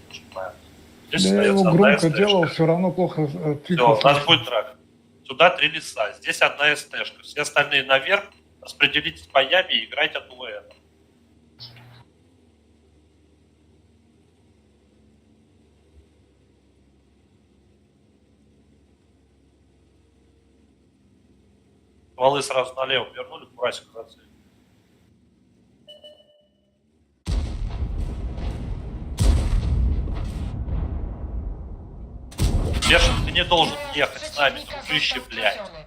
Нажимаем. Здесь Да я его остается одна громко СТшка. Делал, все равно плохо Все, у тихо нас слышно. будет драка. Сюда три леса, здесь одна СТшка. Все остальные наверх, распределитесь по яме и играйте от УВН. Стволы сразу налево вернули, Бурасик зацелили. Бешен, ты не должен ехать с нами, Przeciwnika дружище, został блядь. trafiony.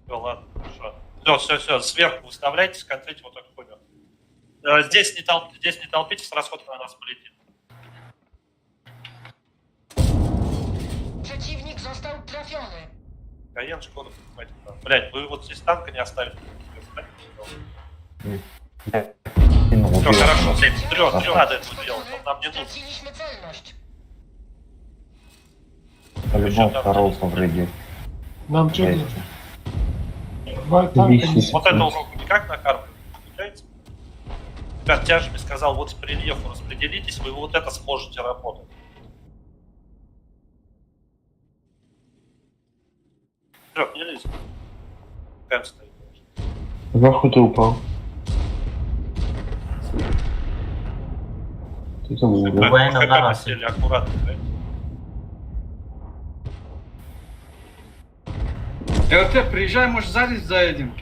Все, ладно, хорошо. Все, все, все, сверху выставляйтесь, контрите вот эту хуйню. Здесь не, здесь не толпитесь, расход на нас полетит. Przeciwnik został trafiony. Каен, Шкода, понимаете, да. Блядь, вы вот здесь танка не оставите. Все, хорошо, блядь, трёт, не надо этого делать, он нам не нужен. Straciliśmy celność. По-любому второго повредил. Нам что Блядь. нужно? Два танка не Вот этого руку никак накармливать не получается. Ребят, тяжами сказал, вот по рельефу распределитесь, вы вот это сможете работать. Трёх, не лезь. Кэм стоит. Захуй ты упал. Ты там умер. Военно ХП на нас. посели аккуратно, блядь. ЛТ, приезжай, может, сзади заедем.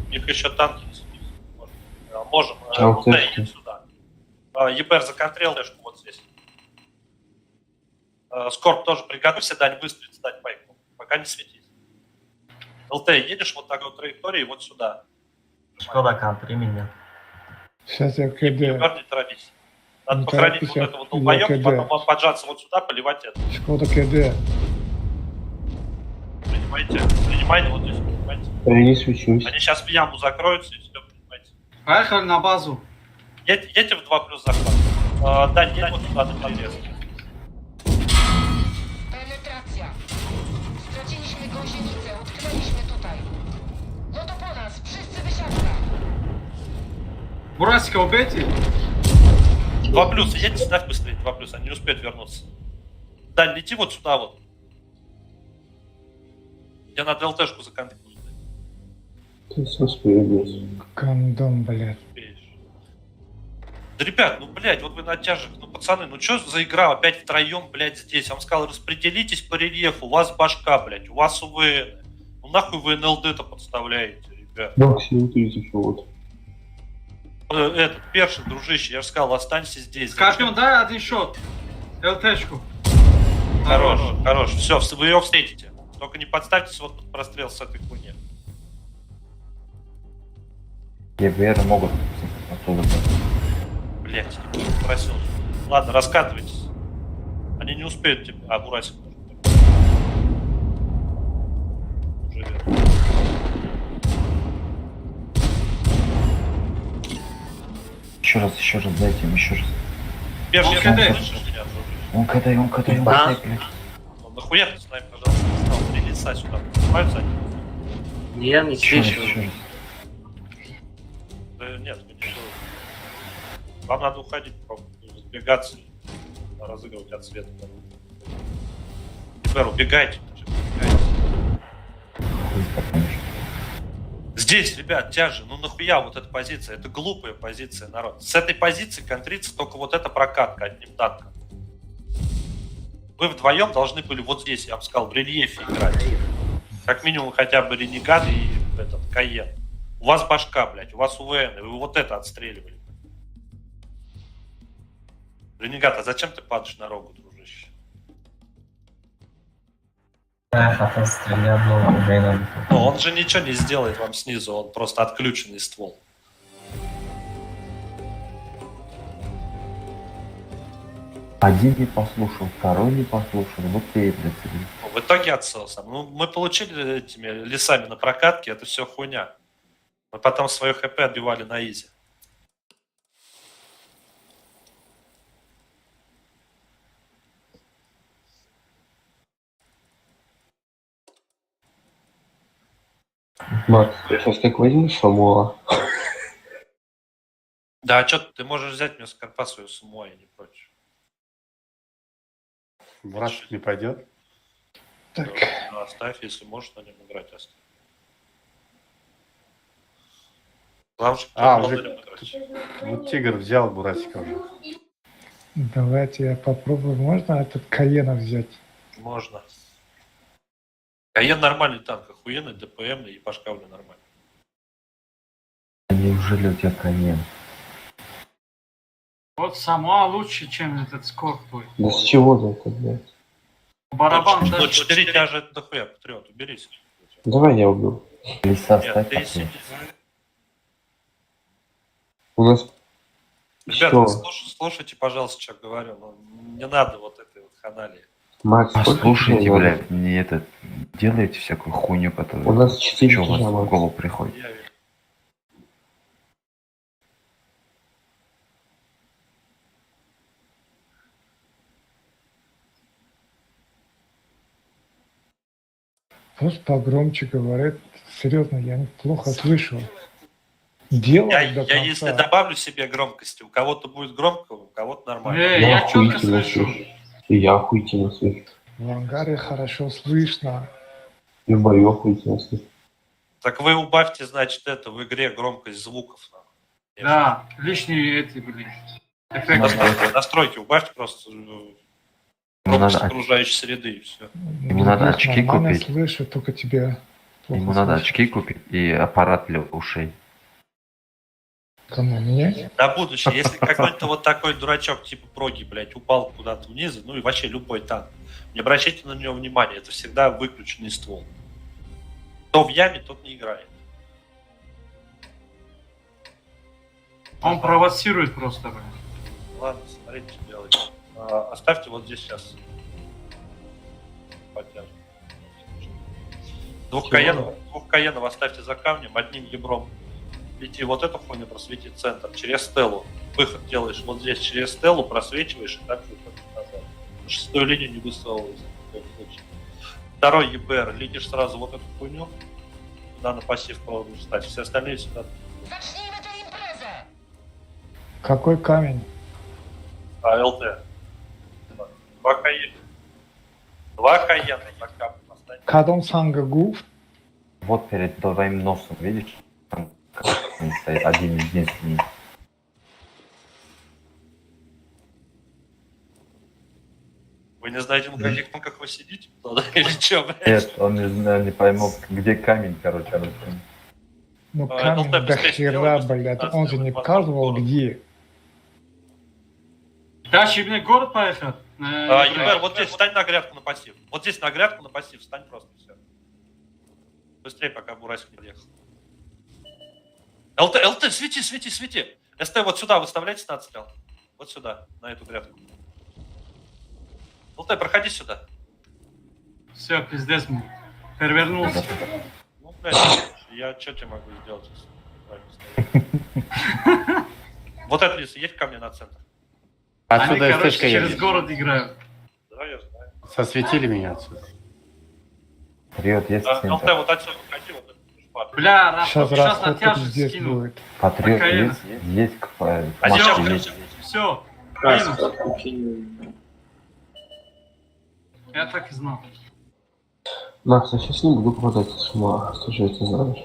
У них еще танки не сидят. Можем. А, Вот, да, вот иди сюда. ЕБР законтрил дэшку вот здесь. Скорб тоже приготовься, Дань, выстрелить, дать пайку. Пока не светись. ЛТ, едешь вот такой траектории вот сюда. Шкода, контри меня. Сейчас я КД. ЕБР не торопись. Надо Не похоронить торопись, вот я этого долбоеба, КД. потом вам поджаться вот сюда, поливать это. Шкода КД. Принимайте, принимайте вот здесь, принимайте. Я не свечусь. Они сейчас в яму закроются и все, принимайте. Поехали на базу. Едьте, едьте в 2 плюс захват. Дань, едь вот сюда на перерез. Penetracja. Straciliśmy gąsienicę, utknęliśmy tutaj. No to po nas, wszyscy wysiadka. Бурасика убейте. 2 плюс, едьте сюда быстрее, 2 плюс, они не успеют вернуться. Дань, лети вот сюда вот. Я надо ЛТшку за контроль Ты все успею, блядь. Кондом, блядь. успеешь. Да, ребят, ну, блядь, вот вы на тяжах, ну, пацаны, ну, что за игра опять втроем, блядь, здесь? Я вам сказал, распределитесь по рельефу, у вас башка, блядь, у вас УВН. Ну, нахуй вы НЛД-то подставляете, ребят? Максим, ты еще вот. Этот, Першин, дружище, я же сказал, останься здесь. Скорпион, дай один шот. ЛТшку. Хорош, хорош. Все, вы ее встретите. Только не подставьтесь вот под прострел с этой хуйни. ЕБР могут оттуда. Блять, просил. Ладно, раскатывайтесь. Они не успеют тебе. А, Бурасик может быть. Уже верно. Еще раз, дайте им, еще раз. Перший, Он ты КД. слышишь меня, дружище? Он КД, он КД, он Да. КД, блядь. Ну, нахуя ты с нами, пожалуйста, не стал? Три лица сюда поднимаются они. Я не Еще раз, слышу. еще раз. Да нет, вы не делаете. Вам надо уходить, пробовать, разбегаться, и разыгрывать от света. Теперь убегайте. Убегайте. Хуй потом. Здесь, ребят, тяжи, ну нахуя вот эта позиция? Это глупая позиция, народ. С этой позиции контрится только вот эта прокатка одним танком. Вы вдвоем должны были вот здесь, я вам сказал, в рельефе играть. Как минимум хотя бы Ренегат и этот Каен. У вас башка, блядь, у вас УВН, и вы вот это отстреливали. Ренегат, а зачем ты падаешь на рогу, дружище? Я хотел стрелять, но уверен. Ну, он же ничего не сделает вам снизу, он просто отключенный ствол. Один не послушал, второй не послушал, вот ты и, блядь, сиди. Ну, в итоге отсылся. Ну, мы получили этими лесами на прокатке, это все хуйня. Мы потом свое ХП отбивали на изи. Макс, я сейчас как возьму Самуа. Да, а что ты можешь взять мне скорпа свою сумму, я не против. Мурашек не пойдет? Так, Ну, оставь, если можешь на нем играть, оставь. Главное, чтобы А, ты мог уже на нем играть. Вот тигр взял Бурасика уже. Давайте я попробую. Можно этот Каена взять? Можно. Каен нормальный танк, охуенный, ДПМ и по шкафу нормально. Неужели у тебя Каен? Вот сама лучше, чем этот скорб твой. Да с чего ты это, блядь? Барабан Ну, даже. 4 тяжа это дохуя, Патриот, уберись. Давай я убью. Лиса Нет, ставь ты патриот. сиди. У нас Ребята, что? слушайте, пожалуйста, что говорю. Ну, не надо вот этой вот ханалии. Макс, сколько Послушайте, тебе надо? блядь, не этот, делаете всякую хуйню, которая У нас 4 что у вас тяжа, в Макс. голову приходит. Я верю. Пусть погромче говорит. Серьезно, я плохо слышу. Делай Я, до я конца. если добавлю себе громкости, у кого-то будет громко, у кого-то нормально. Э, Я я четко охуительно слышу. слышу. И я охуительно слышу. В ангаре хорошо слышно. И в бою охуительно слышу. Так вы убавьте, значит, это в игре громкость звуков. Нахуй. Да, лишние эти, блин. Эффекты. Настройки убавьте просто Ему громкость надо, окружающей среды и все. Ему надо Других очки нормально купить. слышу, только тебя плохо ему надо слышу. очки купить и аппарат для ушей. Кому, мне? На будущее, если какой-то вот такой дурачок типа Проги, блядь, упал куда-то вниз, ну и вообще любой танк, не обращайте на него внимания, это всегда выключенный ствол. Кто в яме, тот не играет. Он провоцирует просто, блин. Ладно, смотрите, что делать. Оставьте вот здесь сейчас. Потяжем. Двух каенов оставьте за камнем, одним ебром. Лети вот эту хуйню, просвети центр, через стелу. Выход делаешь вот здесь через стелу, просвечиваешь и так выходишь назад. Шестую линию не высовывайся. В таком случае. Второй ЕБР, летишь сразу вот эту хуйню, туда на пассив пробуешь встать. Все остальные сюда. Zacznijmy tę imprezę! Какой камень? А, ЛТ. Два каена. Два каена за камнем останется. Кадом санга гуф. Вот перед твоим носом, видишь? Там камень стоит один единственный. Вы не знаете, на каких танках вы сидите? Тогда или чё, блядь? Нет, он не знает, не пойму, где камень, короче. он там. Ну А, камень ЛТ до быстрее хера, сделай, быстрее блядь. 15 Он же не возможно, показывал, город. где. Дальше мне город поехал. А, ЕБР, вот здесь встань на грядку на пассив. Вот здесь на грядку на пассив встань просто все. Быстрее, пока Бурасик не подъехал. ЛТ, ЛТ, свети, свети, свети. СТ вот сюда выставляйте на отстрел. Вот сюда, на эту грядку. ЛТ, проходи сюда. Все, пиздец мне. Перевернулся. Ну, блядь, я что тебе могу сделать, если правильно стоишь? Вот это лиса, едь ко мне на центр. Отсюда Они, короче, СТшка через едет. город играют. Да, я знаю. Сосветили меня отсюда. Патриот есть Да, ЛТ, центр? вот отсюда проходи, вот этот шпат. Бля, Сейчас Рахот, сейчас на расход тяжесть пиздец скину. будет. Патриот Каена. есть? Есть к А машке сейчас, есть. Все, минус. Я так и знал. Макс, я сейчас не буду попадать с ума, ты же это знаешь.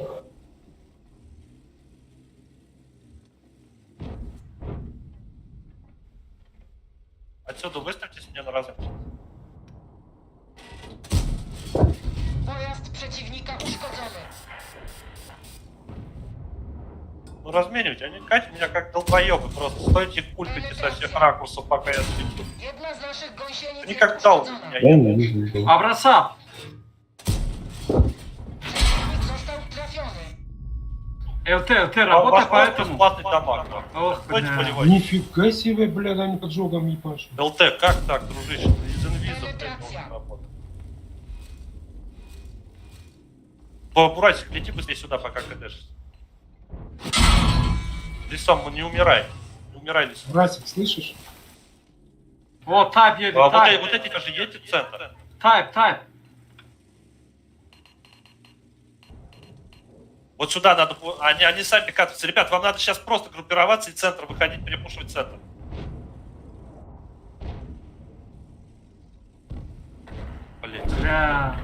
Отсюда выставьтесь мне на разрыв. Pojazd przeciwnika uszkodzony. Ну, разменивайте. Они катят меня как долбоебы просто. Стойте в пульпите со всех ракурсов, пока я светлю. Jedna z naszych gąsienic Они jest как дал uszkodzona. меня. Я не вижу. Образца! Przeciwnik został trafiony. ЛТ, ЛТ, А работа ваш по просто этому. бесплатный дамаг. нахуй. Ох, Стойте бля. полевой. Нифига себе, блядь, они поджогом ебашат. ЛТ, как так, дружище? Ты из инвиза, блядь, должен работать. Бурасик, лети быстрее сюда, пока кдшишься. Лисом, не умирай. Не умирай, лисом. Расик, слышишь? Вот, тайп едет, А, вот, тайп. вот эти же едете в центр. Тайп, тайп. Вот сюда надо... Они сами катаются. Ребят, вам надо сейчас просто группироваться и центр выходить, перепушивать центр. Блин. Бля.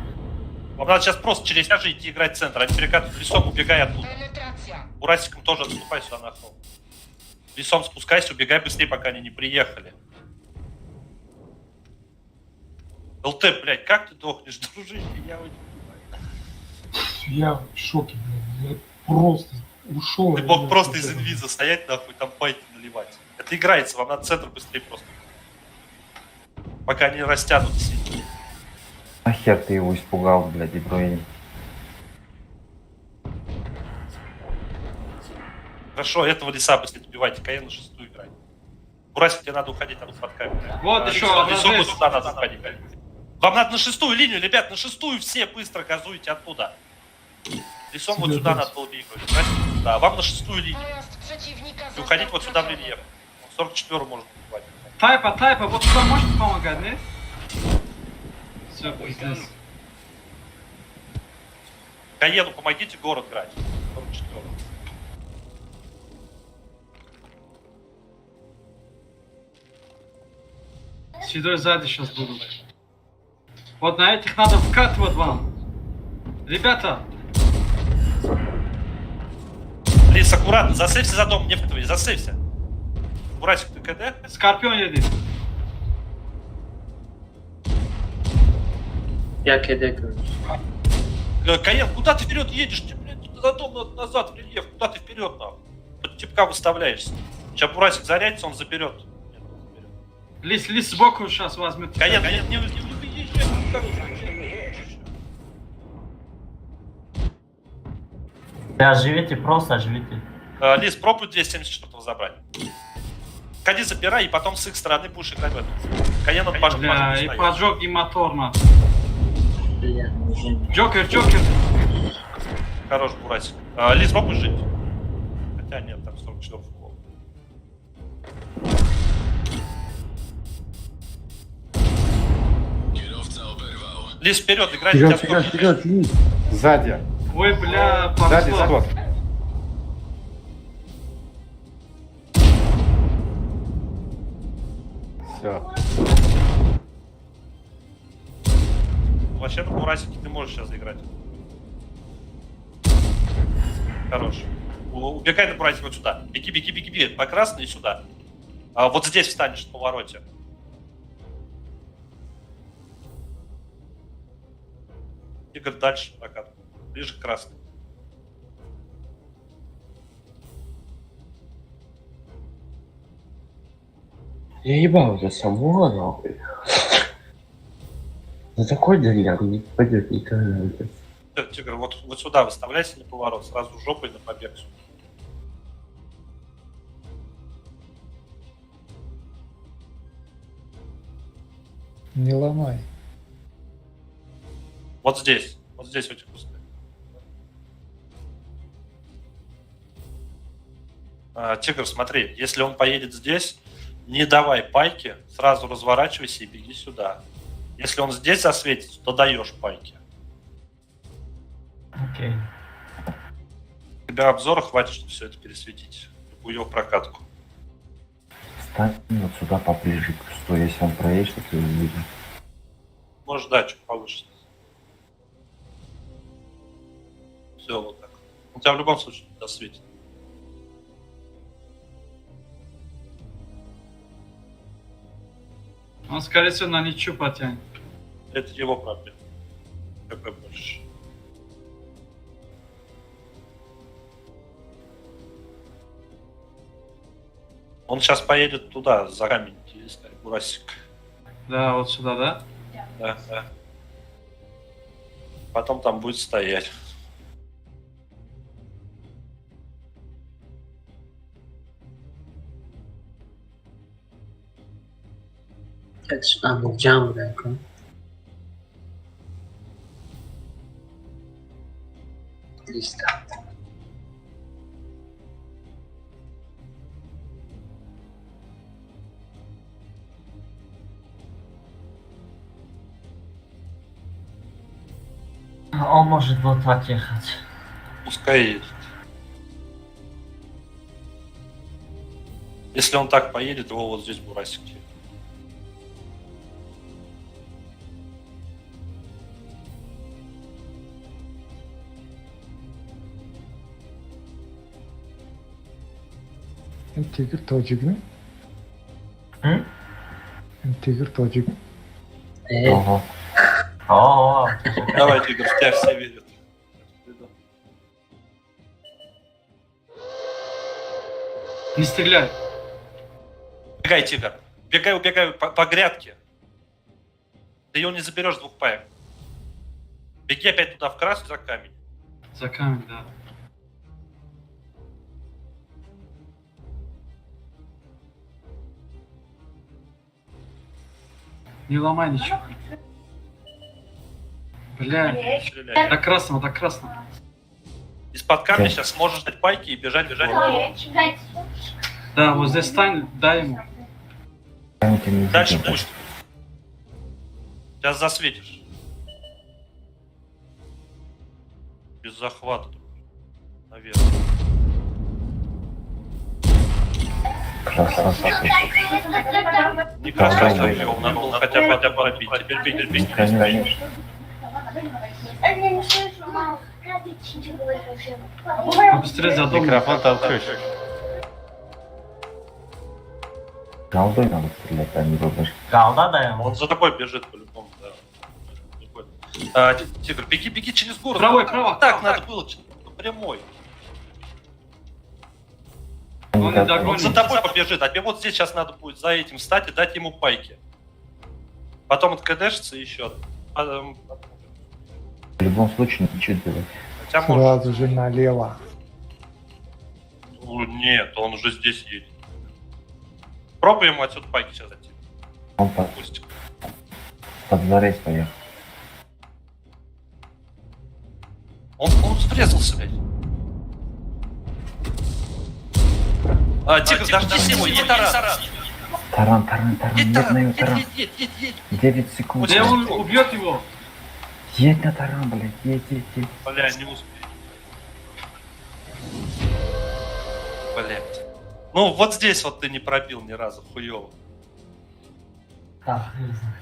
Вам надо сейчас просто через тяжи идти играть в центр. Они перекатывают лесом, убегай оттуда. Penetracja! Бурасиком тоже отступай сюда на холм. Лесом спускайся, убегай быстрее, пока они не приехали. ЛТ, блядь, как ты дохнешь, дружище? Я вот не понимаю. Я в шоке, блядь. Я просто ушел. Ты мог просто из инвиза стоять, нахуй, там пайки наливать. Это играется, вам надо центр быстрее просто. Пока они растянут сильно. Нахер ты его испугал, блядь, Ибраим. Хорошо, этого леса быстрее добивайте, Каен на шестую играй. Бурасик, тебе надо уходить, там под камеру. Вот еще одна Лесок вот жесть. сюда надо уходить. Вам надо на шестую линию, ребят, на шестую все быстро газуйте оттуда. Лесом вот сюда надо было выигрывать. Бурасик, Да, вам на шестую линию. Pojazd przeciwnika И został уходить вот сюда в utracony. рельеф. 44 можно убивать. Тайпа, тайпа, вот сюда можете помогать, не? Все, пиздец. Каену помогите город грать. 44. Седой сзади сейчас будут. Вот на этих надо вкатывать вам. Ребята, Лис, аккуратно, засейвся за дом, не вкатывай, засейвся. Бурасик, ты КД? Скорпион едет. Я КД, короче. Каен, куда ты вперед едешь? Тебе, блядь, за дом надо назад, в рельеф. Куда ты вперед, нахуй? Под типка выставляешься. Сейчас Бурасик зарядится, он заберет. Нет, не заберет. Лис, лис сбоку сейчас возьмет. Каен, Каен, не выезжай, короче. Бля, живите, просто живите. Лис, пробуй 274 забрать. Ходи, забирай, и потом с их стороны будешь играть в эту. Каен от Паши Бля, и поджог, и мотор, на. Джокер, Джокер. Хорош, Бурасик. Лис, пробуй жить. Хотя нет, там 44 футбол. Лис, вперед, играй. Вперед, тебя вперед, сколько? вперед, Лис. Сзади. Ой, бля, Сзади повезло. Скотт. Все. Вообще на Бурасике ты можешь сейчас играть. Хорош. Убегай на Бурасик вот сюда. Беги, беги, беги, беги. По красной и сюда. А, вот здесь встанешь в повороте. Игорь, дальше прокат. Ближе к красной. Я ебал это само, нахуй. За такой дыряк не попадет никогда, блядь. Всё, Тигр, вот сюда выставляйся на поворот, сразу жопой на побег. Не ломай. Вот здесь в этих кустах. Тигр, смотри, если он поедет здесь, не давай пайки, сразу разворачивайся и беги сюда. Если он здесь засветится, то даешь пайки. Окей. Тебя обзора хватит, чтобы все это пересветить. Любую его прокатку. Встань вот сюда поближе к кусту, если он проедет, то ты увидишь. Можешь дачу повыше. Все, вот так. Он тебя в любом случае досветит. Он, скорее всего, на ничью потянет. Это его проблема. КП больше. Он сейчас поедет туда, за камень, искать Бурасик. Да, вот сюда, да? Да, да. Потом там будет стоять. Он может вот так ехать. Пускай едет. Если он так поедет, его вот здесь Бурасик. Ин тигр тоҷик не? М? Ин тигр тоҷик. Ого. О, Давай, Тигр, в тебя все верят. Не стреляй. Бегай, Тигр. Бегай, убегай по грядке. Ты ее не заберешь с двух паек. Беги опять туда в красный за камень. За камень, да. Не ломай ничего. Бля, Не стреляй. до красного, до красного. Из-под камня сейчас сможешь дать пайки и бежать, бежать. Да, вот здесь стань, дай ему. Там тебя не Дальше видно. пусть. Сейчас засветишь. Без захвата, друг. Наверное. Красавчик. Не Да, красавчик, да, его надо было хотя бы пробить. Теперь бей, бей, Ну, бей. конечно. Я не слышу, мама. Побыстрее за дом. Микрофон толкаешь. Голдой надо стрелять, а не ВБшки. Голда дай ему. Он за тобой бежит по-любому, да. Не понял. А, Тигр, беги, беги через город. Правой, право. Так надо было, прямой. Он не Он догонит. за тобой побежит, а тебе вот здесь сейчас надо будет за этим встать и дать ему пайки. Потом откдшится еще. В любом случае ничего делать. Хотя может... Сразу же налево. Ну, нет, он уже здесь едет. Пробуем ему отсюда пайки сейчас дать. Он Пусть. под зарез поехал. Он врезался, блядь. А, Тигр, дождись его, едь таран. Таран, таран, таран, Едь едь на таран, её едь, таран. едь, едь, едь, едь. 9 секунд. Да он убьет его. Едь на таран, блядь, едь, едь, едь. Бля, не успею. Блядь. Ну, вот здесь вот ты не пробил ни разу, хуёво. Да, не знаю.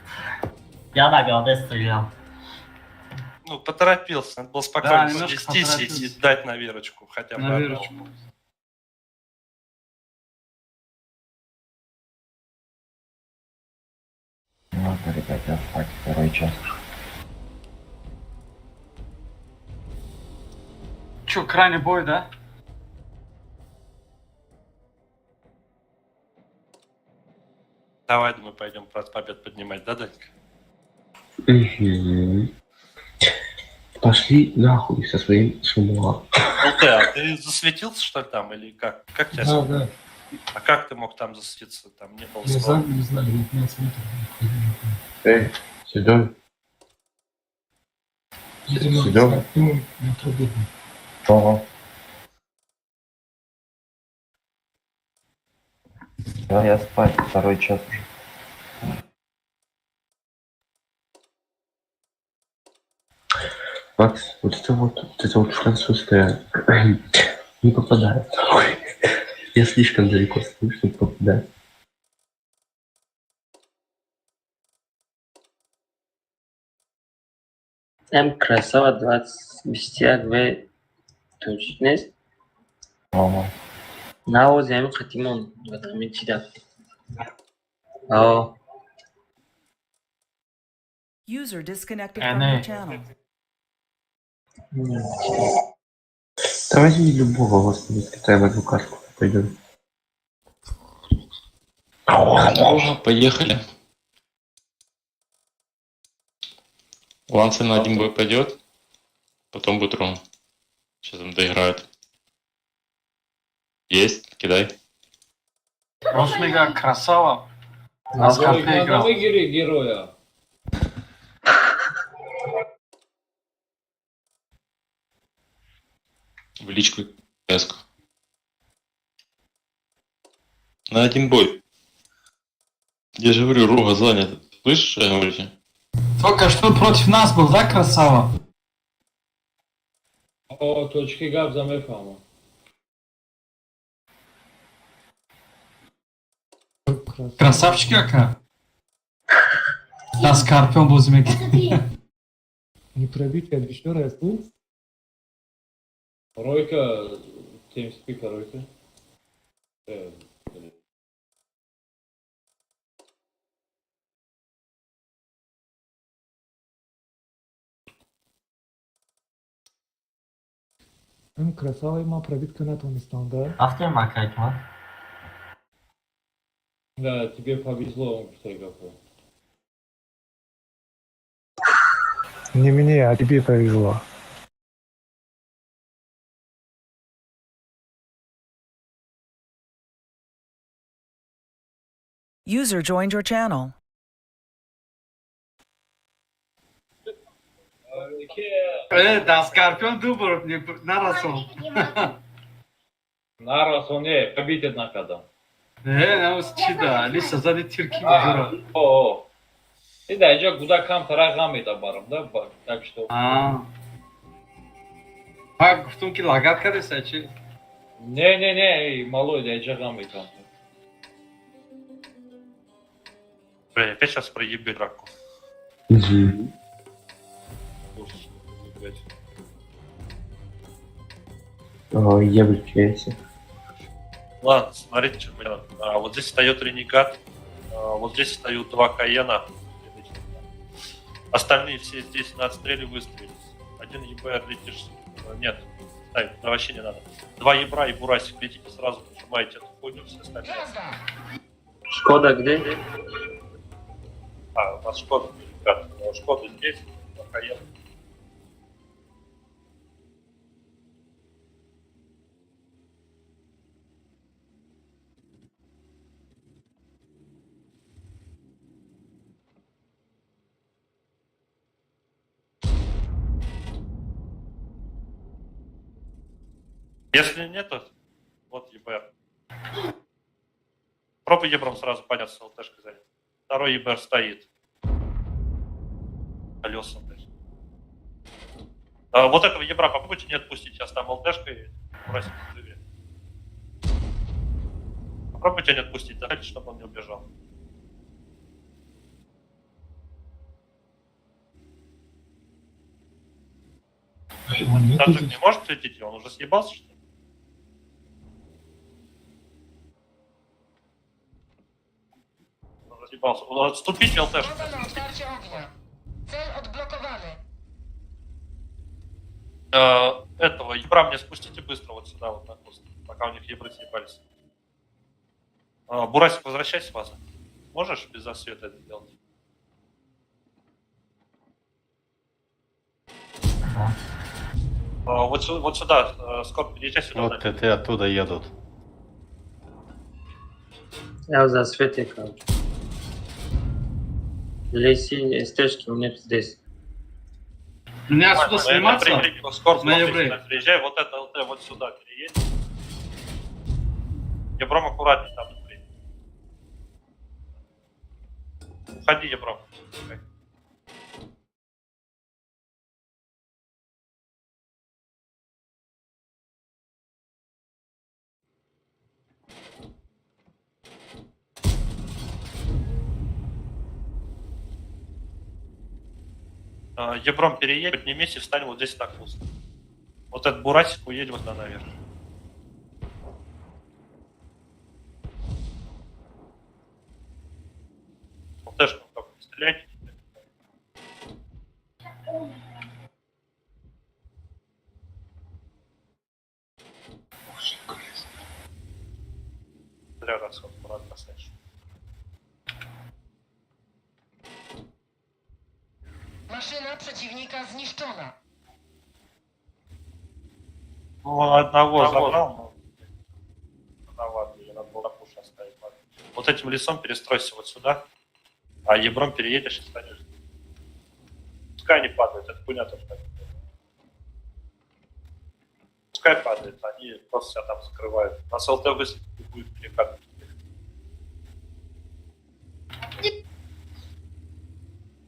Я на голде стрелял. Ну, поторопился, надо было спокойно Да, немножко свестись и поторопился. дать на верочку хотя бы. На одну. верочку. Ну Ладно, ребят, я спать, второй час. Че, крайний бой, да? Давай, думаю, пойдем про побед поднимать, да, Данька? Мгм. Пошли нахуй со своим шумуа. Ну ты, а ты засветился, что ли, там, или как? Как тебя? Да, да. А как ты мог там засветиться? Там не было Я слова. сам не знаю, я 15 метров. не ходил, не помню. Эй, седой. Видимо, Седой. с Артемом на трубе. Ого. Да, я спать, второй час уже. Макс, вот это вот французское не попадает. Я слишком далеко стою, чтобы попадать. М красава 21 тоҷик нест? Ого. Навози ҳамин қатимон ҳамин чида. О, User disconnected from from your your channel. Да возьми любого, господи, скатаем одну карту, пойдем. Ого, поехали. Ланцы на один бой пойдет, потом будет Ром. Сейчас там доиграют. Есть, кидай. Росмега красава. На скорпе играл. героя. В личку эску. На один бой. Я же говорю, Рога занят. Слышишь, что я говорю тебе? Только что против нас был, да, красава? О, тоҷикӣ гап за мефаҳмам. Красавчик, ака. Да, Скорпион бозӣ мекунӣ. Не пробитие еще раз. Ройка, TeamSpeak ройка. М, красава има пробитка натонистан, да? Рафтем, ака Ҳикмат. Да, тебе повезло, он гуфта гапо. Не мне, а тебе повезло. User joined your channel. Да, Скорпион ду бор нарасон. Нарасон не, побитет накадам. Не, намус чи да, Алиса зади тирки бузура. О, и да, иҷа гуда камтара ғам медабарам, да, так что. А. Ма гуфтум ки лагат кардеса чи? Не, не, не, малой, да иҷа ғам мекам. Бля, опять сейчас проебет драку. Угу. Должен был проебать. О, я в чате. Ладно, смотрите, что мы делаем. А, вот здесь встает Ренегат, а, вот здесь встают два Каена. Остальные все здесь на отстреле выстроились. Один ЕБР летишь. Нет, ставить, да вообще не надо. Два ебра и Бурасик летите сразу, прижимаете эту хуйню, все остальные. Шкода где? А, у нас Шкода, ребят. Шкода здесь, два Каена. Если нет, то вот ЕБР. Пробуй ебром сразу подняться, ЛТшкой занят. Второй ЕБР стоит. Колеса, блядь. А, вот этого ебра попробуйте не отпустить. Сейчас там ЛТшкой бросить в взрыве. Попробуйте не отпустить, давайте, чтобы он не убежал. Его нету Таджик здесь. не может лететь, он уже съебался, что ли? Он уже съебался. Он Отступите, ЛТшку. Zgoda na otwarcie ognia. Cel odblokowany. Этого ебра мне спустите быстро вот сюда, вот на куст, пока у них ебры съебались. Бурасик, возвращайся, Ваза. Можешь без засвета это делать? Да. Вот, вот сюда, Скорб, переезжай сюда. Вот ТТ оттуда едут. Я в засвете, короче. Здесь стежки у меня здесь. Меня отсюда Нормально, сниматься? Скорб, На смотри, ебры. сюда приезжай, вот это ЛТ вот сюда переедь. Ебром аккуратнее там. Блин. Уходи, Ебром. Ебром переедь, поднимись и встань вот здесь на куст. Вот этот бурасик уедет вот туда наверх. ЛТшку только не стреляйте. Зря расход, Мурат бросаешь. Maszyna przeciwnika zniszczona. Ну, он одного забрал, но рановато, ее надо было на пуш оставить. Ладно. Вот этим лесом перестройся вот сюда, а ебром переедешь и станешь. Пускай они падают, это хуйня тоже так. Пускай падает, они просто себя там закрывают. Нас ЛТ высадит и будет перекат.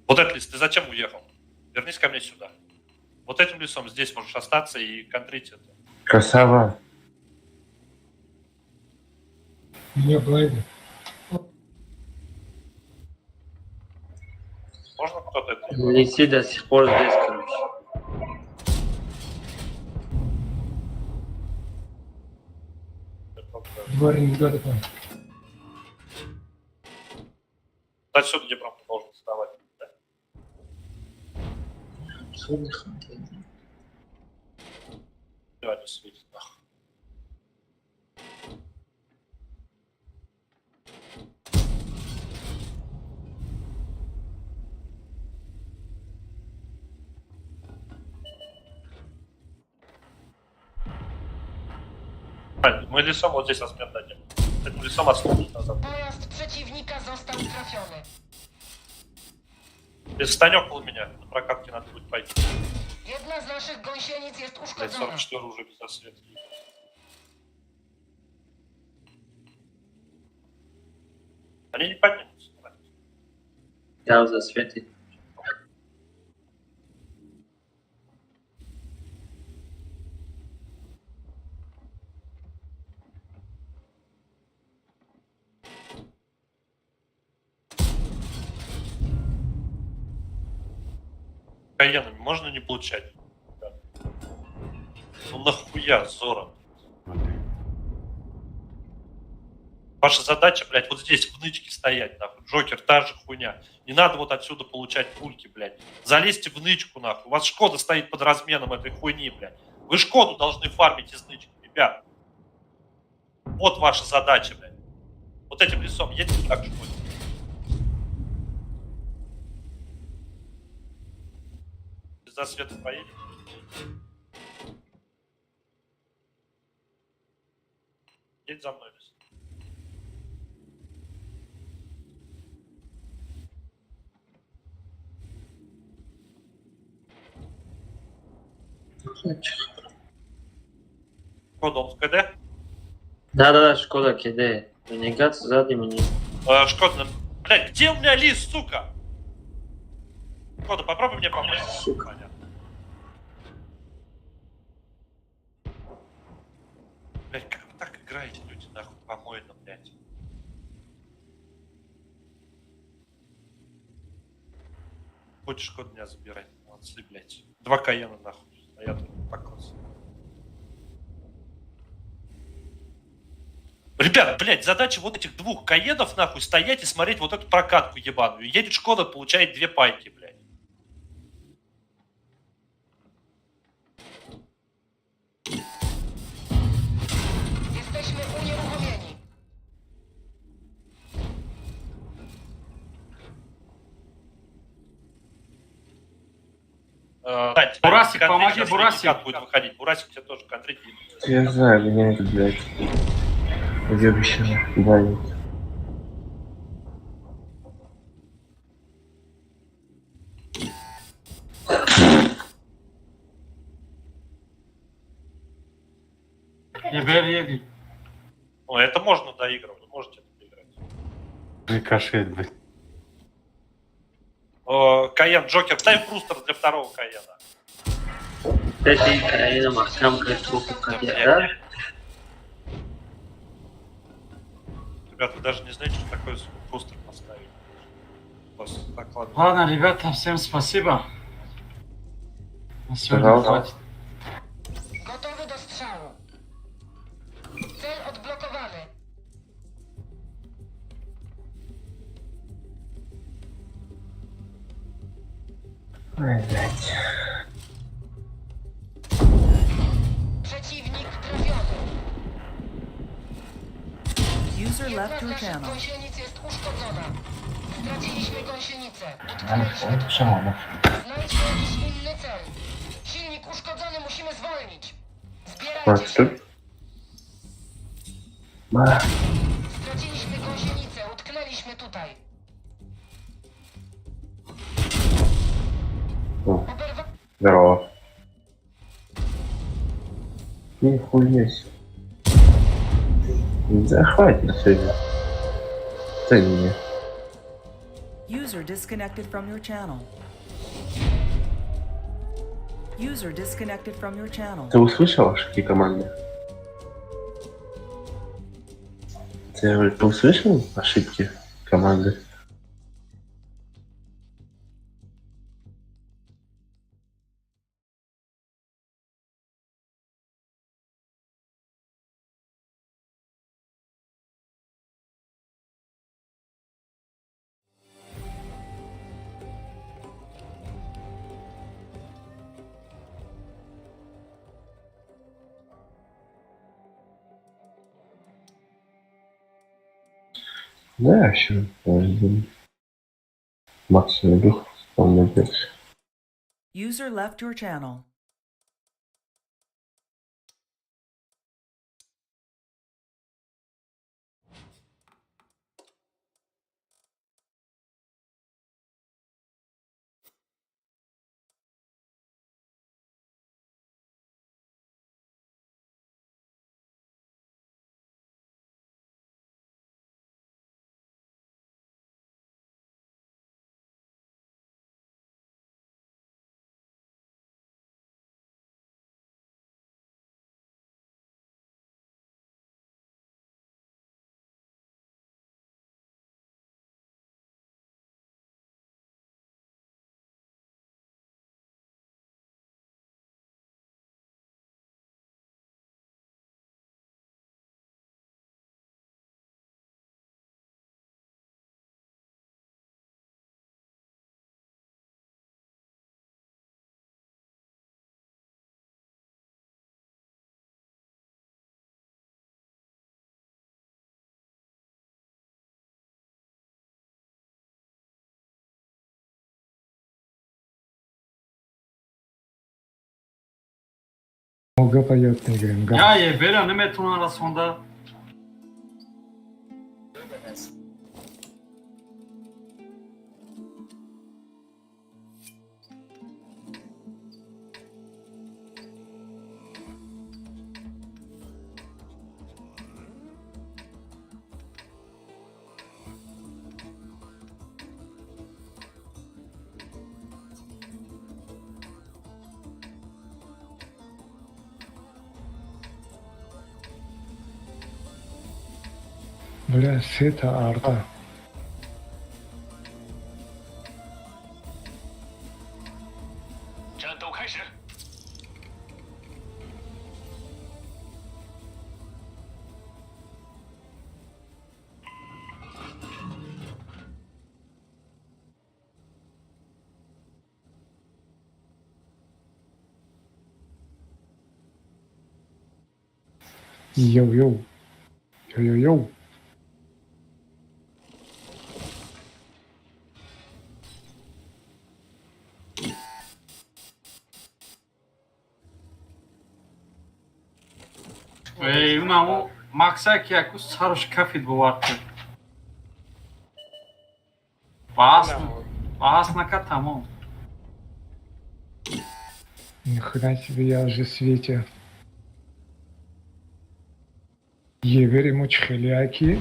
Вот этот лист, ты зачем уехал? Вернись ко мне сюда. Вот этим лесом здесь можешь остаться и контрить это. Красава. Меня блайдер. Можно кто-то это? Лисы до сих пор здесь, короче. Два ренегата там. Отсюда где прям должен вставать. Да? Да, не светит, нахуй. Правильно, мы лесом вот здесь размен дадим. Этим лесом отступить назад. Pojazd przeciwnika został trafiony. Встань около меня, на прокатке надо будет пойти. Jedna z naszych gąsienic jest Блять, uszkodzona. 44 уже без засветки. Они не поднимутся. Я в засвете. Каенами можно не получать? Да. Ну нахуя, Зора? Блин. Ваша задача, блядь, вот здесь в нычке стоять, нахуй. Джокер, та же хуйня. Не надо вот отсюда получать пульки, блядь. Залезьте в нычку, нахуй. У вас Шкода стоит под разменом этой хуйни, блядь. Вы Шкоду должны фармить из нычки, ребят. Вот ваша задача, блядь. Вот этим лесом едете так Шкоде. Без засвета поедем. Едь за мной, лес. Шкода, он в КД? Да-да-да, Шкода КД. Ренегат сзади меня. Шкода, блядь, где у меня лис, сука? Шкода, попробуй мне помочь. Сука. Понятно. Блядь, как вы так играете, люди, нахуй, помойно, блядь. Хочешь Шкода меня забирать? Молодцы, блядь. Два Каена, нахуй. А я тут покос. Ребят, блядь, задача вот этих двух каедов, нахуй, стоять и смотреть вот эту прокатку ебаную. Едет Шкода, получает две пайки, блядь. Jesteśmy unieruchomieni. Дань, Бурасик, контрить, помоги, сейчас Бурасик. Ренегат будет выходить. Бурасик тебе тоже контрить. Я знаю, меня это, блядь, уебище давит. Еле-еле. Ну, это можно доигрывать, вы можете это доиграть. Рикошет, блин. Каен, Джокер, ставь брустер для второго Каена. Третий Каена Махкам Кайфу КД, да? Ребят, вы даже не знаете, что такое сука, брустер поставить. У вас так, ладно. Ладно, ребята, всем спасибо. На сегодня Пожалуйста. хватит. Gotowy do strzału. Cel odblokowany. Ай, блядь. Przeciwnik trafiony. User Jedna left z your naszych channel. gąsienic jest uszkodzona. Straciliśmy gąsienicę. Utknęliśmy tutaj. Znajdźmy jakiś inny cel. Silnik uszkodzony, musimy zwolnić. Zbierajcie się. Хватит. Ма. Straciliśmy gąsienicę, utknęliśmy tutaj. О, Oberwa... здорово. Нихуя себе. Да хватит на сегодня. Да не. User disconnected from your channel. User disconnected from your channel. Ты услышал ошибки команды? Ты, говорю, ты услышал ошибки команды? Да, еще Макс найду, он найдется. User left your channel. Много поет не Я ебера наметавонам расонда. Бля, сета арта. Йоу-йоу. Йоу-йоу-йоу. Эй, унамо Макса ки яку сараш кафид бовар кун. Баҳс баҳс нака тамом. Ни хрена себе, я уже в свете. Евери мучхеляки.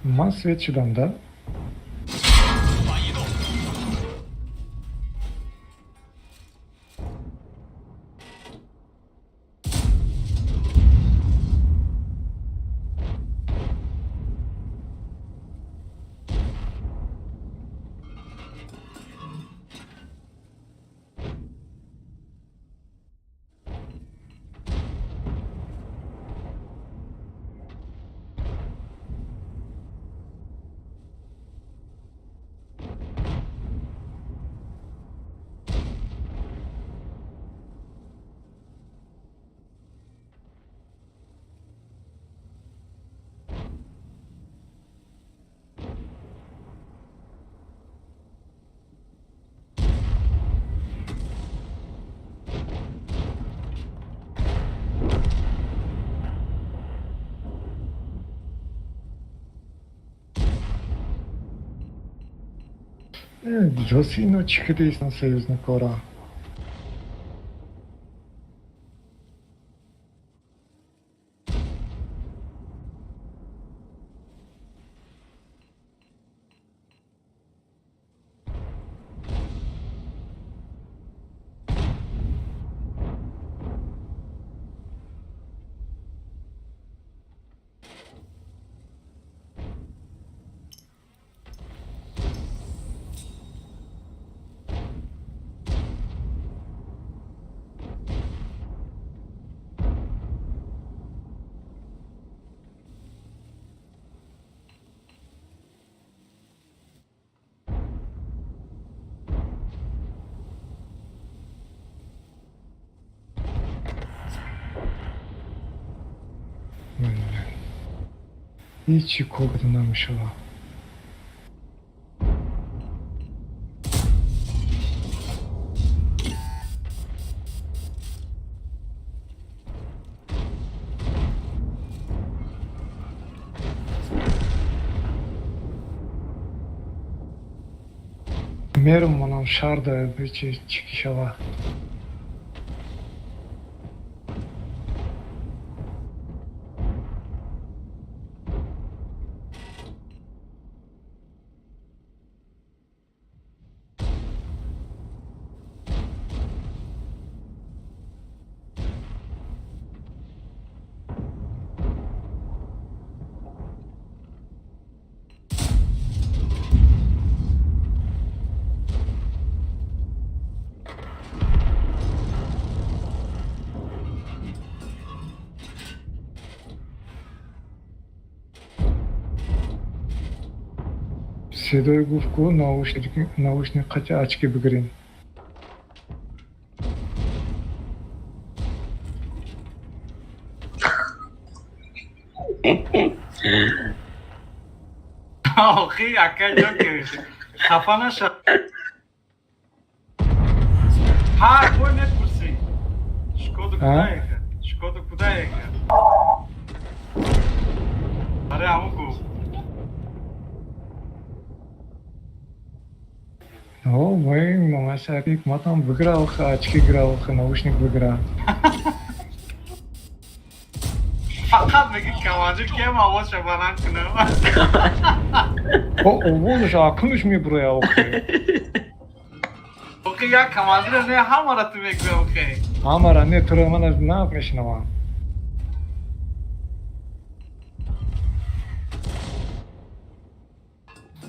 Ман свет шудам, да? Ҷосино чӣ кидаистан союзникора? Ҳичи кор карда намешавад. Мерумонам шарда чӣ ки шава. Седой гуфт, ку наушник қати очки бигирем. Охи, ака ҷокер. Хафа наша. Ҳар бой мепурсӣ. Шкоду куда еха? Шкоду куда еха? Аре, ҳамун гуфт. О, мой мамасарик, матам выиграл, очки играл, наушник выиграл. Фақат меги командир кем овозша баланд кунам. О, овозаш акнуш мебуроя охи. Охи, як командир не, ҳамара ту мегӯя охи. Ҳамара не, туро ман на мешинавам.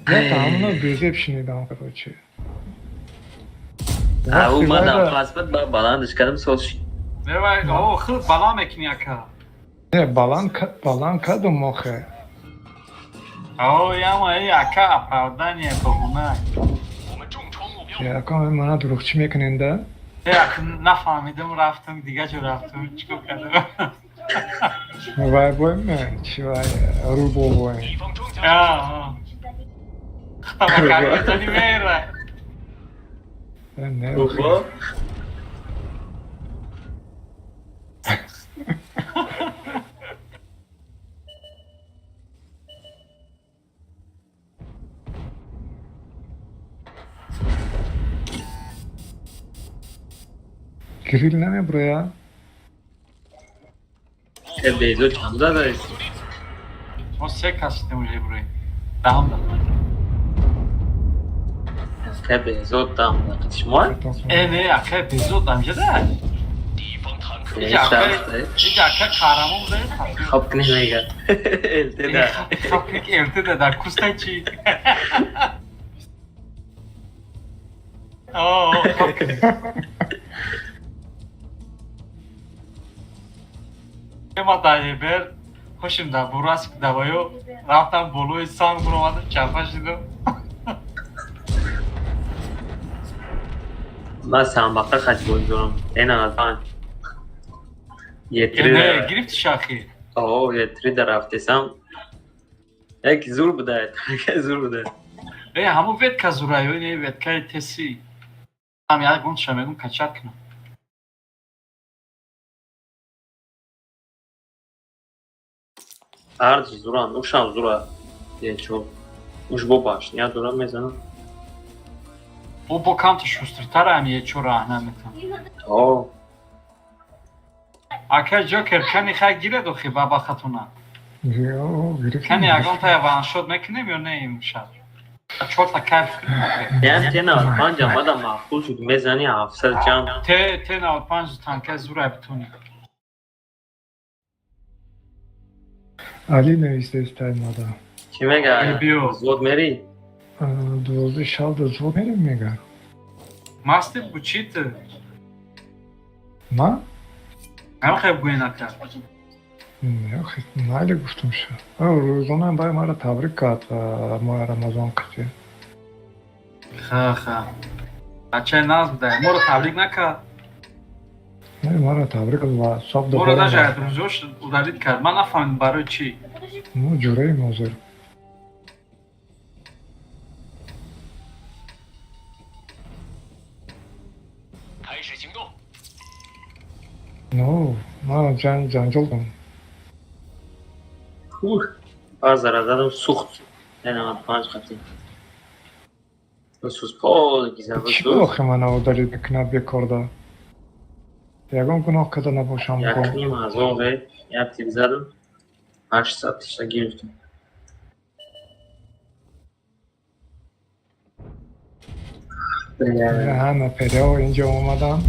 Я там безеб шинидам, короче. Ау, мадам паспорт ба баландш кардам, соз шид. Не, вай, о, худ баланд мекунӣ, ака. Не, баланд кардум охе. О, яма, эй, ака, оправдание богунай. Яка мана дурӯғчӣ мекунен да? Э, ака, нафаҳмидам, рафтам, дига ҷо рафтам, чикор кардам? Вай боем, чи вай, рубо боем. А, хатама каргатани мера. Не, Рубо? Кирилл намеброя? Э, безо чанда даист? Мо се кас шидем уже брои. Даҳам да. Ака безо там шумо? Э, не, ака безо дамҷа да. Иҷа ака, иҷа ака қаҳрамон буда. Хоб кни мега. ЛТ да. Хоб кни ЛТ да дар кустай чи? О, хоб кни. Ма дар хошим дар бураск даваю рафтам, болои санг буромадам, чапа шидам. Ман самбақа хаҷбоз дорам. Ена азан. Етри Не, гирифти шахи. О, етри да рафтесам. Як зур буда, як зур буда. Э, ҳамун ветка зураю, не веткаи теси. Ҳам як гунча мегум качат кунам. Ҳарчи зуран, ушам зура. Ечо. Уш бо башня дора мезанам. О бо камта шустритара ами ечо раҳ наметам. О. Ака Ҷокер, кани хай гиред охи баба хатуна. Ё, гирифтем. Кани ягон тая ваншот мекунем ё не имшаб? Чорта кайф кунем охи. Ям Т95 омада маъқул шуд, мезани 700 чанд. Т95 танка зурай битони. Али нависест аймада. Чӣ мега? Биё. Зуд мери? 12 шаб да зуд мерем мега. Масти бучит. Ма? Намехоҳӣ гӯен ака? Не, майли гуфтам ша. Рӯзона бай мара табрик кард моҳи Рамазон қати. Ха ха. Бачаи наз буда. Моро табрик накард. Не, мара табрик кард ва соб Моро дубора. даже аз рӯзош удалить кард. Ман нафаҳмидам барои чӣ. Мо ҷураи ҳозир. Ну, ман ҷанҷол кун. Ух, базара задам сӯхт. Т95 қати. Сӯз пол гиза Чӣ охи мана удалить мекунад бекорда? Ягон гуноҳ карда набошам. Як ним ҳазор ве, як тир задам. 800 тиша гирифтам. Ҳама перио инҷо омадан.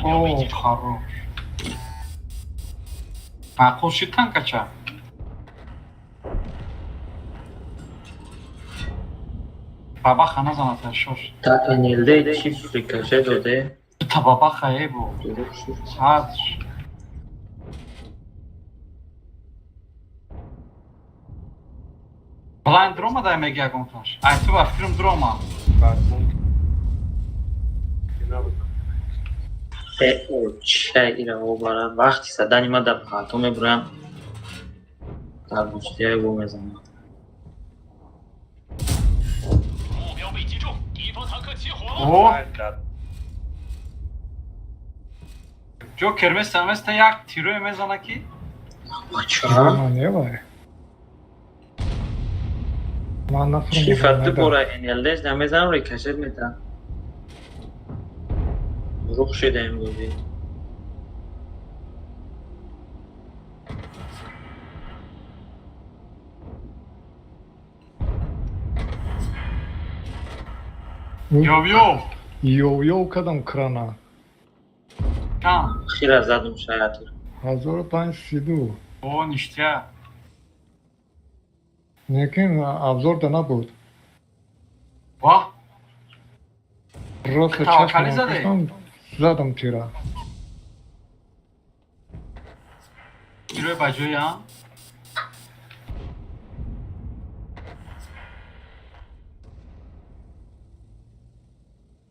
О, хорош. Маъқул шуд танкача? Бабаха назанад шош. Так НЛД чӣ рикошет доде? Та бабаха эбо. Сад. Блайнд дрома дай меги ягонташ. Ай ту ба фикрам дрома. Ча ира обара вақти задани ма дар паҳто мебурам, дар гӯштияй во мезанам. О! Ҷокер места места як тирое мезана ки Ман невай. Ман Чӣ фарқ нафаҳмидам. бора НЛД намезанам, рикошет метам. Рух шидаем бозӣ. Йов йов. Йов йов кардам крана. Чанд? Хира задум шояд. 1532. О, ништяк. Лекин обзор да набуд. Ва? Просто Таваккалӣ чашмам заде? кушодам, задам тира. Тирое ба ҷои а?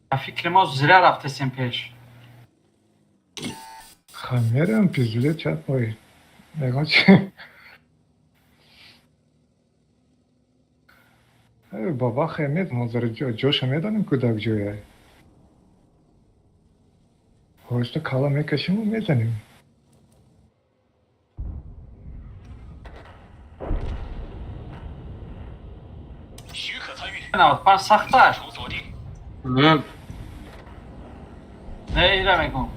Ба фикри мо зря рафтесем пеш. Ха мерам пиздуле чат ой. Ягон чи. Э, бабаха мед ҳозир ҷоша медонем ку дар ҷояй. Ҳоста кала мекашиму мезанем. 95 сахташ. Не, ира мегум.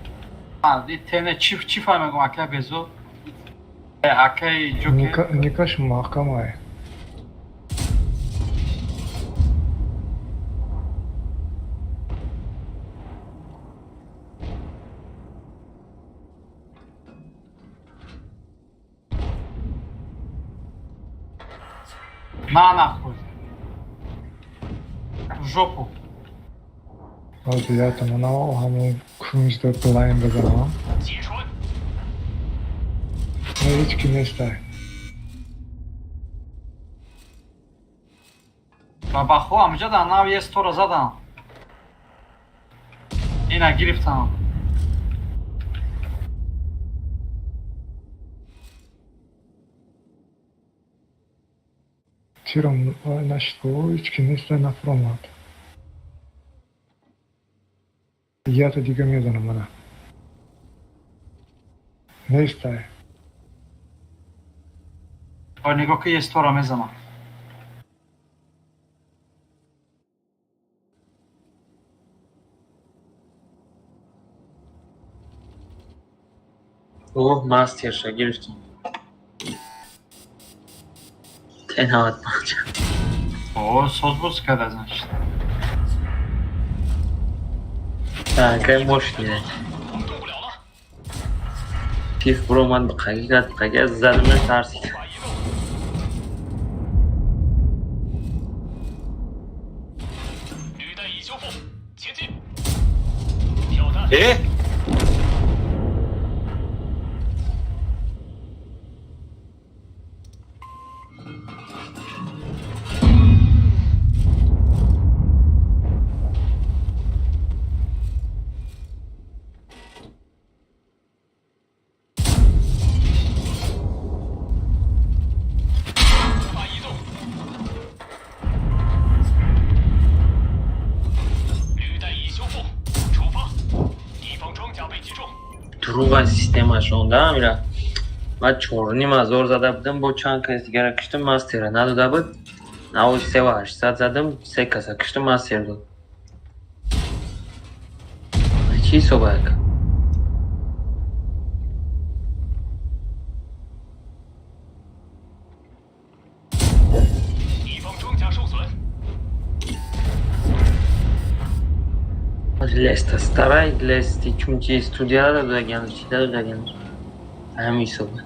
И тене чӣ чӣ фаҳмегум ака безо? Акаи Ҷокер. Никаш маҳкамай. На нахуй. В жопу. Ҳозир я тамана ҳамон кунҷда блайн бизанам. Ҳеҷ ки нестай. Бабахо амҷада нав ес тора задан. Ина гирифтам. Тирам нашид, ҳеҷ ки нестай, нафуромад. Ята дига мезанам, мана. Нестай. Ой, нигоҳ ки ес тора мезанам. Оҳ, мастерша гирифтем. Т95. О, соз боз карда, значит. Какая мощная. Тиф буромад, қаги қаги задимаш, тарсид. Э? Дурӯға системашон да амира. Ман 4,5 ҳазор зада будам, бо чанд кас дигара киштам, мастера надода буд. Наво 3800 задам, се каса киштам, мастер дод. Чӣ ҳисоба яка? Леста старай лести, чунки студияда додаган, чида додаган. Ҳамин ҳисоба.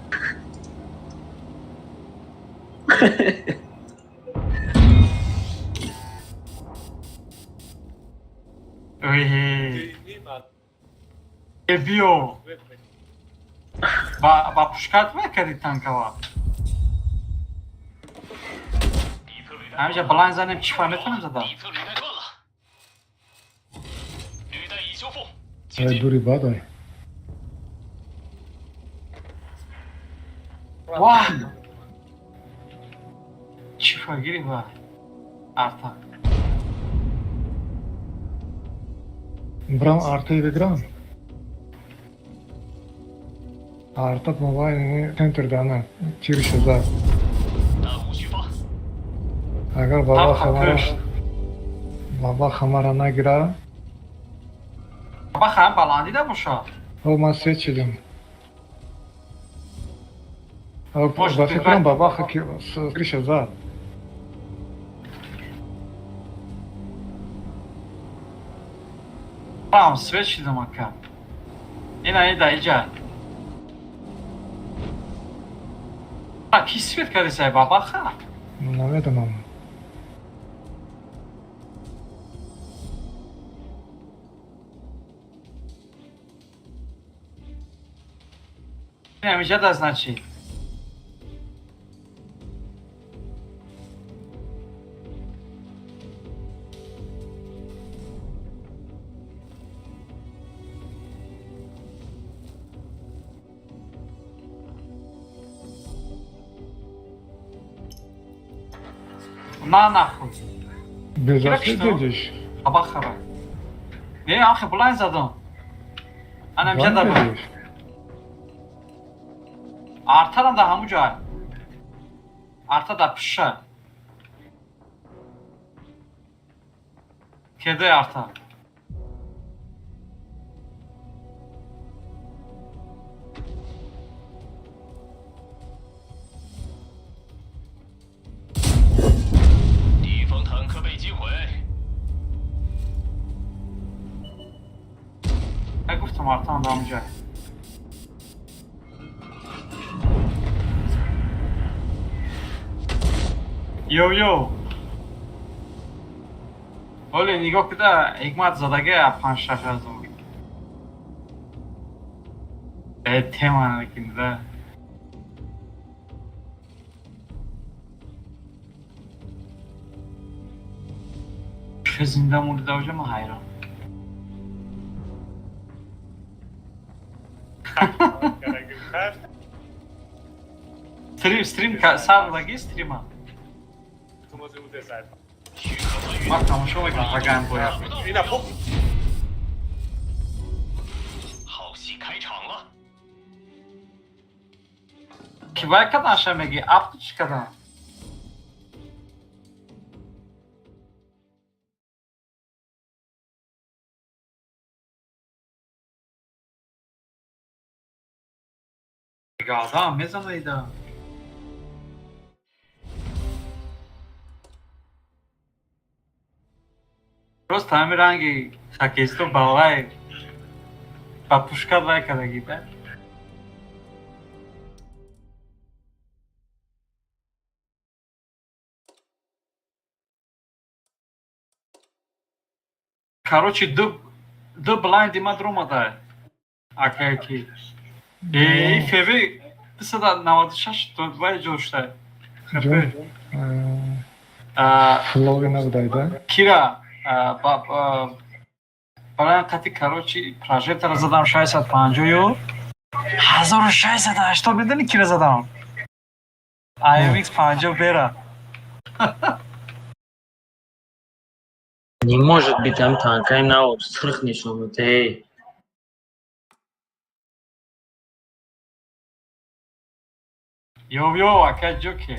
Ой, э, биё. Ба пушкат мекарди танкава. Ҳамиҷа баланд занем, чифа метавонем зада? Ай, дури бадай. Вах! Чифа гирифт арта. Брам арта бигирам. Арта мобайн центр дана тирша зад. Агар баба хамара баба хамара нагира. Баба хам баландӣ да боша. О, ман свет шидам. Ба фикрам, бабаха ки криша зад. Прам свет шидам, ака. Ина ида иҷа. А ки свет кардисай, бабаха? Намедонам. Ина да, значи. На нахуй. Без дидиш. Бабахара. Не, ахи буланд задам. Ана мҷа да. Артарам да ҳаму ҷай. Арта да пиша. Кеде арта. Гуфтам, артам да ҳаму ҷай. Йо, йо. Оле, нигоҳ кида, ҳикмат задаге 5-6 ҳазор. Э, тема накин да. Чӣ зинда монда оҷа, ман ҳайрон. Стрим, стрим, сар даги стрима. Ман тамошо мекунам пагаам бояд. Ки вай кадан ша меги, авто чӣ кадан? Газам мезана ида. Просто ҳами ранги хоккеисто балай ба пушка вай кардаги да. Короче, ду блайнди ма дуромада. Акаяки. Э, ФВ 296 вай ҷо шуда. Флови набудай, да? Кира барои қати, короче, прожектора задам 650 ю 1680. Медони кира задам? AMX 50 бера. Не может быть, там танкай на сурх нишон медиҳ. Йо, йо, ака ҷоке.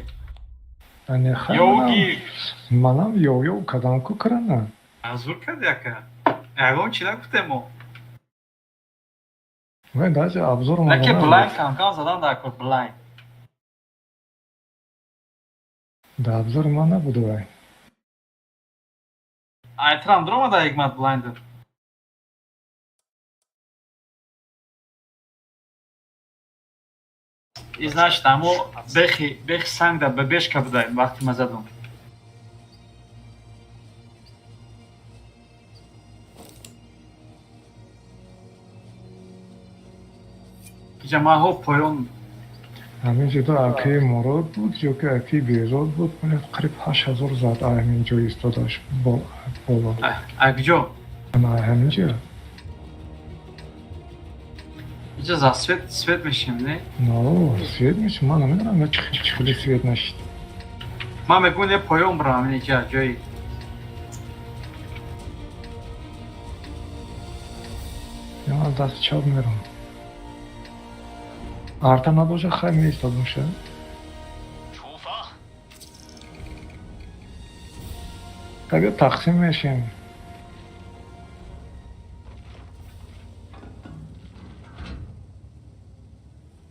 Йоги. Манам йо-йо кадам ку крана. Азур кади, ака. Ягон чи нагуфтемо. Вай даже обзор Наке блайн кам-кам задан дар кор блайн. Да, обзор ман набуд вай. Айтрам дуромада ҳикмат блайндер. И значит, амо бехи, бехи санг да ба бешка будай вақти ма задум. Ҷамаҳо поён. Ҳамин ҷудо акаи Мурод буд ё ки акаи Беҳзод буд, қариб 8000 зад ҳамин ҷо истодаш боло. Акҷо? Ана ҳамин ҷо. Иҷа за свет, свет мешим, не? Но, свет мешим, ман намедонам чӣ хеле свет нашид. Ман мегӯям, не поён бирам ин ҷа ҷои. Я ман дасти чап мерам. Арта набоша, хай меистодам ша. Табиат тақсим мешем.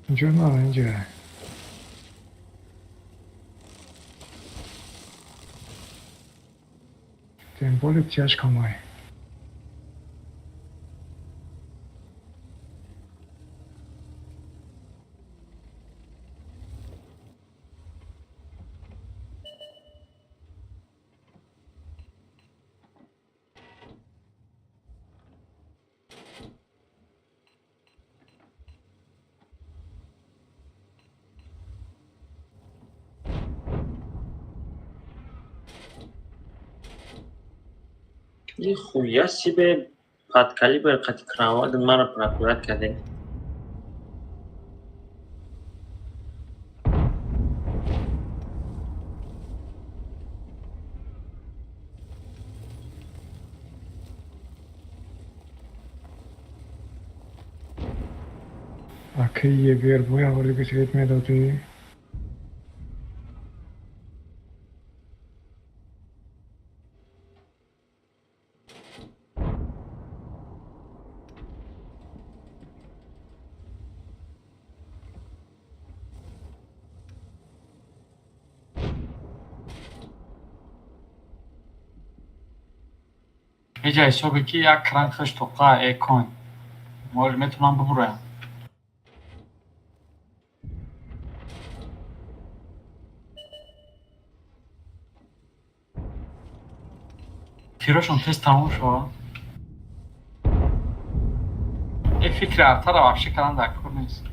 Ҷой ман инҷа. Тем более тяжко май. Нихуя себе, под калибр қати кроват маро прокурат кардем. Акаи ебер боя вордиги свет медодӣ. Ҳеҷ ҳисобе ки як кранк хеш тоқа экон. Мол метавонам бубуроям. Тирошон тез тамом шава. Э, фикри артара вообще кардан дар кор нест.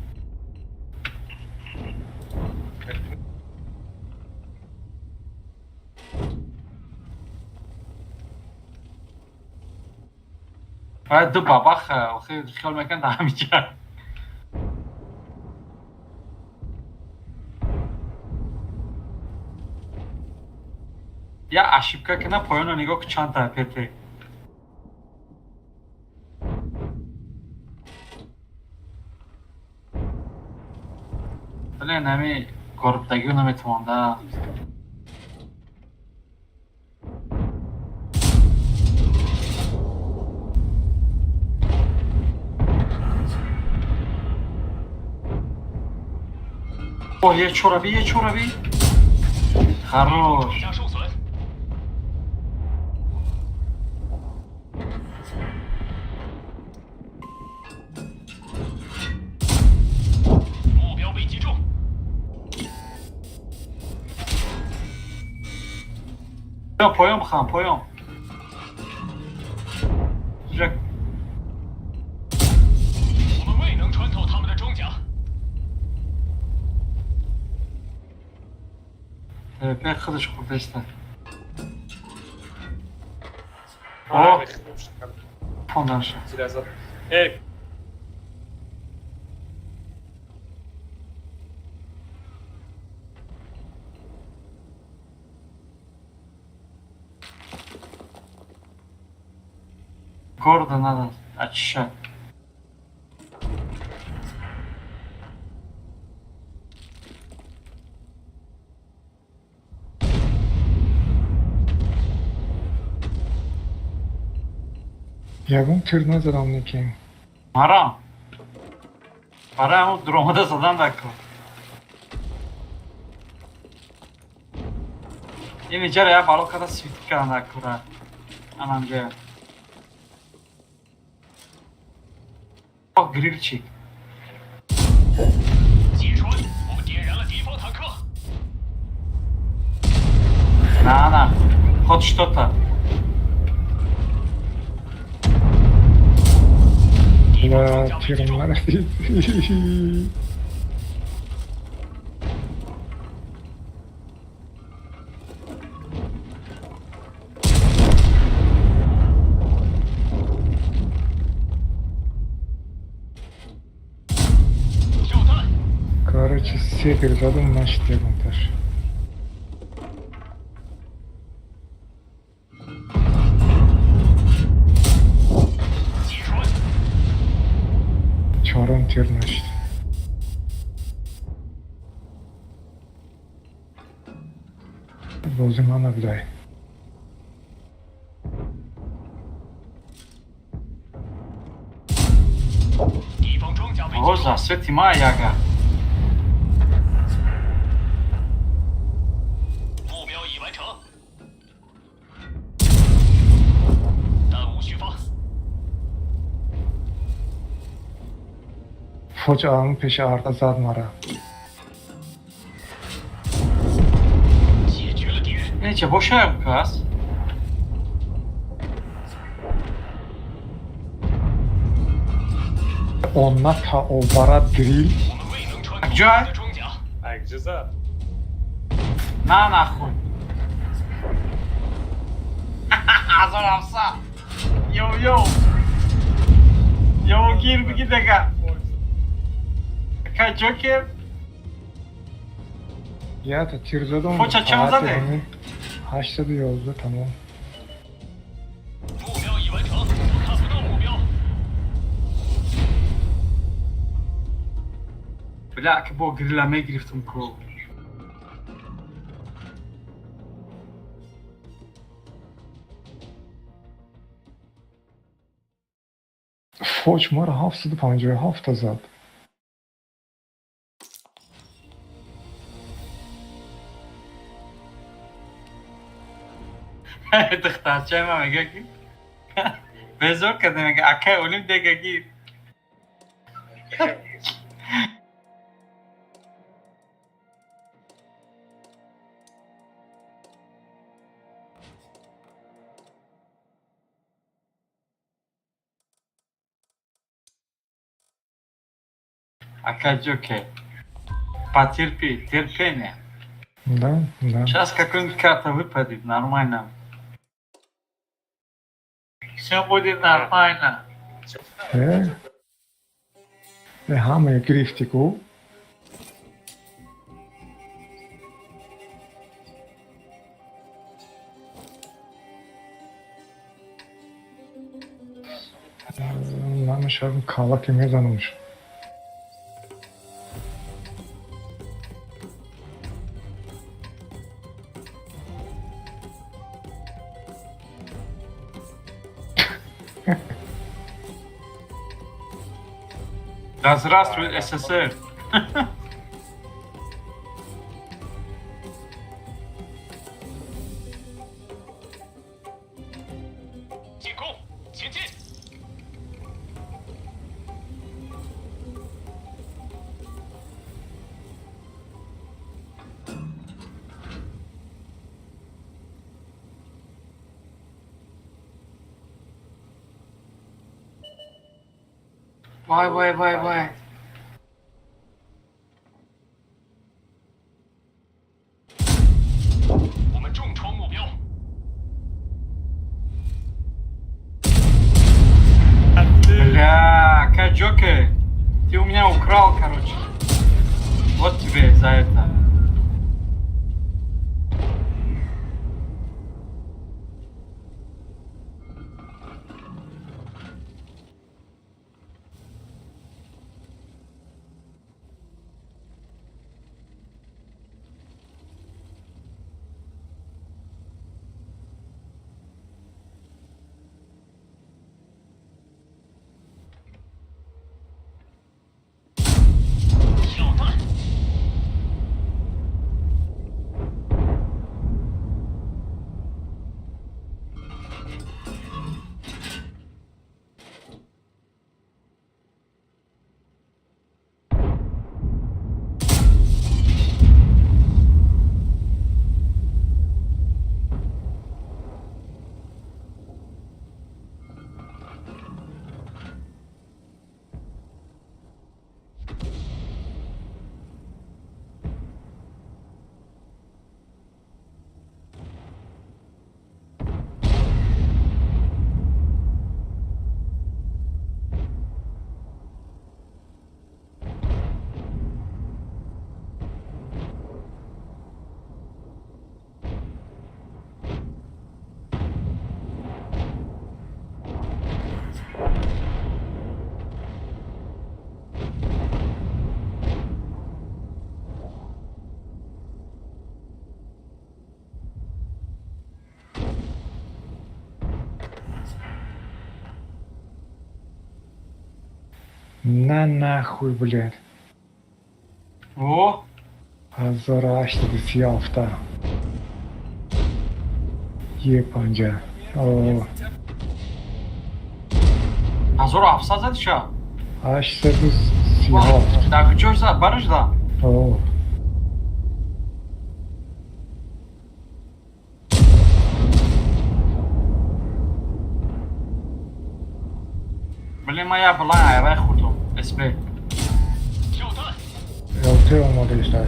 Вай ду бабаха, охи хиёл мекунад дар ҳамиҷа. Я ошибка кина, поёнро нигоҳ ку, чанд та пете. Блин, ҳами горбдагиро наметавонда. О, я чораби, я чораби. Хорош. Поём, хан, поём. Уже. ТВП худаш хурдеста. О, пондаша. Эй, Города надо очищать. Ягон тир назадам никин. Марам. Барои ҳамон дуромада задан дар кор. Ин иҷара як бало карда свитӣ кардан дар кора. Анамҷая. О, грильчик. На, на. Хоть что-то. Ла, тирам нарасид. Короче, се тир задам, нашид ягонташ. Чорум тир нашид. Бози ман набудай. О, засвети ма яга. Фоҷ ам пеши арта зад мара. Неча бошаям кас? Онна та овара дрил. Ҷой? Акҷиза. На нахуй. Азор афса. Йоу, йоу. Йоу, гир биги дега. Кай ҷокер? Я та тир задам. Фоча чанд заде? 811 тамом. Бля, ки бо грила мегирифтум ку. Фоҷ мара 757 та зад. Духтарчаи ман мега ки безор карда, мега акай олим дега гир. Акай Джокер. Потерпи, терпение. Да, да. Сейчас какой-нибудь карта выпадет, нормально. Все будет нормально. Э? Э, ҳамае гирифтӣ ку? Намешавам калаке мезанамш. Да здравствует СССР! Вай, вай, вай, вай. Бля, Каджоке, ты у меня украл, короче. Вот тебе за это. На нахуй, блядь. О, 1837. Е панҷа. О, 1700 зад ша? 837. Да куҷош зад? Бараш да? О. Блин, моя была, айвай хурдум. СБ. ЛТ омода истай.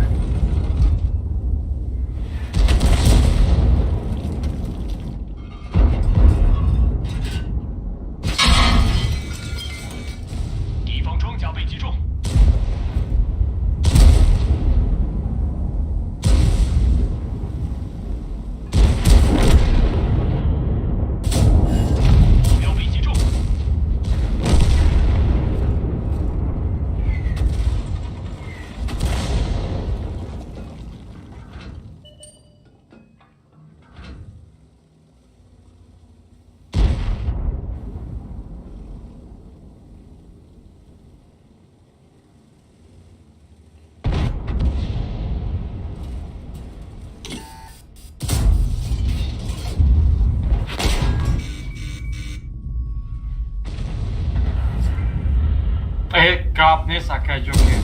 Э, гап нест, акай Ҷокер.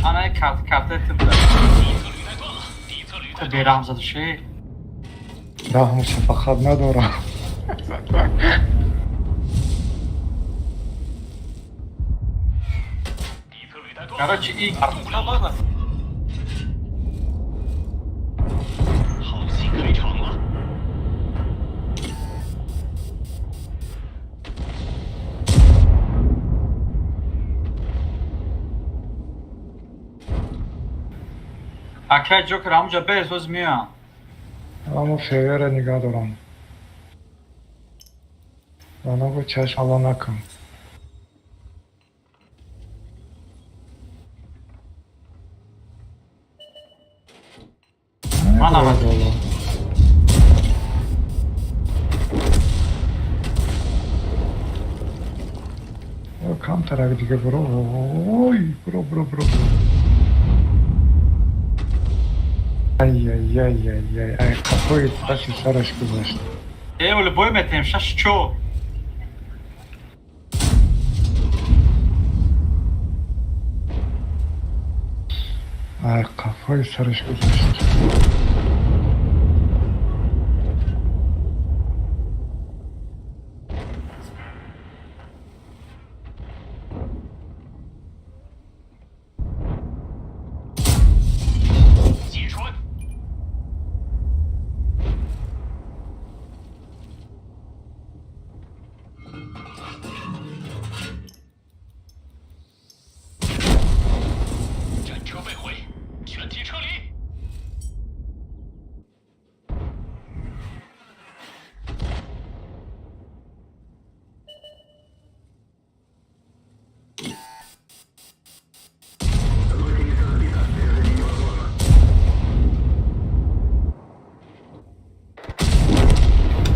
Ана карт карта тибда. Ту бераҳм заду ши? Раҳму шафақат надорам. Короче, и Акай Ҷокер ҳамуҷа бес оз меоям. Аммо февера нигаҳ дорам. Ба ногу чашм ало накун. Ман Боло, боло. О, камтарак дига буро. Ой, буро, буро, буро, буро. Ай-яй-яй-яй-яй. Ай, қафои паси сараш гузашт. Э, оли бой метем, шаш чо. Ай, қафои сараш гузашт.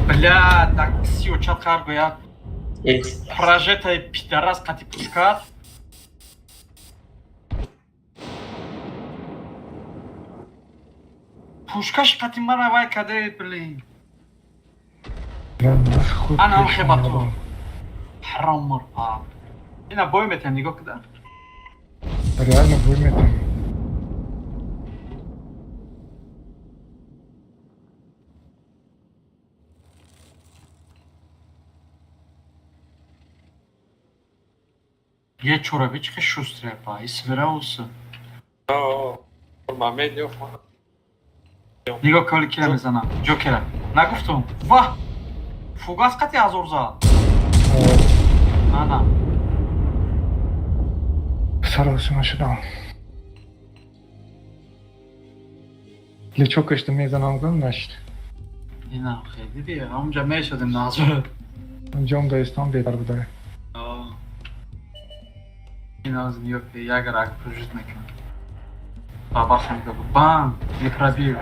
Бля, так сио чат хар гояд. Прожетаи пидарас қати пушкат. Пушкаш қати мара вай каде, блин. Я нахуй Ана пеш хеба ту. омадам. Ҳаром мурпа. Ина бой метем, нигоҳ куда. Реально бой метем. Е чораби чихе шустрия па, и свирауса. Нигоҳ коли кира мезана, Ҷокера. Нагуфтум. Ваҳ! Фугас қати ҳазор зад. Ана. Саросима шудам. Лечокашта мезанам гум нашд. Ина хе, диди, ҳамунҷа мешадем назар. Ҷом даистон бедар буда. Ина аз нигоҳ ки як рак прожит мекунам. Бабахам гап. Бам! Не пробил.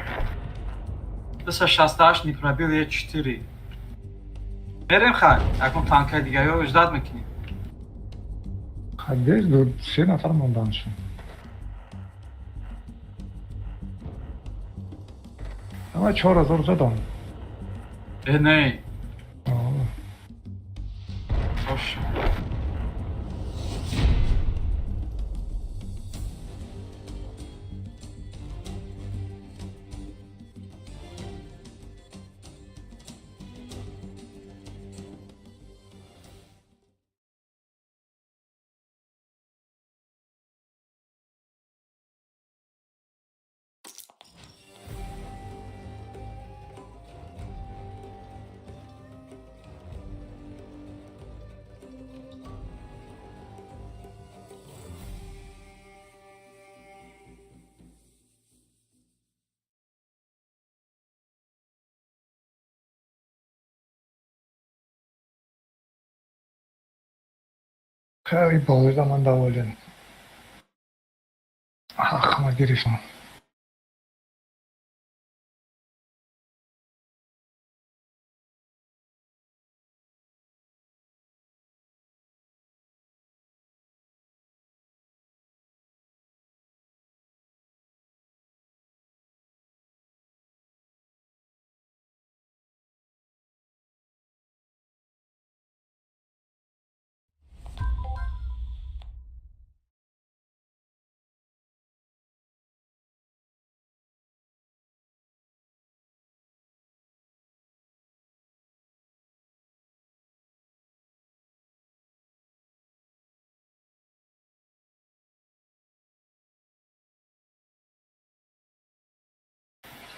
268 не пробил, Е4. Мерем хай, акун танкаи дигаё ждать мекунем. Хай, ду се нафар мондан шуд. Ама 4000 задам. Э, не. О, Бош. Хеле болида ман доволен. Ах, ма гирифтам.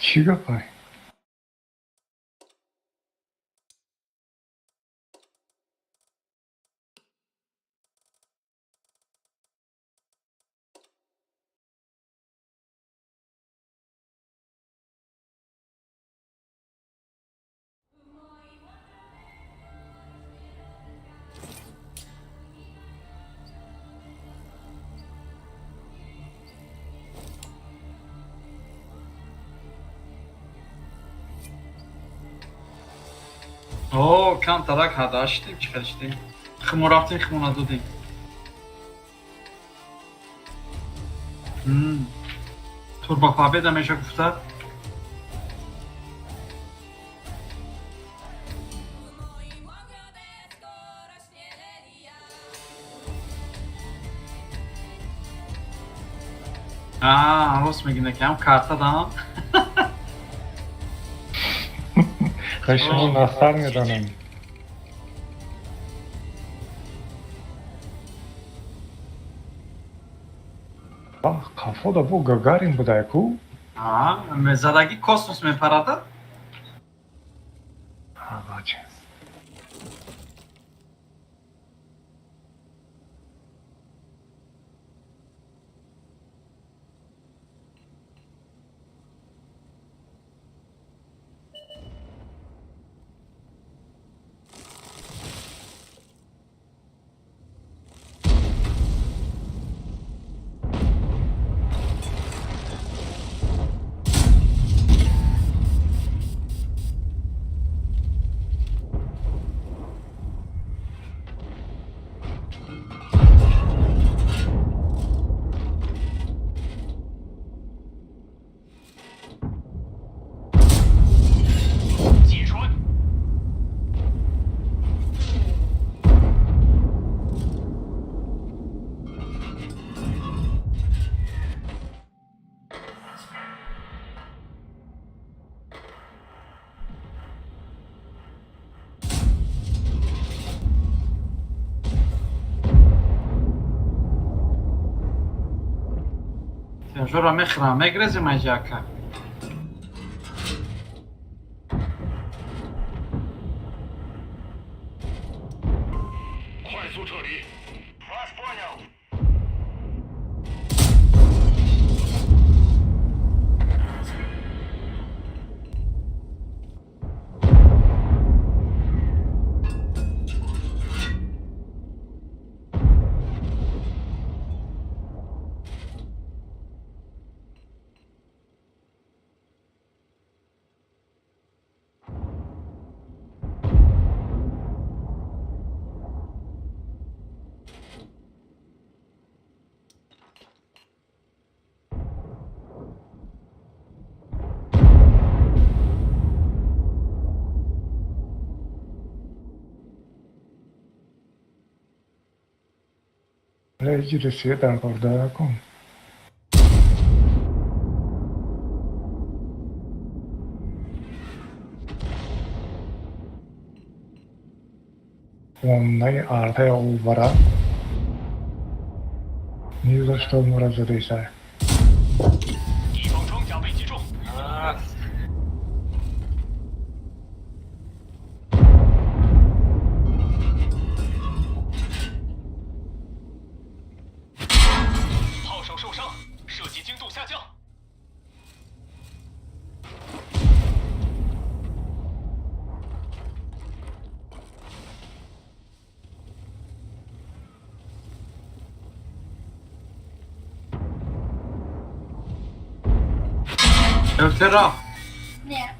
Чӣ гапай? О, камтарак ҳада шидем, чӣ хел шидем. Химо рафтем, химо надодем. Турбо победа меша гуфта. А, рост мегӯ, ки ҳам карта дам. Хай, шумо настар медонем. Қафода бо Гагарин будай ку? Задагӣ космос мепарада. Бача. Жора мехӯрам, мегрезем айҷа, ака. Леҷи Русия дар корда кун. Оннаи артаи овбара ни за что мора задесай. Эльтера. Не.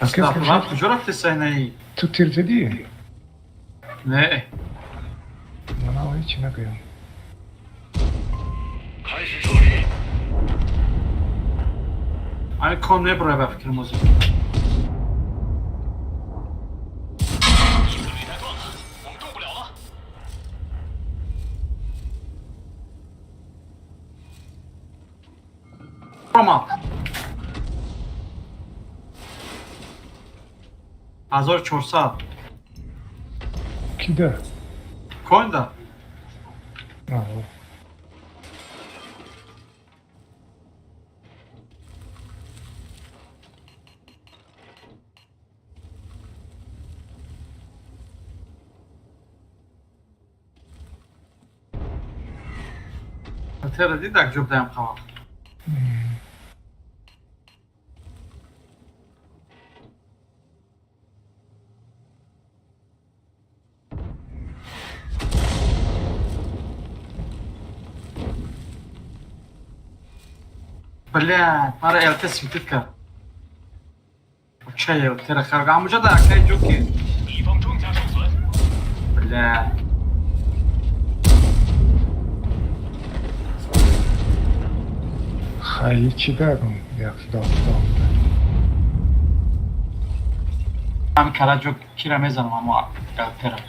Астағфируллоҳ, куҷо рафти, сайнаи? Ту тир задӣ? Не. Манам ҳечи нагӯям. Ай, кон мебурай ба фикри музик. Рома. 1400. Кида? Коинда. Аҳо. ЛТ-ра дидак ҷоб даям қавақ. Блядь, мара ЛТ светит кард. Чай ЛТ-ра харга. Амуҷа да акай ҷоки. Бля. Хай чӣ дагум 177. Ҳами кара ҷо кира мезанам амо ЛТ-ра.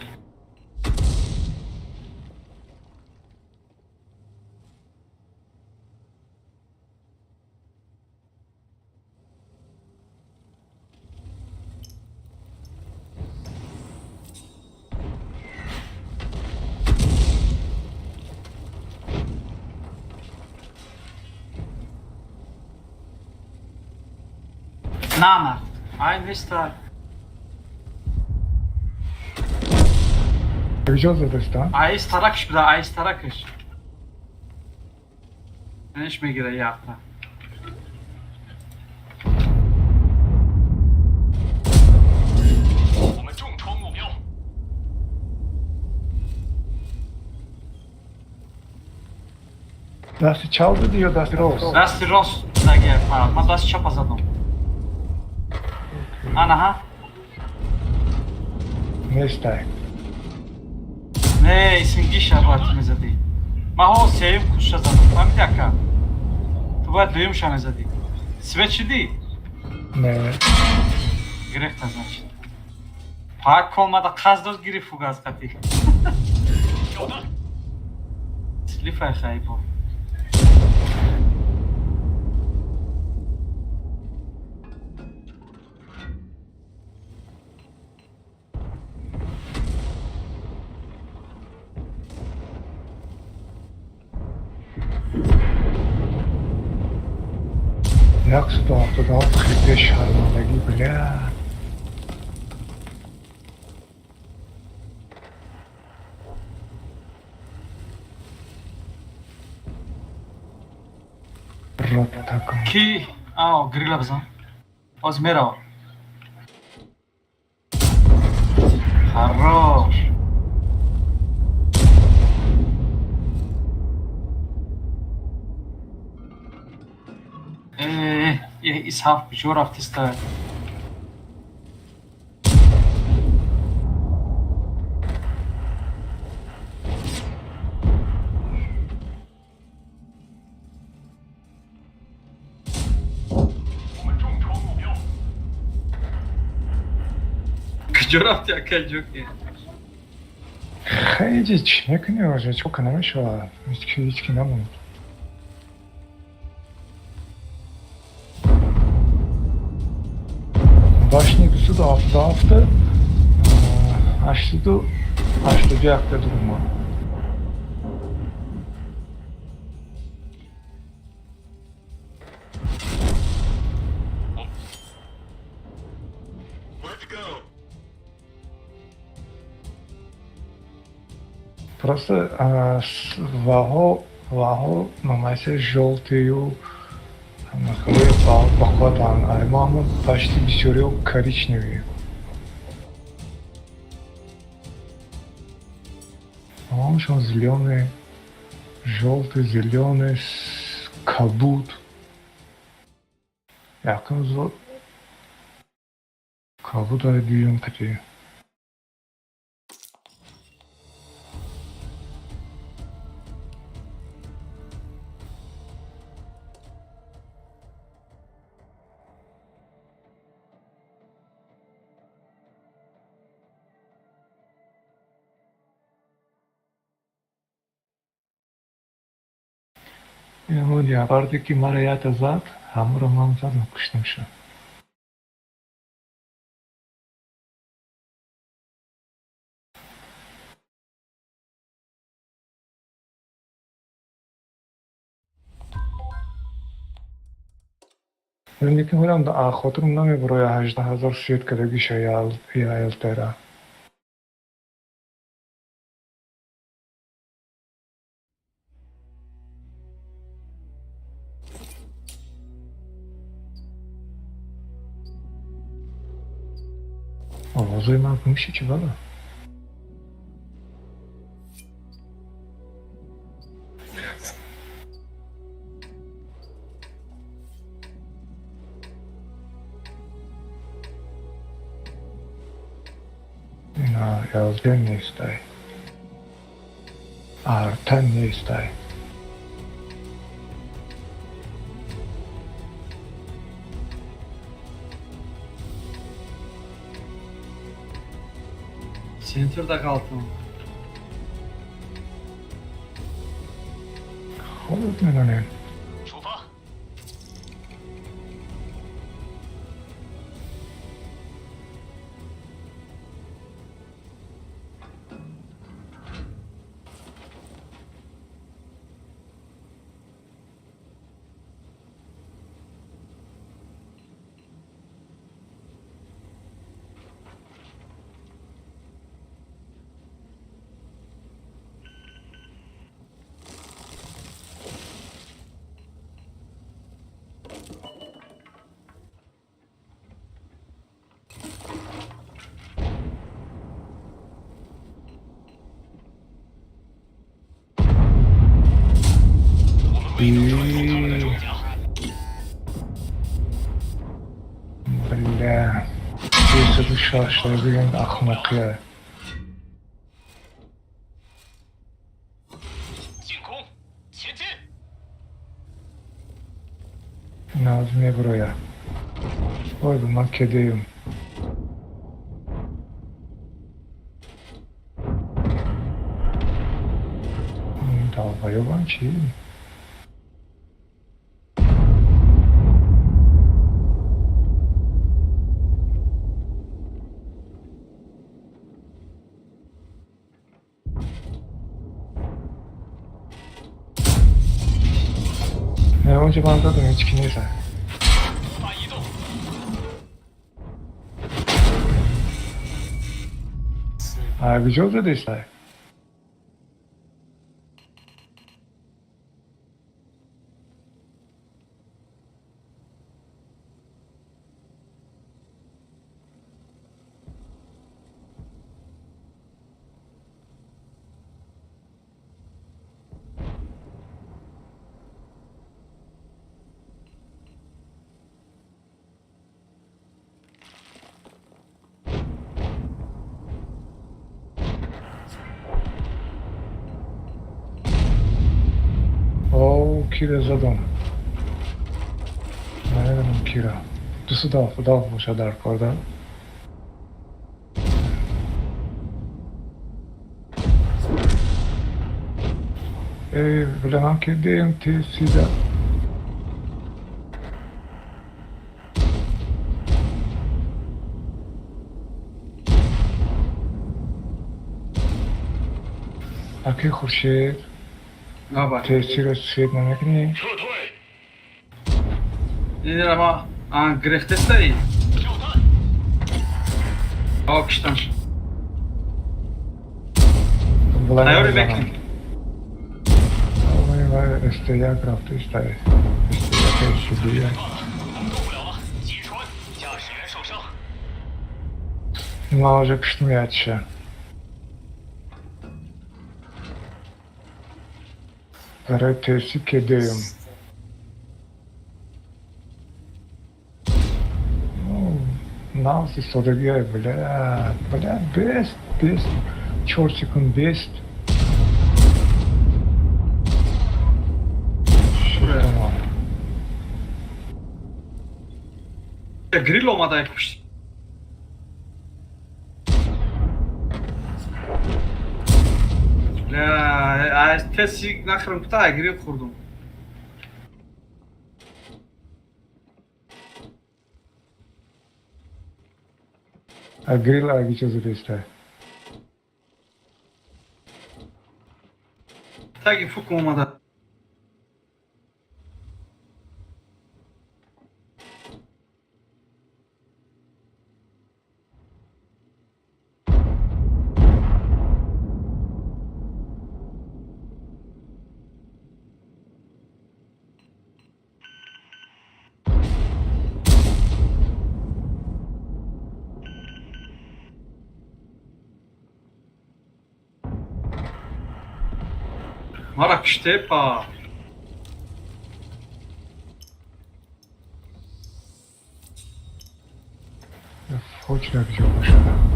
На, на. Ай, неста. Куҷо задаста? Ай, старакш буда, ай, старакш. Неш мегира яхта. Дасти чап зади ё дасти рост? Дасти рост заги, ман дасти чапа задам. Ана, ҳа? Нестай. Не, исингиша бояд ту мезадӣ. Ман ҳо сеюм кушша задам, фаҳмиди ака? Ту бояд дуюмша мезадӣ. Свет шидӣ? Не. Гирехта, значит. Пак омада қасд дошт гирифт фугаз қатӣ. Слифай хайбо. 177 хипе шармандагӣ, бля. Рот таком. Ки? Ао, грила бизан. Ҳозир мерава. Хорош. Исҳаф куҷо рафтиста? Куҷо рафти, акай ҷоки? Хеле чӣ мекунӣ оҷа? Чӣ ка намешавад? Ҳеҷ ки намонд. Башни 277, 881 дурума. Просто ваҳо номайсе жёлтыю хеле бақватан, ма ҳама почти бисёриҳо коричневый. Ҳамашон зелёный, жёлтый, зелёный, кабуд. Якум зод кабуд ай дуюм қати. Ягъарде ки мара ята зад, ҳамуро ман задам, куштамша. Лекин ҳолам хотирам намебарояд 18 000 свет кардагиша я ЛТ-ра. Овозои ман гумши, чӣ бала? Ина ЛД нестай. Арта нестай. Центрда қалтым. Худат медонем. Бля. 360 бигем ахмақия. Наз меброя. Ой, ба ман кедеюм. Долбоёбам чӣ? Не, онҷа ман задам, ҳеҷ ки нест. А куҷо задестай? О, кира задам. Намедонам кира. 277 бошад дар кор да. Эй, бля, ман кедеем тесида. Аки Хуршед, тесиро свет намекунӣ? Инра а грехтестай? О, киштам. Тайёри мекунӣ? СТ1 рафта истай. СТ1 СД1. Ман уже киштум яча. Барои теси кедеюм. Нағз истодагиай, бля, бля, бест, бест, 4 секунд бест. Шуд. Грил омада як пушт. Бля, аз теси нахрам кута грил хӯрдум. А грил аги чо задестай? Таги фук омада. Мара киштепа. Фоч якҷо бошад.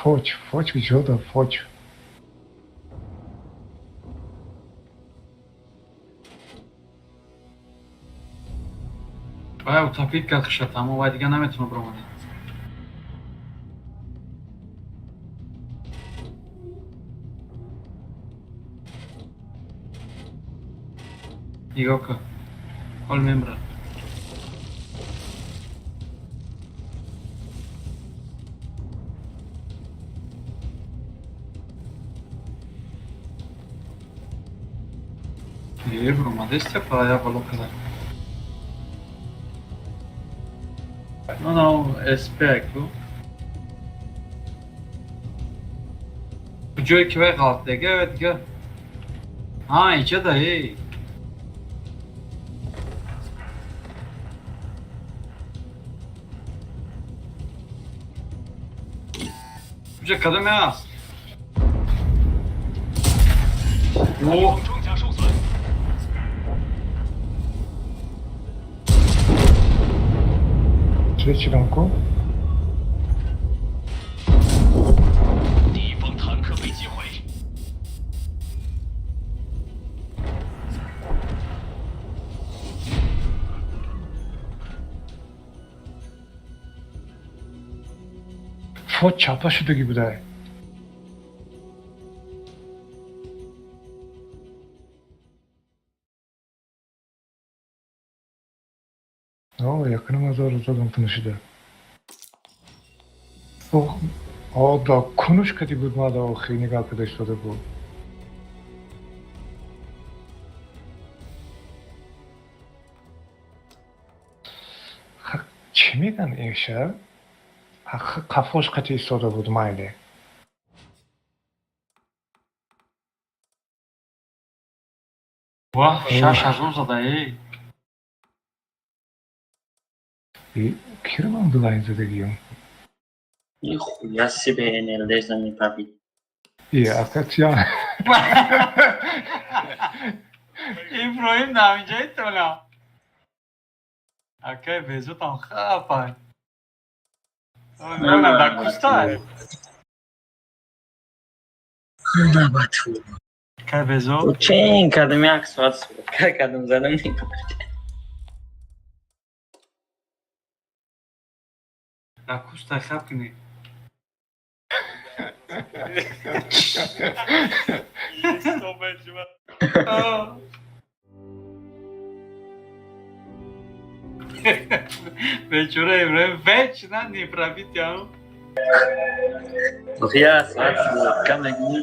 Фоч, фоч куҷода, фоч? Вай утопит кард хишат, аммо вай дига наметавона биромада. Нигоҳ кун. Ҳол мемирад. Е, бромадесте, па я бало каза. Ну, ну, СП ку. Куҷое ки вай ғалат дега, вай дига. А, иҷа да, эй. Куҷа кадоме аст? О! Третий рамку. Фот чапа шудагӣ будай. О, якуним ҳазор задам тунушида. О, да кунуш кади буд мада охир нигаҳ карда истода буд. Чӣ мегӯянд иша? Қафош қати истода буд майли. Ваҳ, 6000 зада, эй. Киро ман билайн задагиём? Нихуя себе НЛД за не папи. И, акация. Иброҳим дар инҷа итолам. Акай безутам хапай. Намедонам дар кустай. Набату. Акай безу. Чен кардам як соат суҳбат кардам задам Дар кустай хап кунӣ. Бечора Иброҳим вечно не пробитиям. Я соат кам мекунӣ?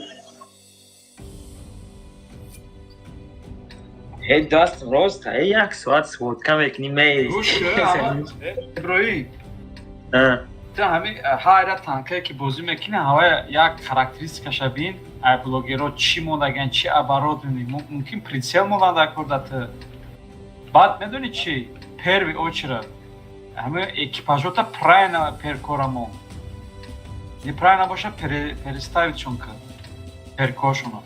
Ҳей, даст рост, ҳей, як соат сводка мекунӣ, меири. Гӯш кун, Иброҳим. Ту ҳамин ҳар як танкае ки бозӣ мекунӣ, ҳавая як характеристикаша бин, ай блогерҳо чӣ мондаган, чӣ оборудование, мумкин прицел монанда курда ту. Баъд медонӣ чӣ? Первый очередь ҳамин экипажота правильно перкора мон. Неправильно боша, переставить шон кар. Перкошона.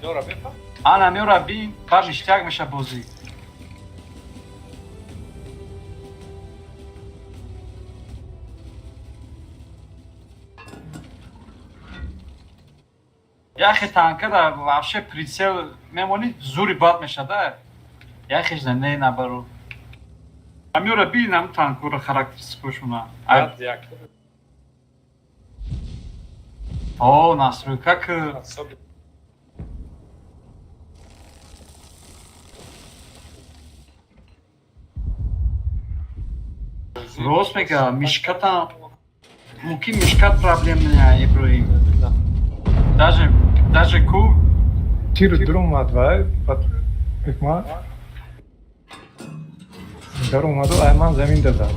Инора мефаҳм? Ана меора бин, баъд ништяк меша бозӣ. Яхе танка да вообще прицел мемонӣ, зури бад мешада. Яхеш да не набару. Амиора бин ам танкура характеристикошуна. Баъд як. О, настройка к Особенно. Рост мега, мишката мумкин мишкат проблем не, Иброҳим. Даже ку Тир дуромад вай, баъд ҳикмат даромаду айман замин дазад.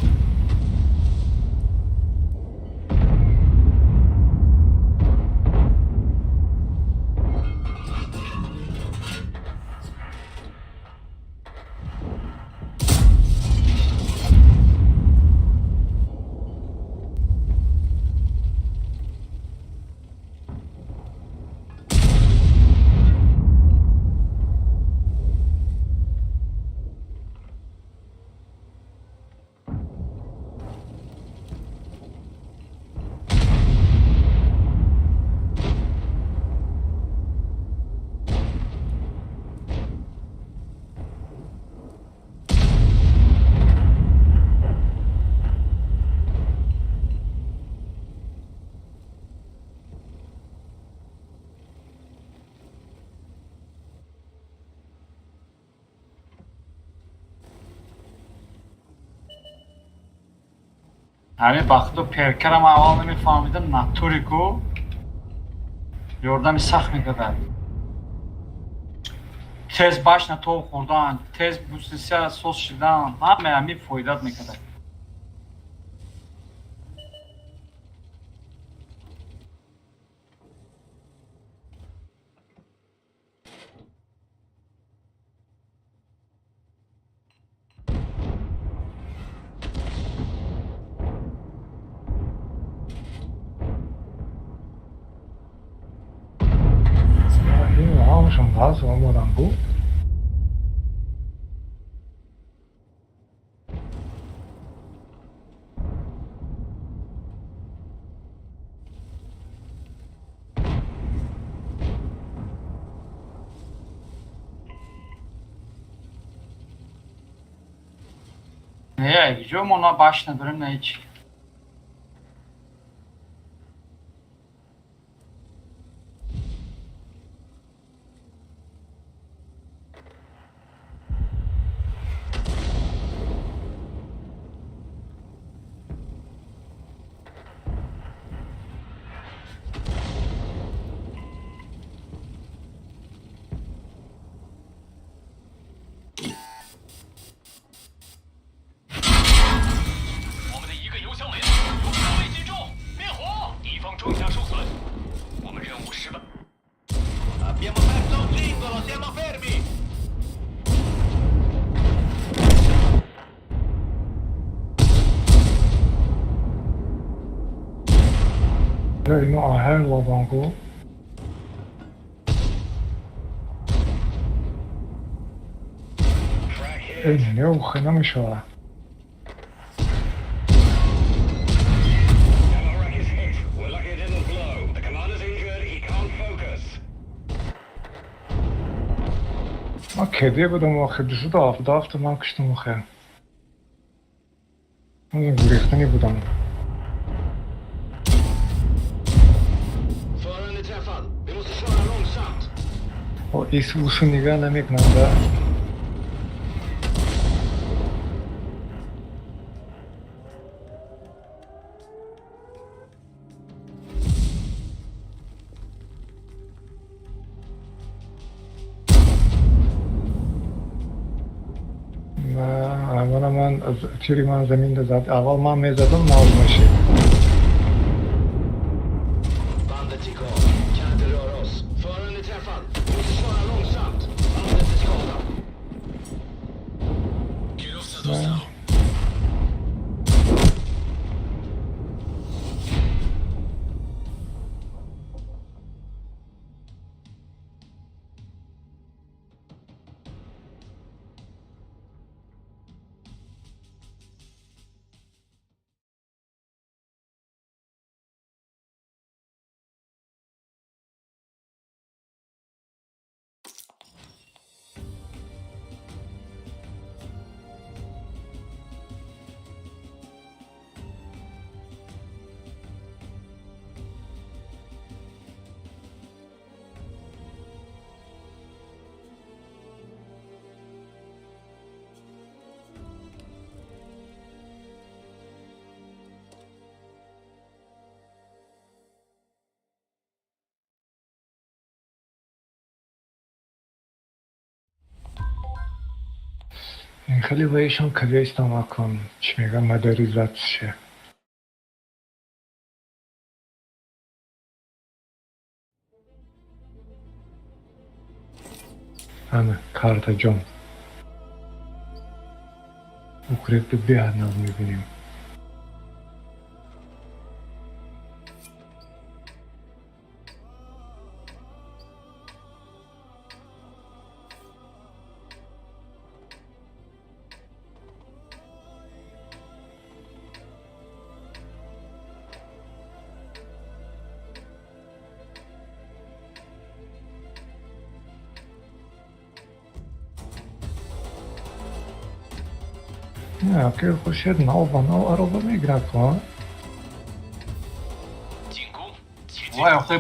Ҳамин ба худо перкарам аввал намефаҳмидам, натури ку ёрдами сахт мекардад. Тез башна тоб хӯрдан, тез бусися соз шидан, ҳама ҳамин фоидат мекардад. Ин ҳамашон баъз омадан буд. Не, ҷо мо на башна дорем, на ҳеч. Ино аҳар лобанку. Не, ухе намешава. Ман кеде будам охир, 277 ман куштам охир. Ман гурехтанӣ будам. Ис усу нигаҳ намекунам да. Мана ман тири ман заминда зад. Аввал ман мезадам, нав мешид. Хеле ваишон квестам акун чӣ мегӯям, модернизатсия. Ана картаҷон, укрепи беҳад нав мебинем. Аки Хуршед нав ба нав ароба мегирад ко. Вай, охи,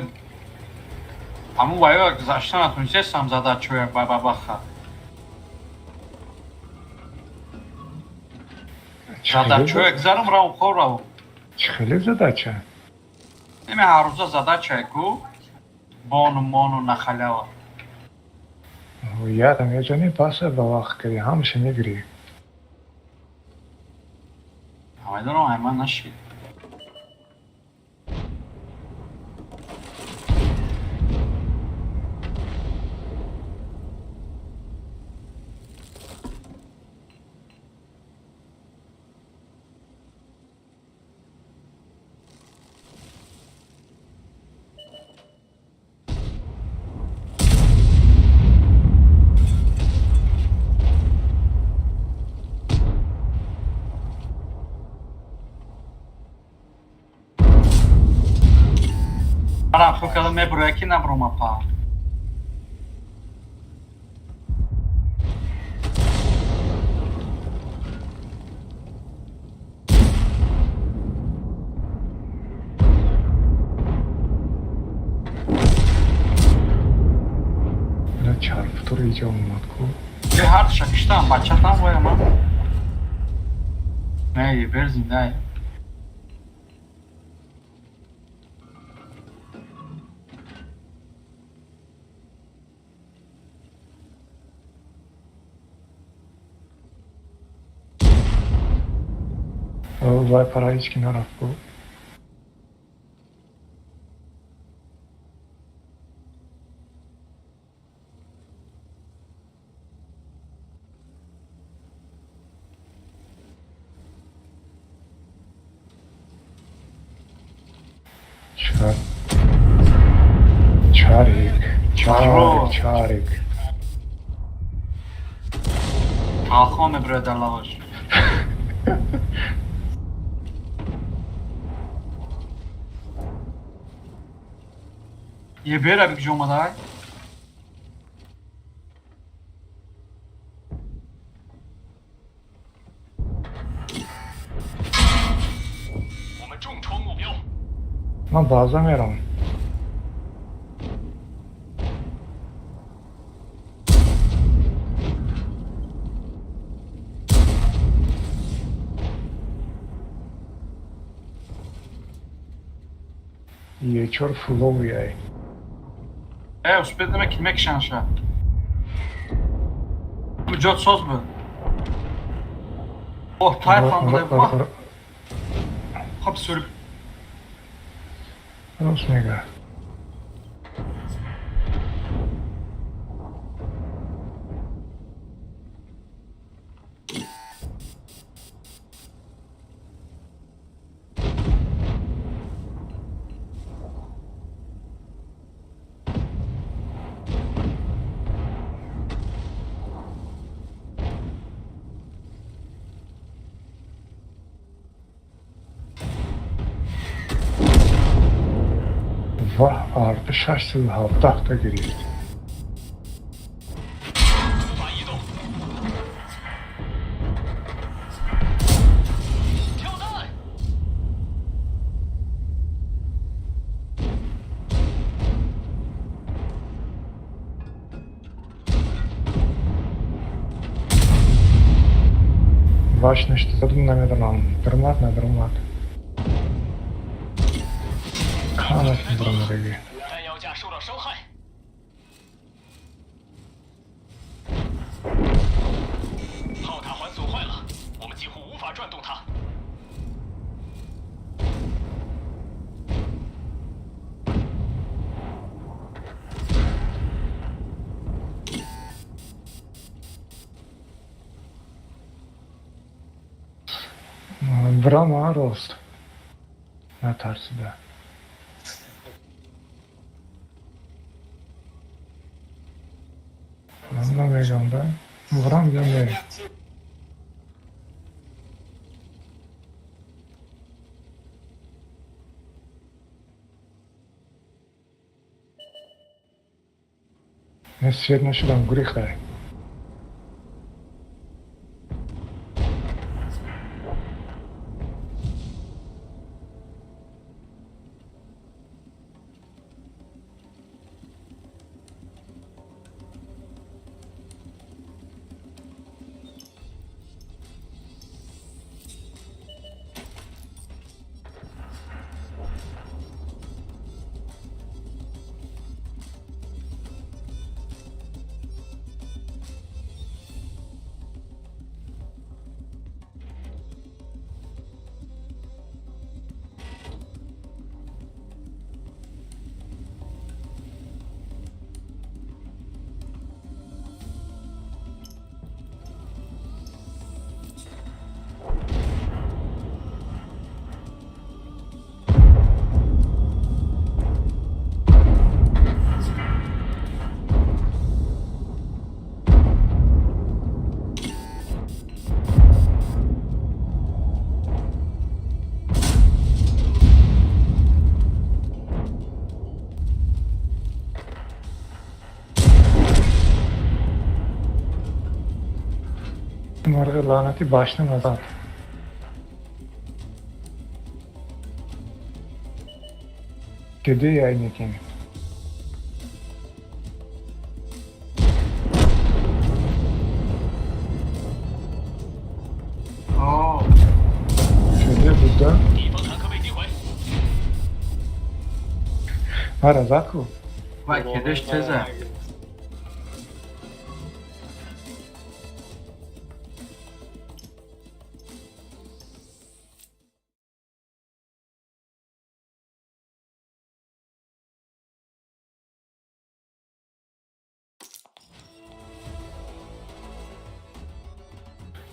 ҳамун вайо гузашта натунистесам, задачоя ба бабаха. Задачоя гузарам, равм, хоб равм. Чӣ хеле задача? Неме, ҳаррӯза задачае ку, бону мону нахалява. Ядам яҷони паса ба вақт кири, ҳамаша мегирӣ. Намедонам, айман нашид. Марам хо када мебуроя ки наброма па. Ина чарфтур иҷа омад ку. Е, ҳардуша киштам, бачатам вояма. Не, бер зиндае. Вай пара ҳеҷ ки нарафт ку. Чар чарик чарик чарик. Талхон мебуроя дар лаваш. Е, бера бикҷо омадай? Ман баъза мерам. Е4 фуловый ай. Успеть намекунӣ, мекушанша. Ҷот соз буд. Оҳ, тайфам буда. Хоб сури. Рост мега. Ваҳ, арта 617-та гирифт. Ваш наштадум намедонам. Даромад, надаромад. Канат баромадаги. Брама рост. Натарсида. Ман намегам да. Врам я не. Не свет нашудам, гурехтай. Марғи лаънатӣ башна назад. Кеде яйникин. Кеде буда? Мара заку? Вай, кедеш теза.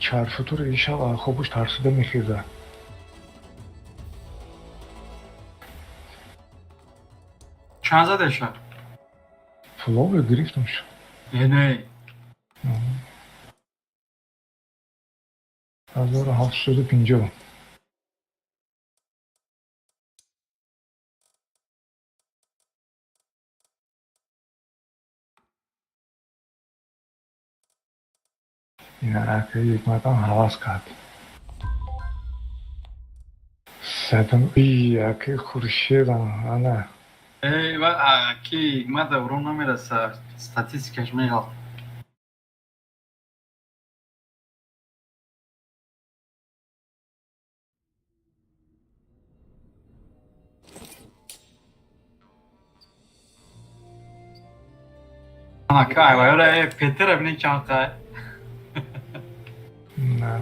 Чаршутур ишав хобуш тарсида мехеза. Чанд задаша? Флове гирифтамш. Не. 1750. Ина ҳикматам ҳавас кард. Садам яки хуршедам ана. Эй, ва ки ҳикмат даврон намераса, статистикаш меғалт. Ана кай, вайра Петера бинен чанд қай. На.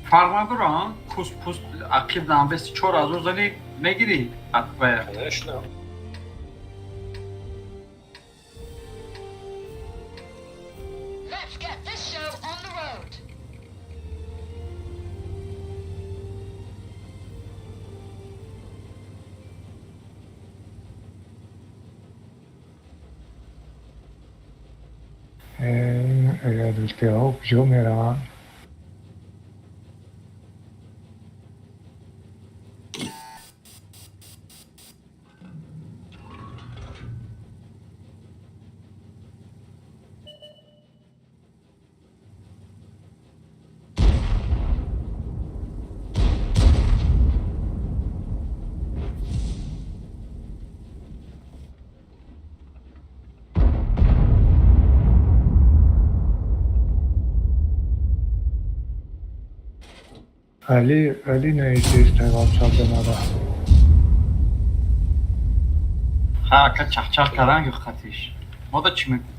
Фарқ надорад, куст пуст ақиб дамбеси 4000 зани мегирӣ атбая. Конечно. Let's get this show on the road. Ин ЛТ-ҳо куҷо мераванд? Али, Али наиздеста ватсап мара. Ха, ка чахчах кардан ки хатиш. Мода чӣ мекун?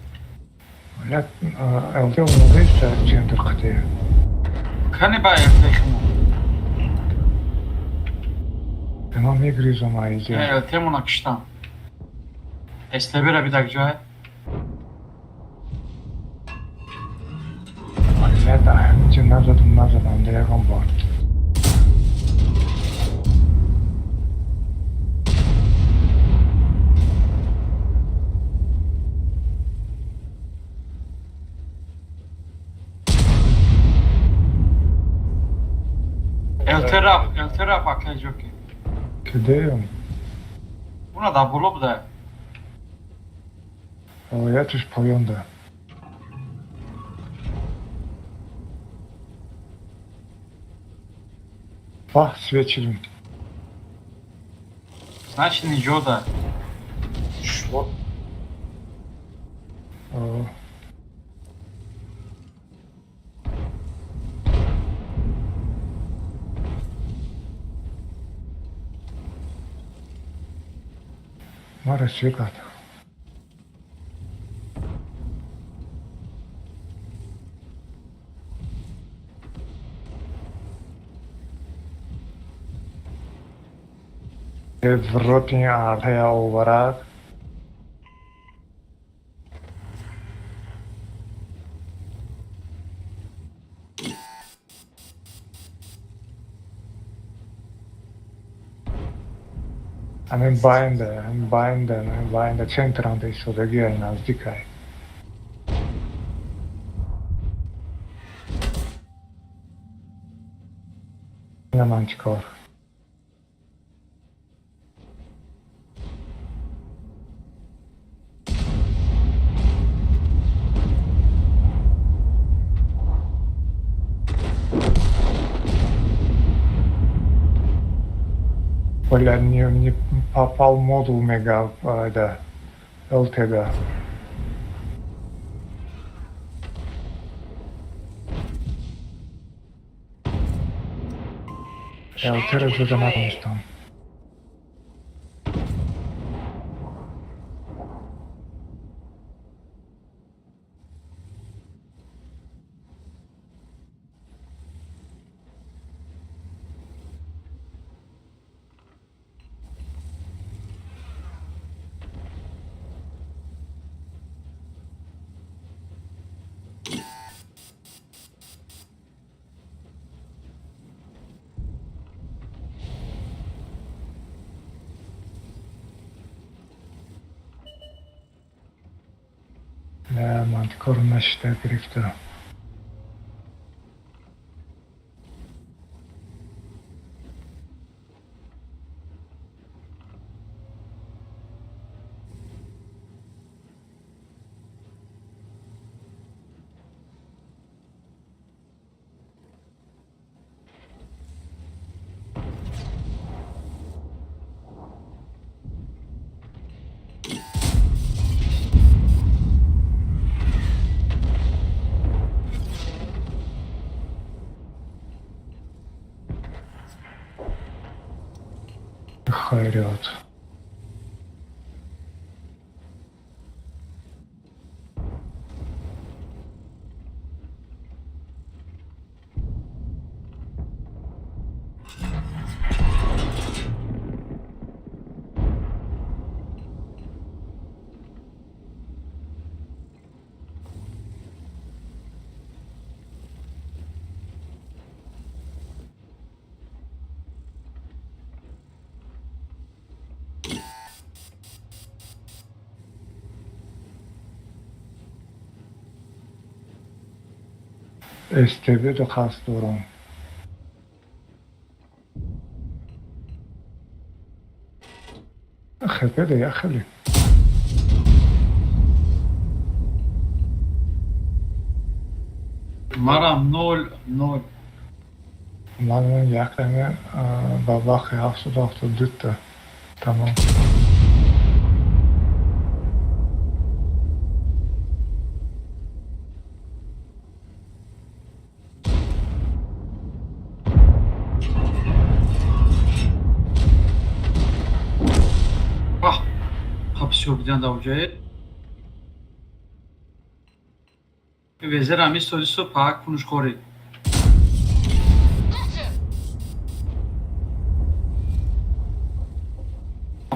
Як ЛТ омодаиста центр қате. Кани ба ЛТ химо? Ман мегризам айҷа. ЛТ мона киштам. СТБ-ра бидак ҷой. Блядь, ҳаминҷо назадам, назадам, да ягон бор. ЛТ рафт, ЛТ рафт акай ҷоки. Кидаем? Уна да боло буда. Ятиш поёнда. Вах, свечилим. Значит, ниҷода. Что? О. Мара свекат. В рот не архая оварат. Ҳамин байнда, ҳамин байнда, ҳамин байнда центранда истодагиай наздикай. Ина ман чӣ кор? Бля, не попал модул мега, да, ЛТД. ЛТ зада натонистам. Не, мантикор нашида гирифта. Хайрият. СТБ-до қасд дорам. ХП-да як хеле. Марам 0-0. Ман як даме ба вақти 772-та. Тамом. Всё будан дар ҷое везерам истодису паак кунушхорӣ.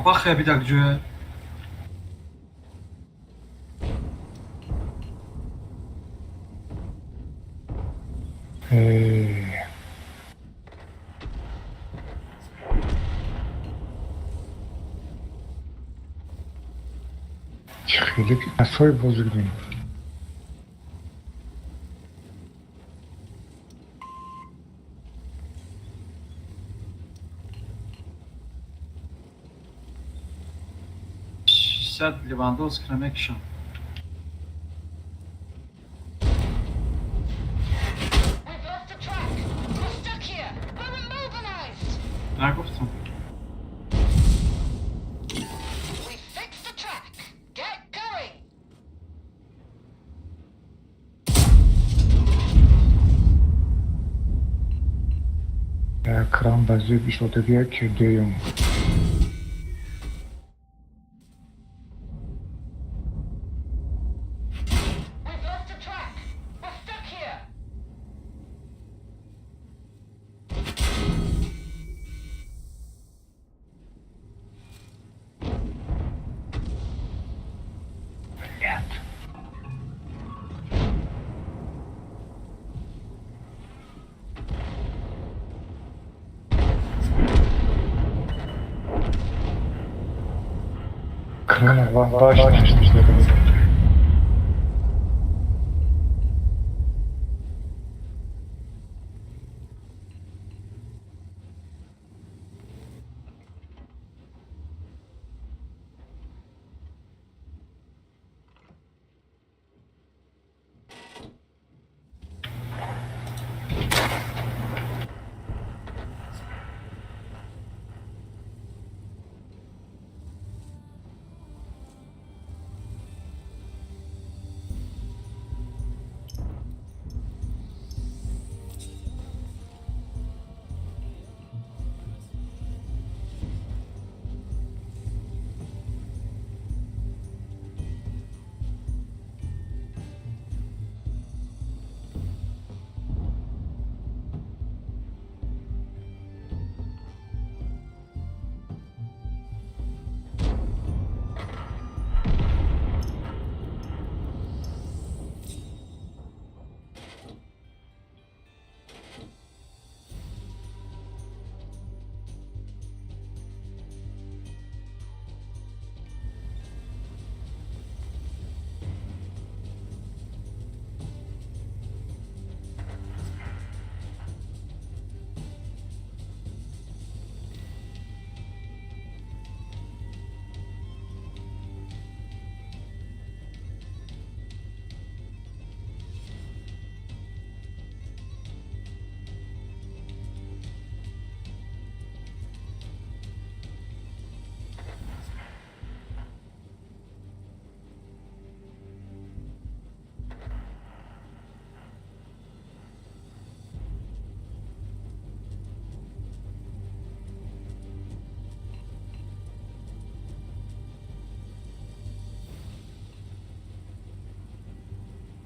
Бахе бидак ҷое. Хеле касои бузургем. Сад Левандовскиро мекушам. Нагуфтам. Экран ба зуд ишодагия ки дуюм. Крана башня.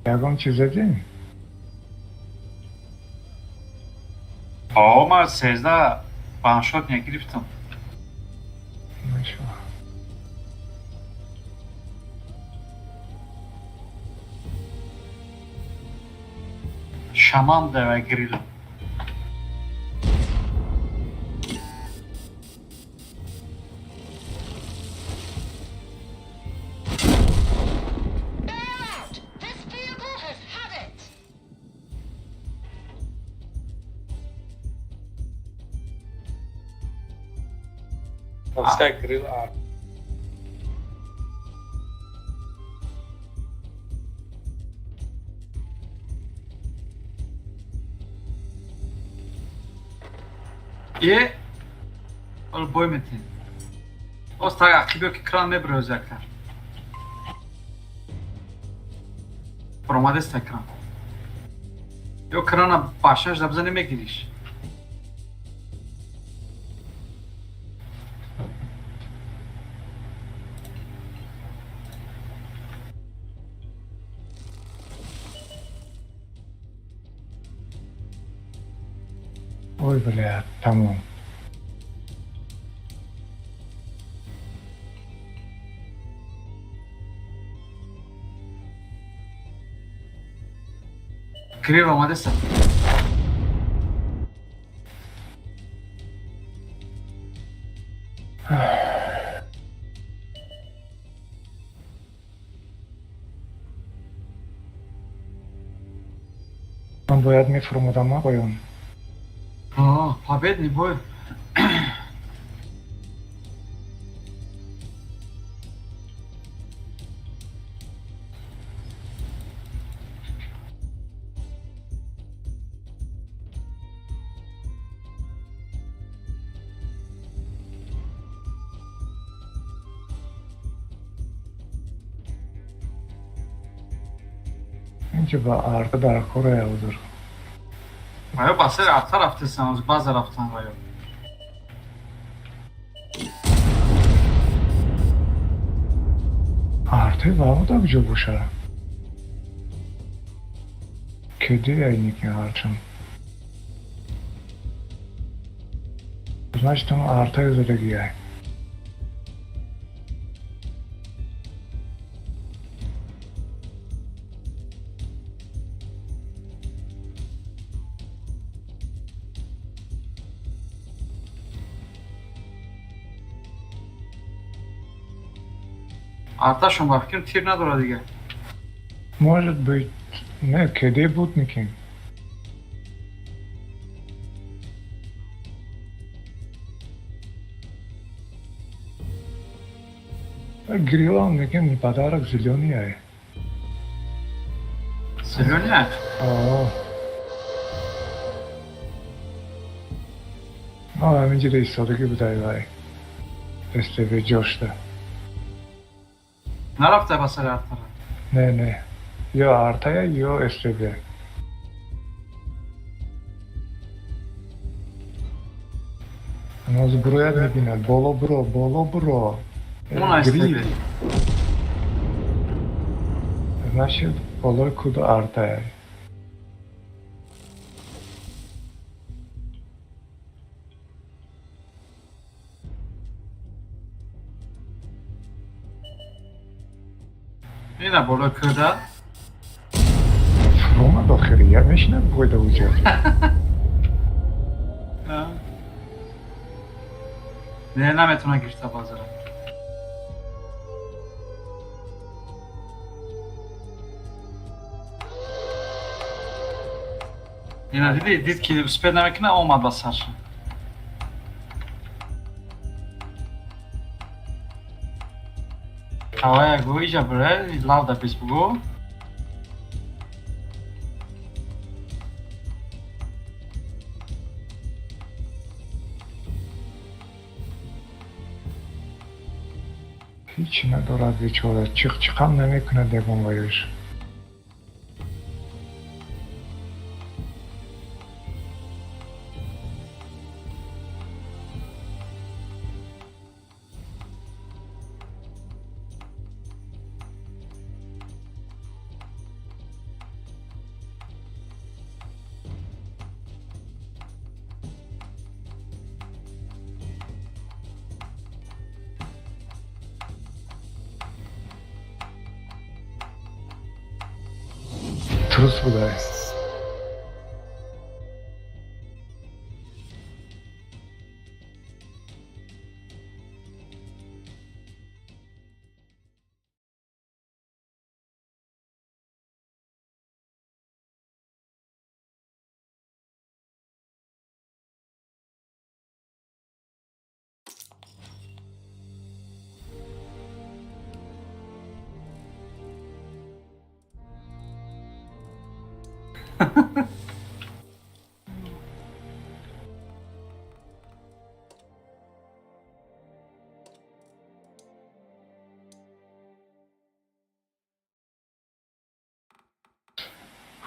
Ягон чиз задем? О, ман 13 ваншот негирифтам. Машаллах. Шаман давай грил. Out! This vehicle has had it! Пускай грил ар. Е, ол бой метин. Оз так ақибё ки кран мебироз якар. Баромадест экран. Ё крана башаш да бизани мегириш. Ой, бля, тамом. Грил омадеста. Ман бояд мефурмудам, а поён. О, победный бой. Инҷа ба арта дар кора ҳозир. Ва ё басер арта рафтесан, оз база рафтан ва ё. Артаи вауда куҷо боша? Кеди айники арчам. Значит, там артаи задагиай. Арташон ба фикрам тир надорад дигар. Может быть, не, кеди буд никин. Грилам никин подарок зелёный ай. Зелёный ай? О. А, ҳаминҷида истодагӣ будай вай. СТВ ҷошта. Нарафта ба сари артара. Не, не. Ё артая, ё СТВ. Ҳанӯз бурояд мебинад. Боло буро, боло буро. Он Грил. СТВ. Значит, болои куду артая. Ина болои кӯда. Фуромад охири, я мешинад бойда уҷа. Не, наметавона гирифта базара. Ина диди, дид ки успед намекуна, омад ба сарша. Ҳавая го иҷа бира, лавда бис буго. Ҳеҷ надорад бечора, чиқ-чиқам намекунад ягон ваюш. Трус будай.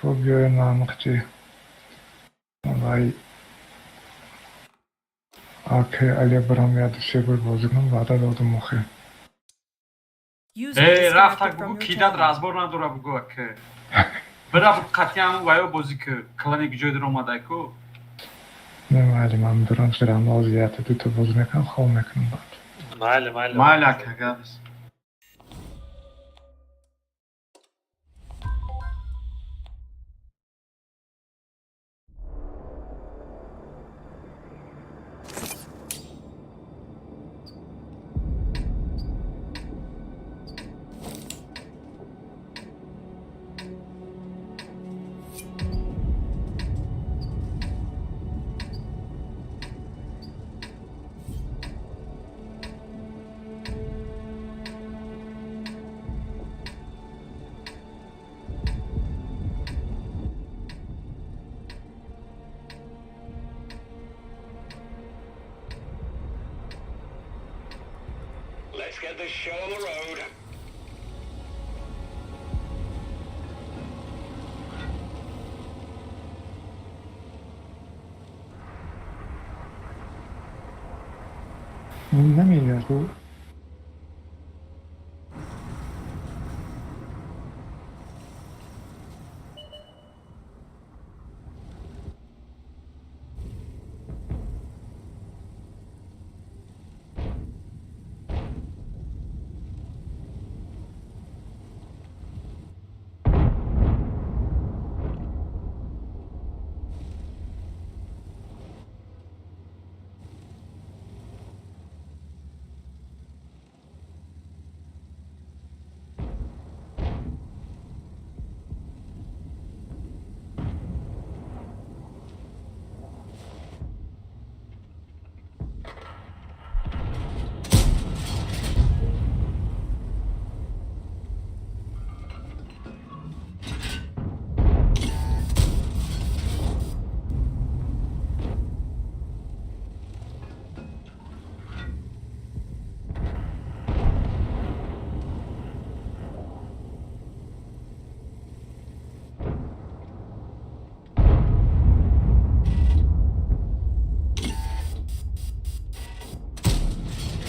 Хуб, биёем намқти вай аке али барам яду се бор бозӣ кунам, ваъда додам охи. User Э, рафтак disconnected from бугу your кидат channel. Разбор надора бугу аке. Бира бугу қатъиян ваё бозӣ ки клане ҷой дар омадай ку. Не, майли, ман дурам сирам озията дута бозӣ мекунам, хоб мекунам баъд. Майли, майли. Майли ака, гапс. Let's get this show on the road. Намеяд ку.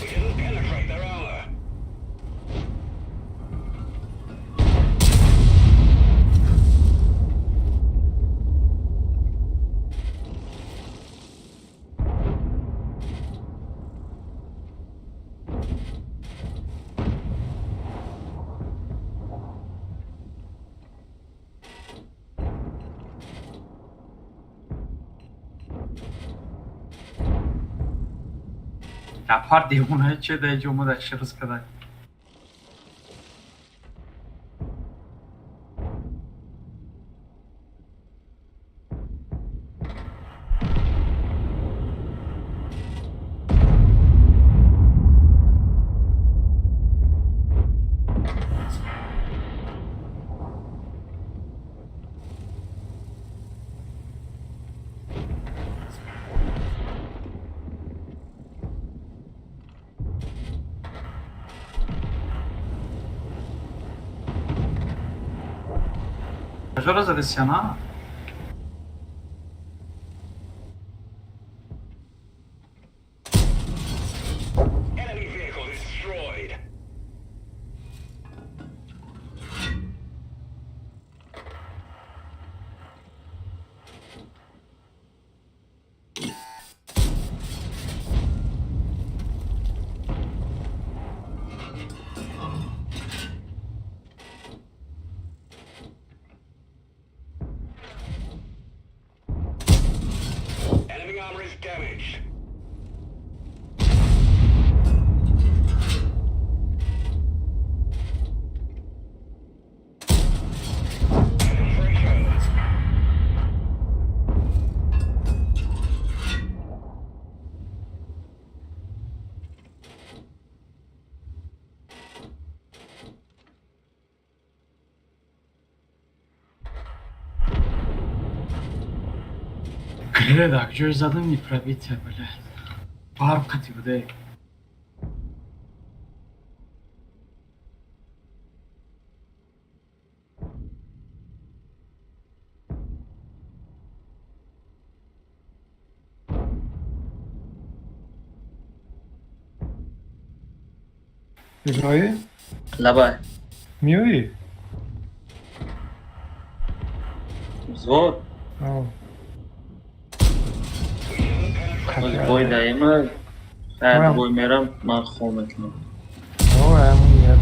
We didn't penetrate their armor. Гафар девонаи че дар ҷо омада ширз кадай. Куҷоро задеси на? Enemy vehicle destroyed. Гред акҷои задам, не пробитие, блядь. Барқ қати буде. Иброҳим. Лабай. Миёӣ? Взвод. Бой даима бой мерам, ман хоб мекунам.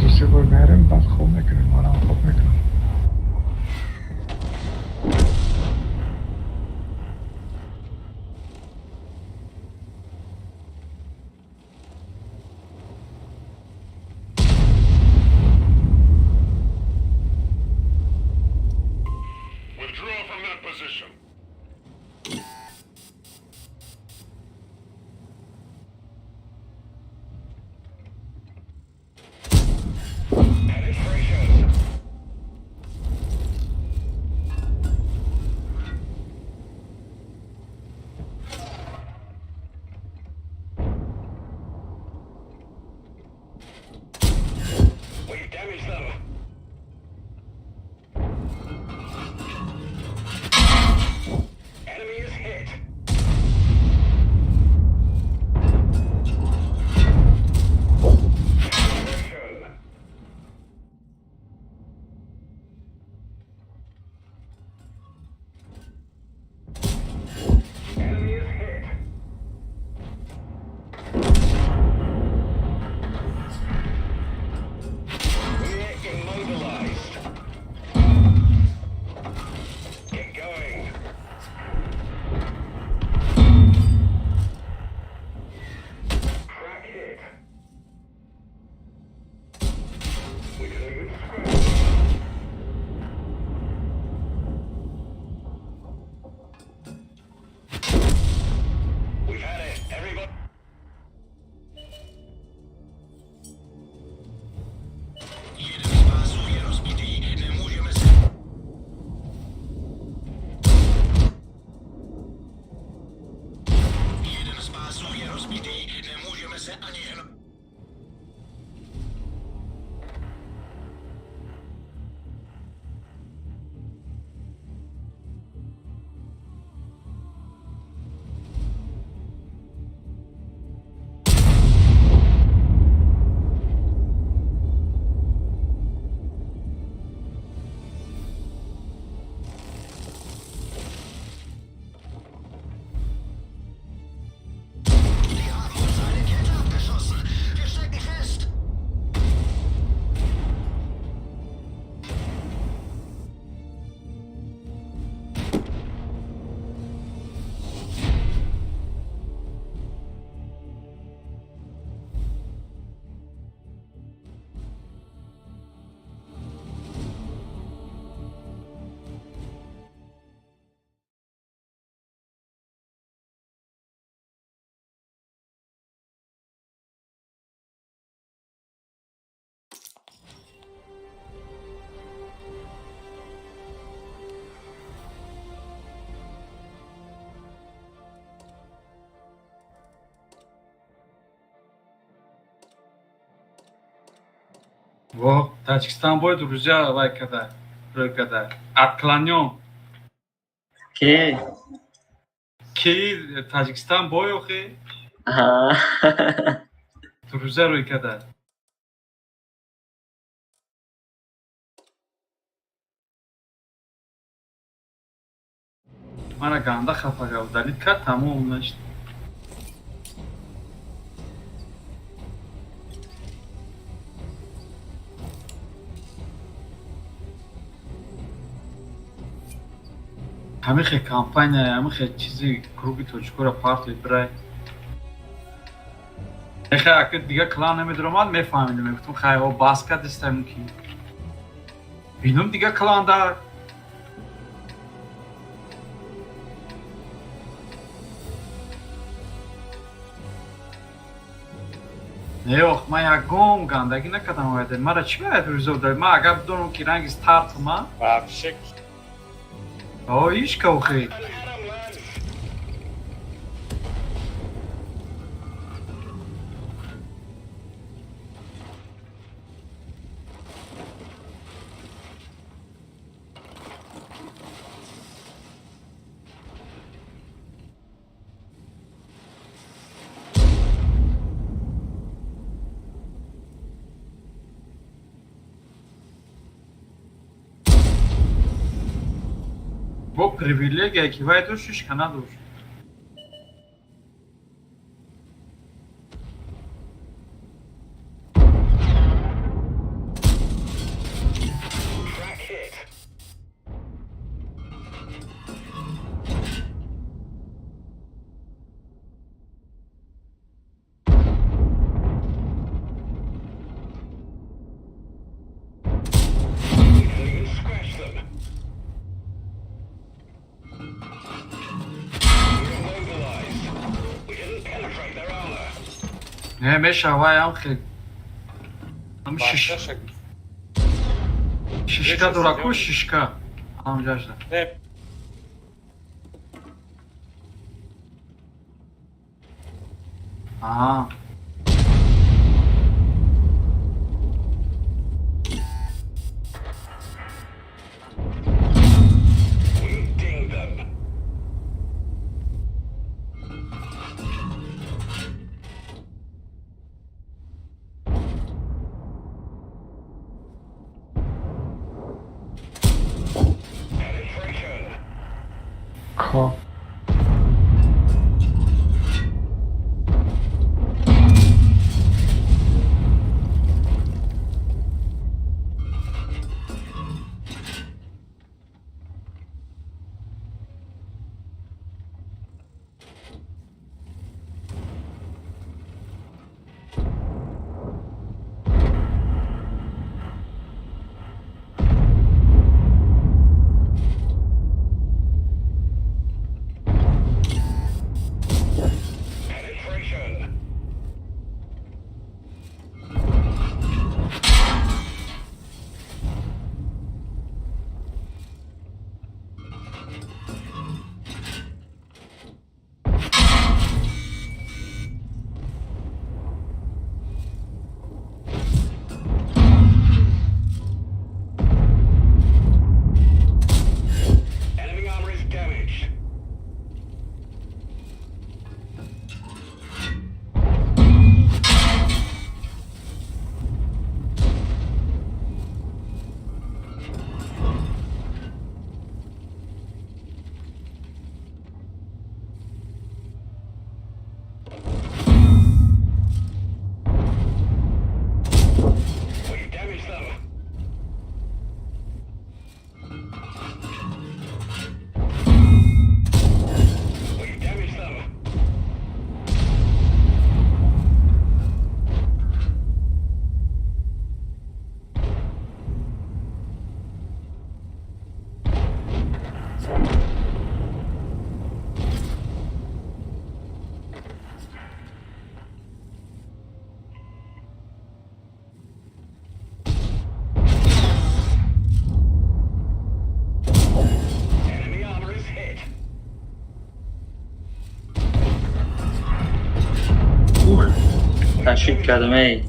Ду-се бой мерем, баъд хоб мекунем, манам хоб мекунам. Withdraw from that position. Penetration. We've damaged them. Enemy is hit. Penetration. Enemy is hit. We're immobilized. Get going. Crack hit. We didn't even scratch. We've had it. Everybody. Во, Таҷикистон бой, друзья, лайк када, рӯй када. Отклонён. Ки? Ки Таҷикистон бой охи? Друзья рӯй када. Мара ганда хафага удалить кард, тамом нашд. Ҳамихе компания, ҳамихе чизи клуби тоҷикоро партои бирай. Эхе, ака дига клан намедиромад, мефаҳмидам, мегуфтам, хай, о бас кардиста мумкин. Бинум дига клан дар. Не, ох, ман ягон гандагӣ накардам ояде. Мара чӣ бояд рӯзо дар? Ман агар бидонам, ки ранги стартма, Вообще. О, ишка охи. An atom, lads. Бо привилегия ки вай дошт, ҳичка надошт. Crack hit. We didn't even scratch them. We're immobilized. We didn't penetrate their armor. Не меша, вай ам хел. Ам шиш Бачаша шишка дора ку, шишка. Ҳамҷашда. Не. Аа. We dinged them. Penetration. Ка. Penetration. Enemy armor is damaged. We've damaged them. We've damaged them. Enemy armor is hit. Ташриф кардам, эй.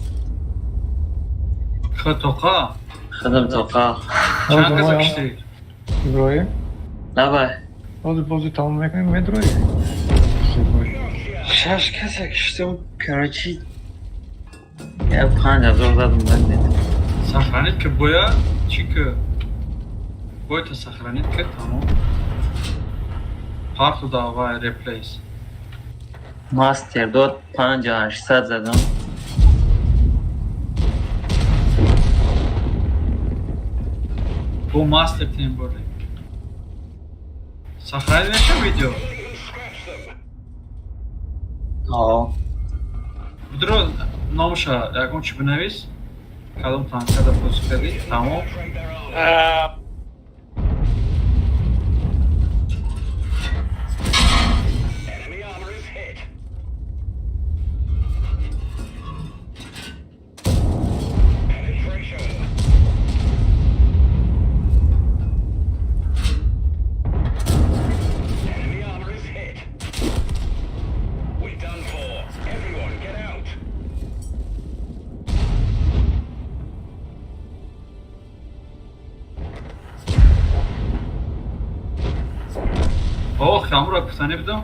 Худ тоқа. Худам тоқа. Чанд каса киштӣ? Иброҳим. Давай. Ҳозир бозӣ тамом мекунем, медроӣ. Шаш каса киштам, короче, я 5000 задам, бандит. Сохранить ки боя, чӣ ки? Бойта сохранить ки, тамом. Парту давай replace. Мастер дод, 5800 задам. Бо мастер тем более. Сохранить меша видео? Didn't even scratch them. О. Бидро номша ягон чӣ бинавис. Кадом танкада бозӣ кардӣ? Тамом. Penetrate their armor. Enemy armor is hit. Penetration. Enemy armor is hit. We're done for. Everyone, get out. О, хамро гуфтанӣ будам.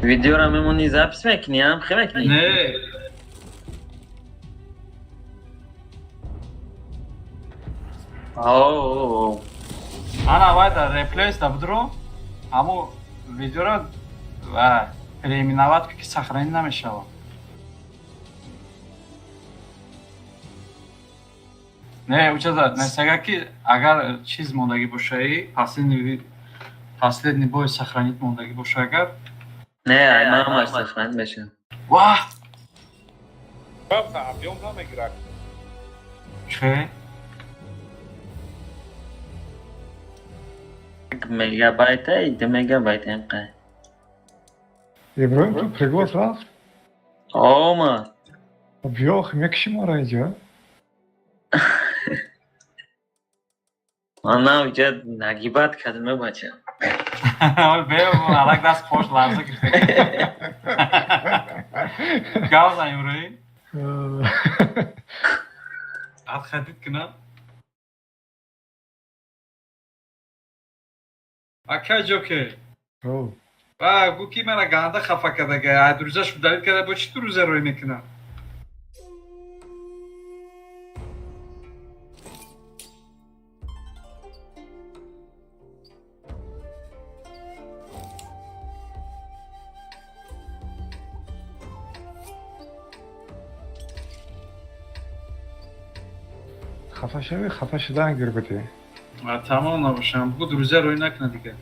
Видеоро мемонӣ, запись мекунӣ, ам хе мекунӣ? Не. О. Ана вай дар реплейс да будро, ҳамо видеоро ва переименовать ки сохранить намешавад. Не, учаза, несага ки агар чиз мондагӣ бошаи, последний бой сохранить мондагӣ боша агар. Не, ай мамаш сохранить меша. Вах! Объем намегирад. Че? Мегабайт, 2 мегабайт инқа. Иброим, ту приглас рафт? Омад. Биё, мекиши моро инҷо? Ман навҷа нагибат кардам, бача. Бе, алак даст пош ларза гирифта. Гав зан, Иброим. Отходить к нам. Ака Ҷокер. Ва гу ки мара ганда хафа кардага, ай друзаш удалить карда, бо чӣ друза рӯй мекунам? Хафа шавӣ, хафа шудан гир бидӣ. Тамом набошам, бугу друзя рӯй накуна дигар.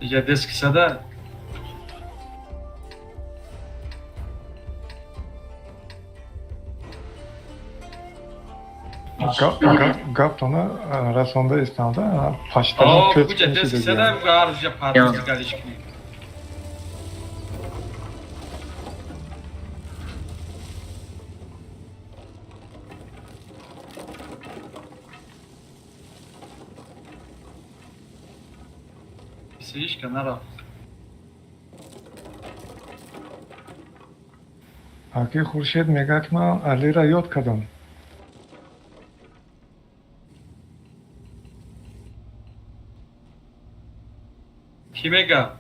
Иҷа дески сада. Гаптона расонда истанда, паштана пёт. Бугу дески сада, бугу ҳар рӯза парвиз галиш кунӣ. Сишка нарафт. Аки Хуршед мегӯяд, ки ман Алиро ёд кардам. Кӣ мегӯяд?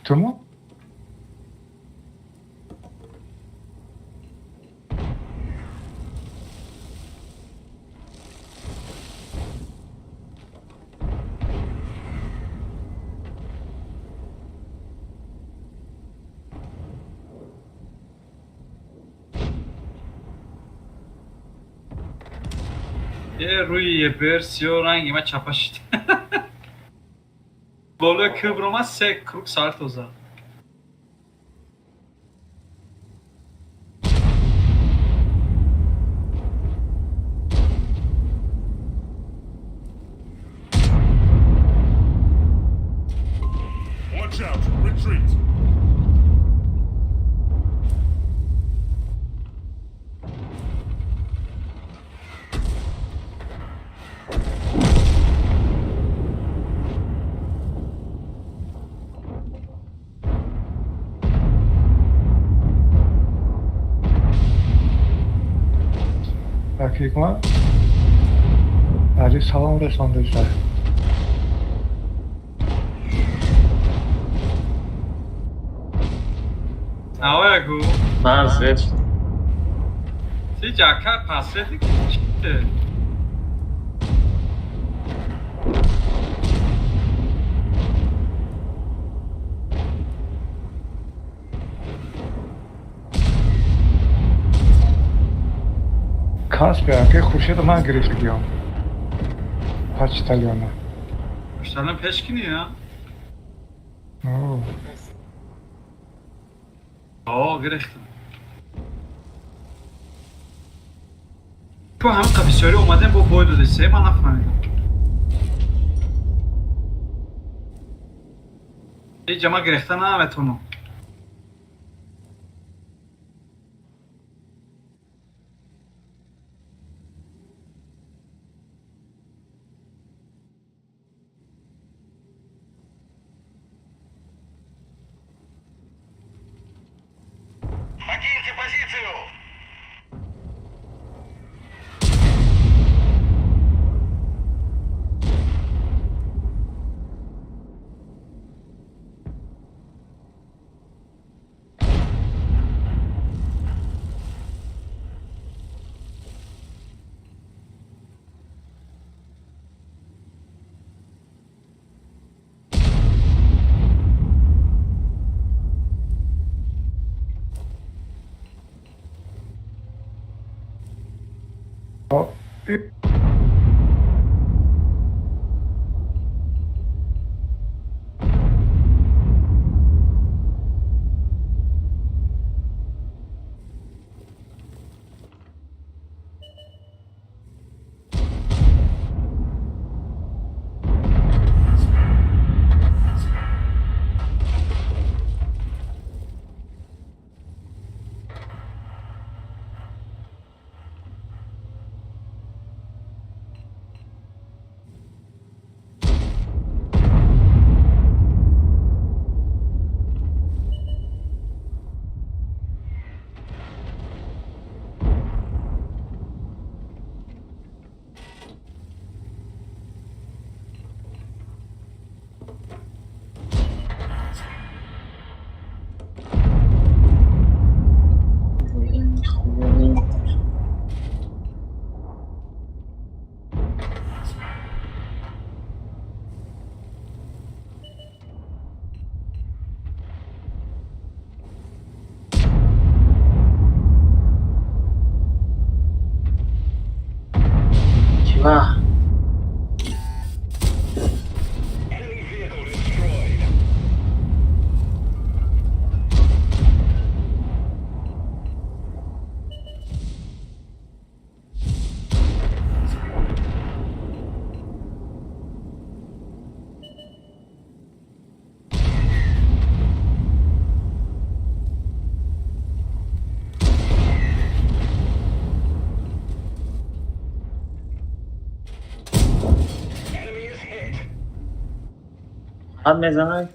Тумо? Рӯи ебер сиё ранги ма чапа шид. Болои кӯброма се круг сальто зад. Watch out! Retreat! Ҳикмат Али салом расондиса. Авая гу. Ман свет. Ти ҷака пасрети чите? Каспи, аки Хуршеда ман гирифтагиём. Почтальона. Почтальон пеш кинӣ, а? О, гирифтам. Ку ҳамин қабисёрӣ омадем бо бой додисе, ман нафаҳмидам. Иҷа ман гирифта наметавонам. Покиньте позицию! Ваҳ. Ҳад мезанад?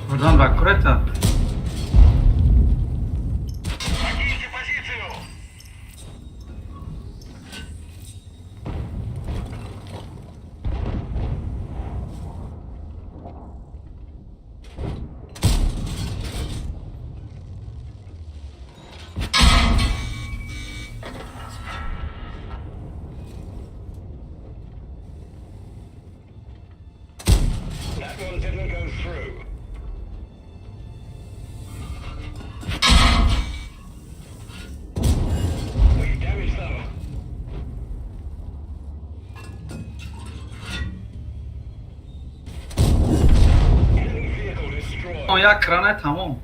Бурдан ба курета. Як кране тамом.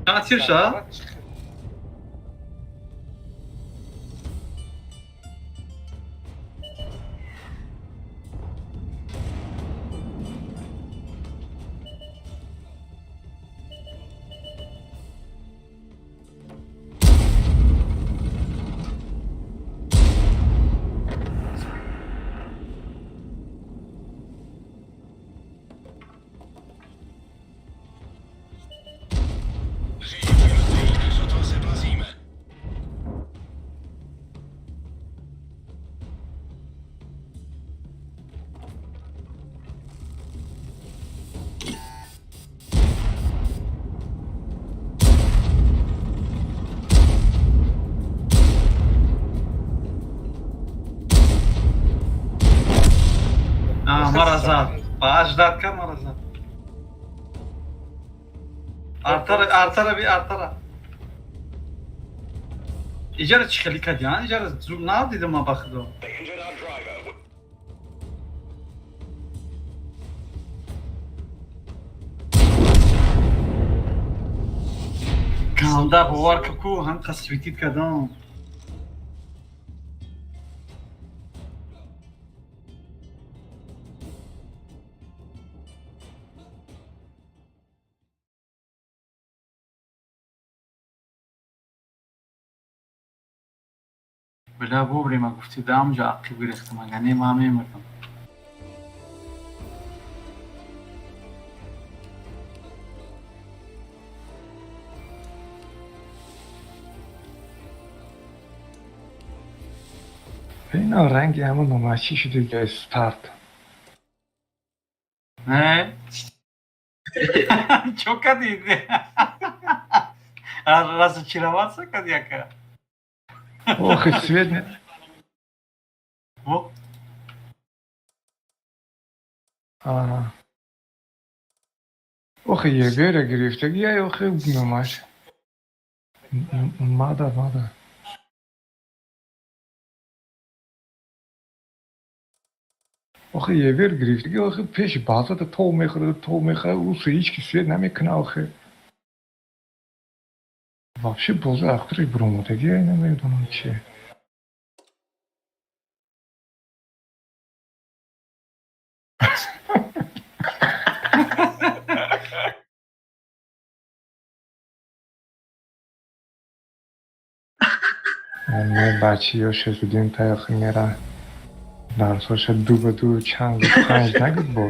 Чанд тир ша? Мара зад. Ба ждать кар мара зад. Артара, артара би артара. Иҷара чӣ хеле кардиан? Иҷара зуд надидам ман ба худо. Ганда бовар ку ҳам қасвитит кардам. Бля, вовремя гуфти дамҷа ақиб гирехтам, агар не ман мемурдам. Ина ранги ҳамон номачӣ шуди, ҷои старт. Не? Чё кади? Разочароваться кади яка? Ох, и свет. Во. Ага. Охи, ЕГЭ гирифтаги, я охи гумаш. Мада, мада. Охи, ЕГЭ гирифтаги, охи пеши базата то мехӯрад, то мехӯрад, усу ҳеҷ ки свет намекуна, охи. Вообще боза ахири буромадаги, я намедонам чи. Не бачиёша зудем таёхи мера дарсоша ду ба ду чанд панҷ нагуд бо.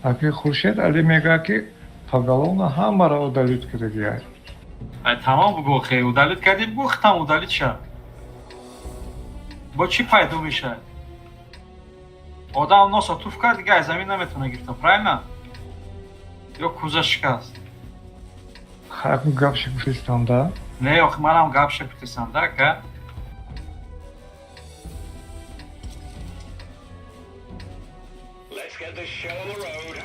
Аки Хуршед Али мега ки поголовно ҳамаро удалить кардагиай. Ай тамом бугу хе, удалить кардӣ бугу хитам удалить ша. Бо чӣ пайдо мешавад? Одам носа туф кард, дига аз замин наметавона гирифта, правильно? Ё куза шикаст. Ҳақ гапша гуфтистам да? Не, охи манам гапша гуфтистам да, ка? Let's get this show on the road.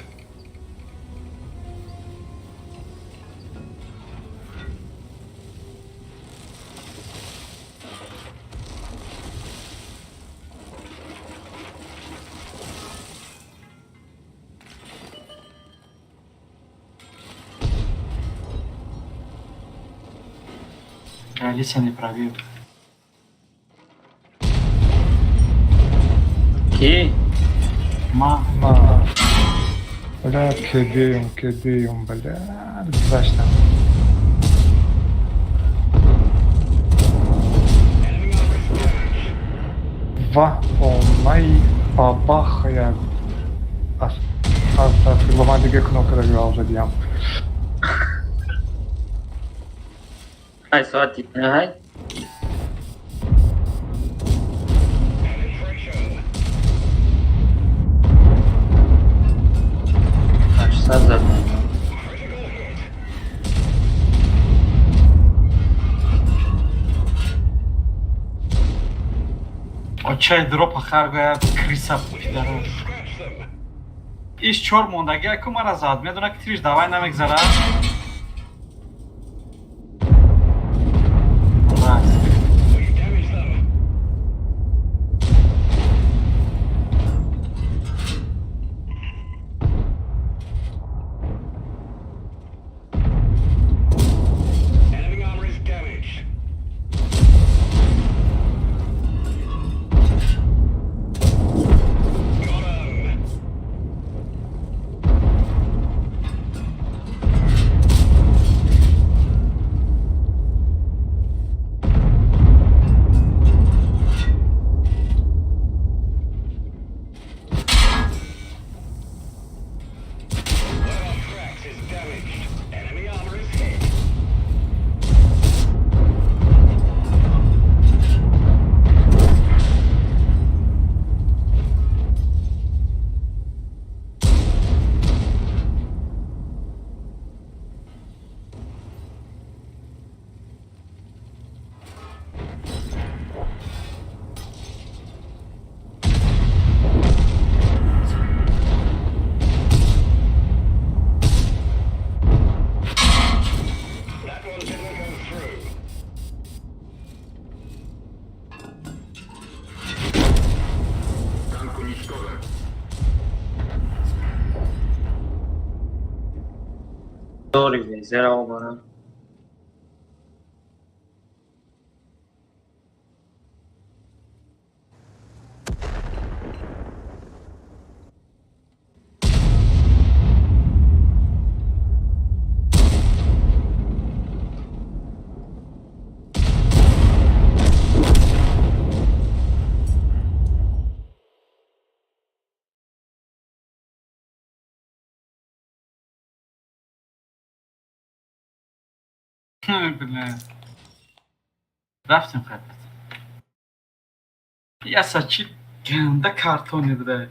Алиса не пробил. Ки? Ма. Ма. Бля, кедеюм, кедеюм, бля, гузаштам. Ва, омай, бабах, я астағфирулло, ман дига кнопкаро гирав задиям. Ай, соати ҳай? 800 зад. Очай дропа харгоя криса пидара. Иш чор мондаги яку мара зад. Медона ки тириш давай намегзара. Enemy armor is damaged. Got 'em. One of our tracks is damaged. Enemy armor is hit. That one didn't go through. Дори везера обара. Бля. Рафтем, хайбат. Яса чи ганда картони буда.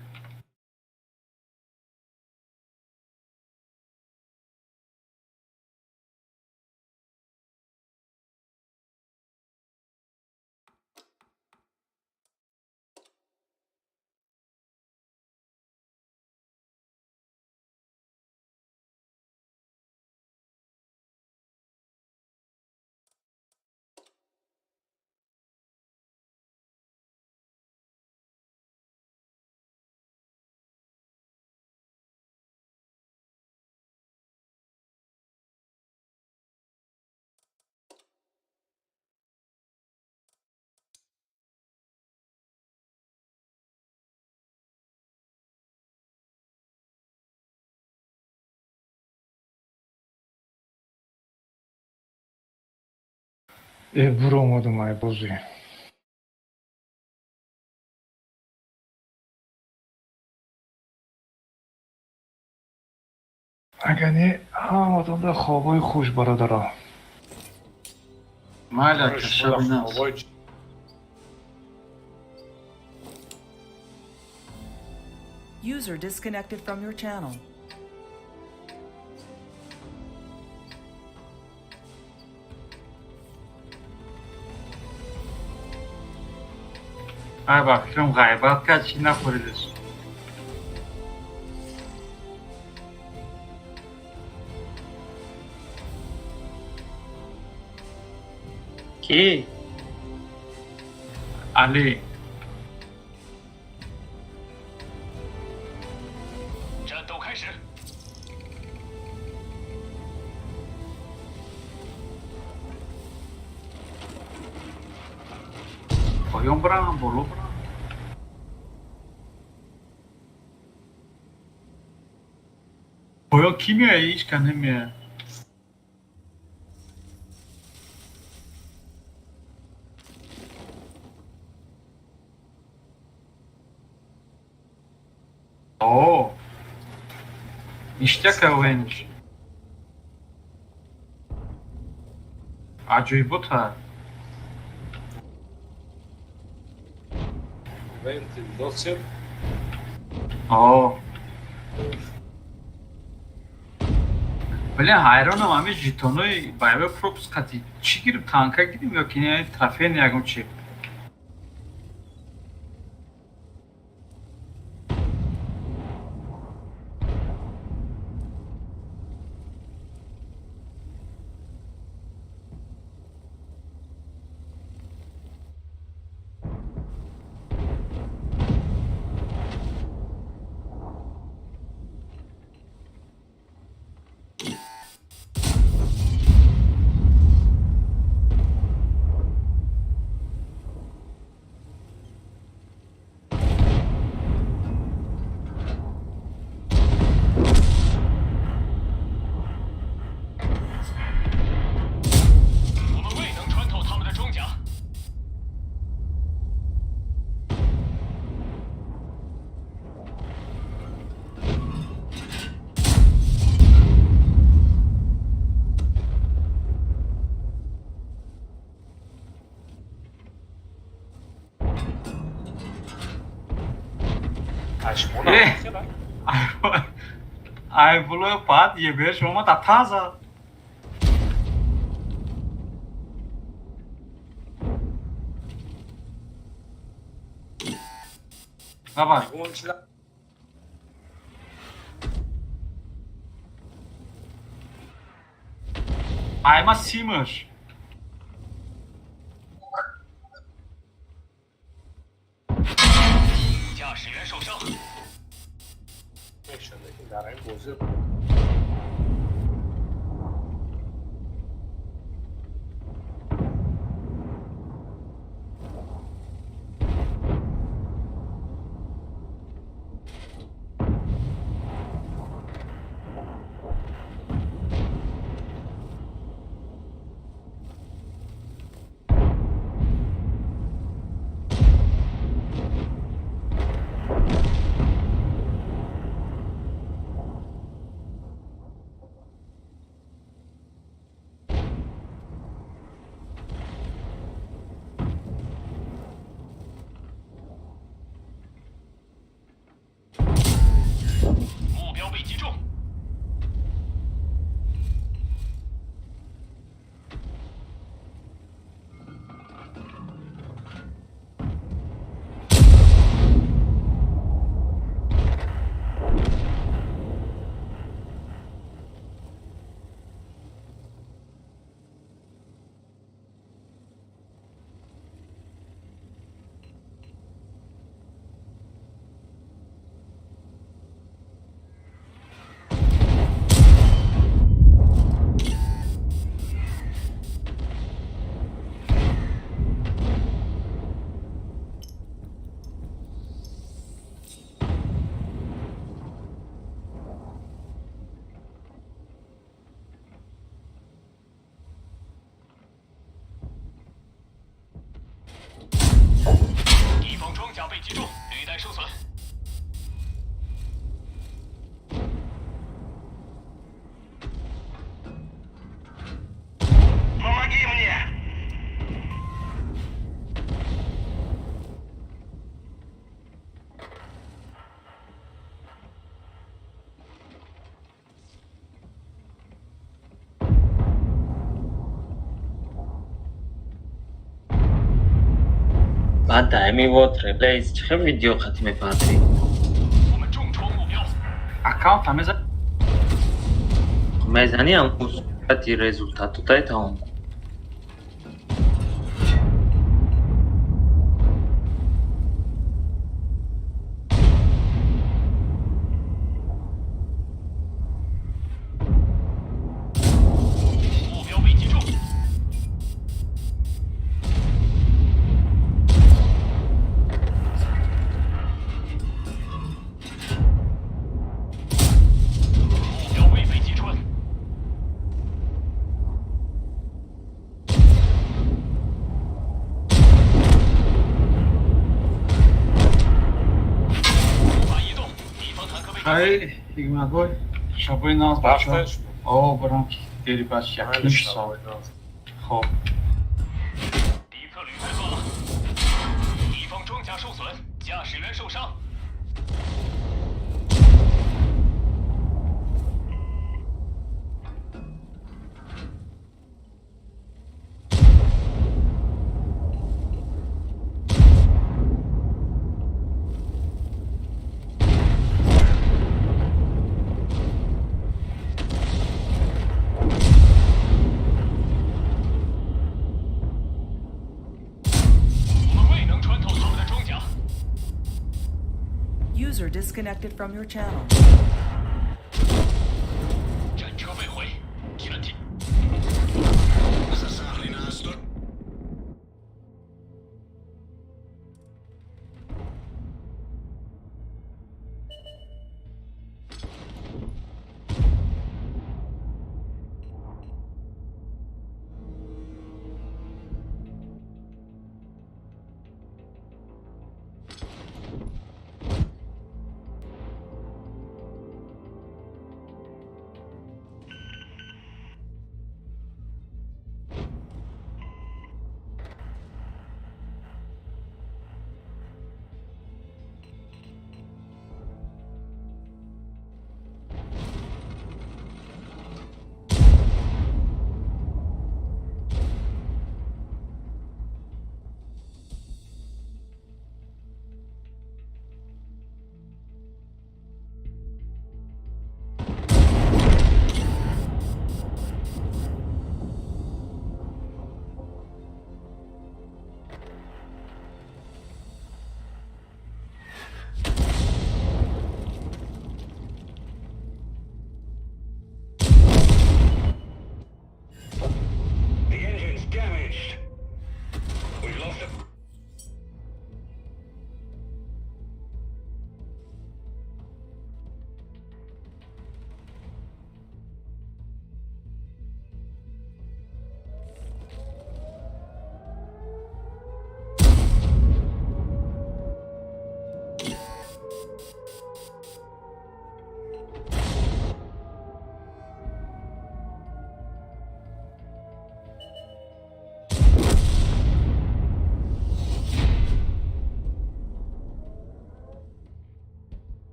Э, буромадам, ай бозӣ. Агар не, ҳаматонда хобҳои хуш, бародаро. Майли, ака, шаби нас. User disconnected from your channel. Ай, ба фикрам, ғайбат кард, чӣ нахӯридаш. Кӣ? Алӣ. 战斗开始。 Поён бирам, боло бирам? Поён кӣ меояд? Ҳеҷ ка намеояд. О, ништяка, венч. Аҷоибота. Вентил. О, блин, ҳайронам, ҳами жетонои боевой пропуск қати чӣ гирим? Танка гирим ё ки не, трофейный ягон чи? 我们未能穿透他们的装甲。 Э, ай, болои баъд еберш омад, таза. Давай. Айма симаш. 驾驶员受伤。Баъд даими вот реплейс чӣ хел видео қатӣ мепартӣ? Аккаунт ҳамеза Мезанӣ ҳам сурати результатотай тамом. Хай, Ҳикматбой, шабои наз бача. О, барам дери бач якним сол. Хоб. User disconnected from your channel. The engine's damaged. We've lost a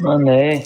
Не.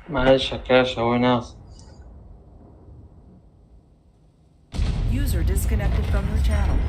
Майли, шакар, шавои нағз. User disconnected from your channel.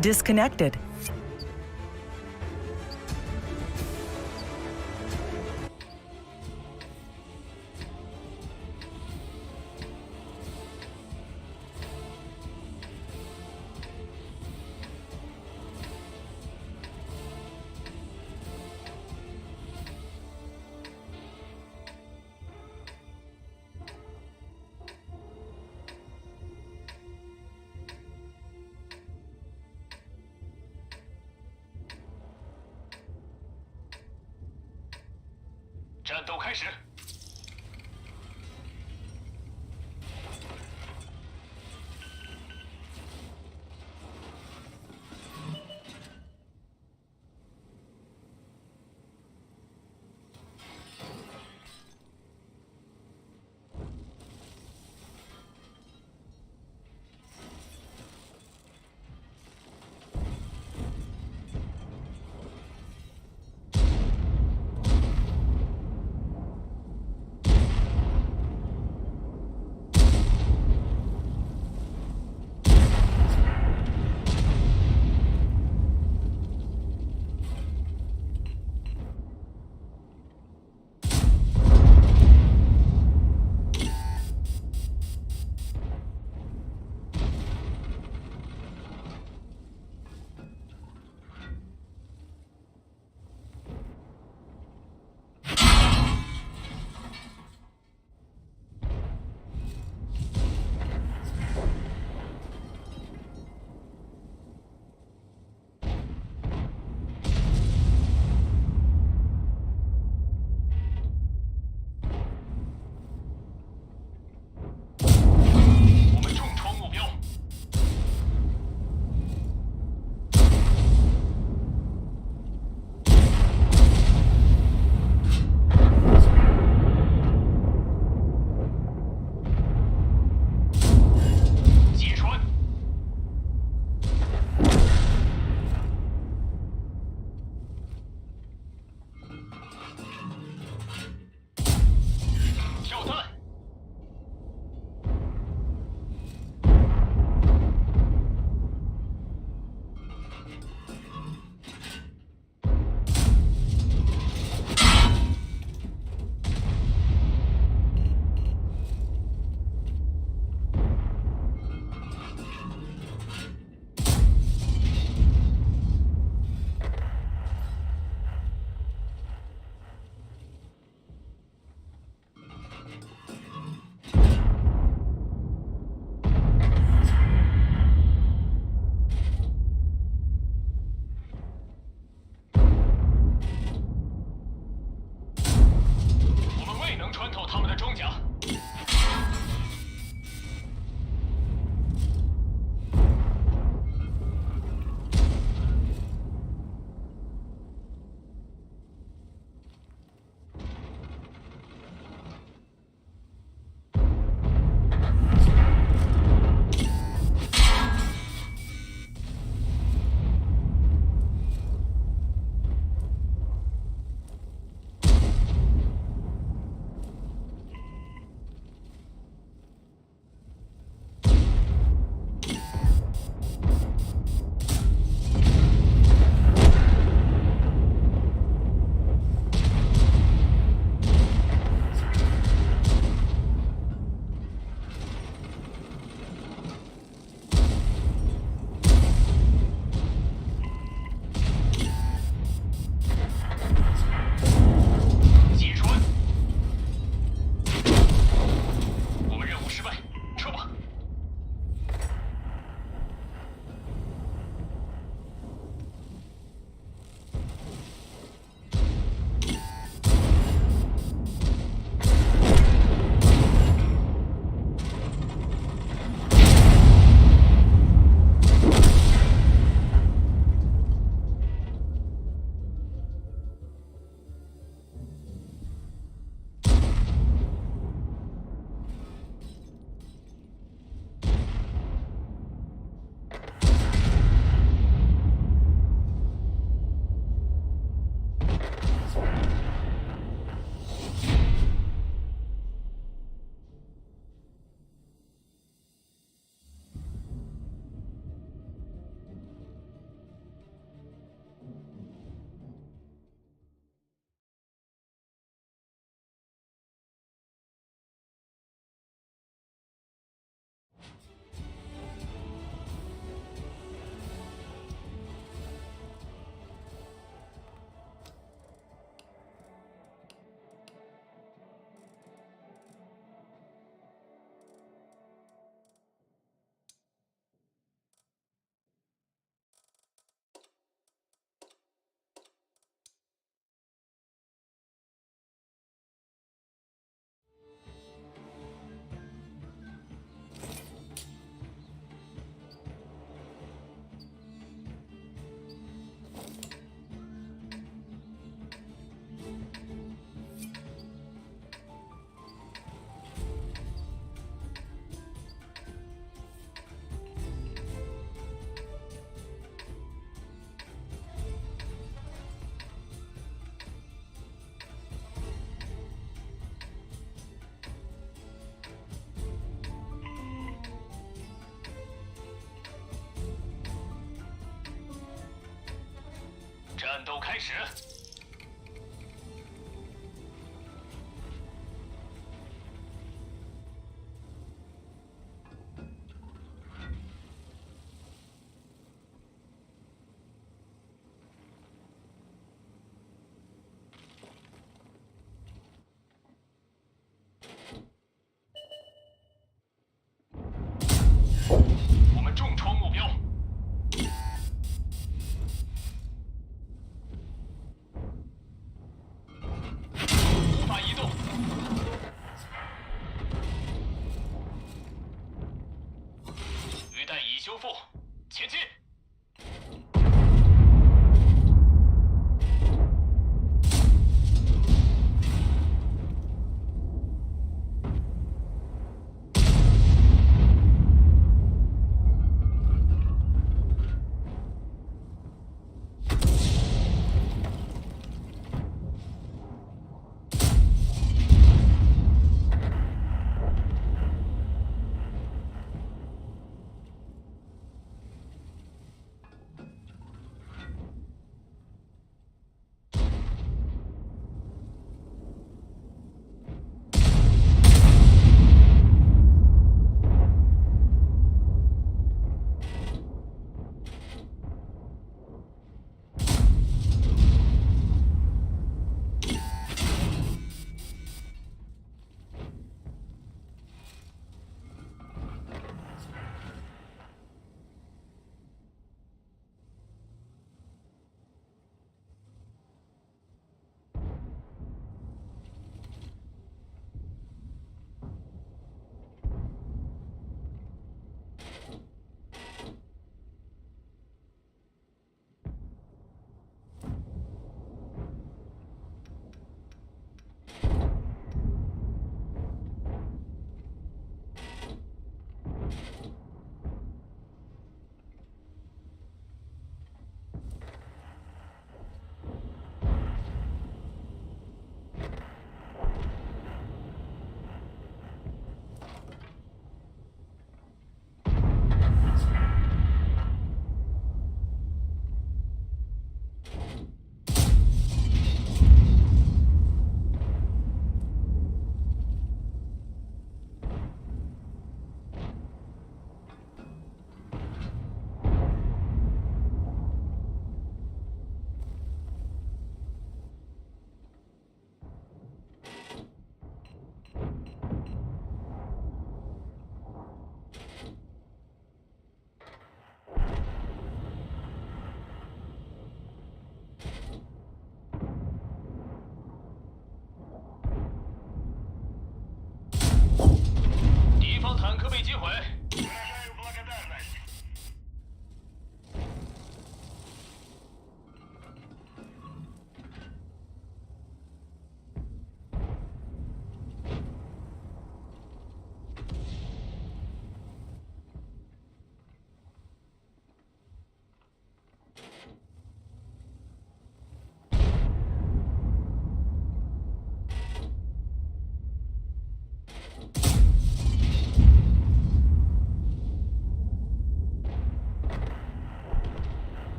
Disconnected.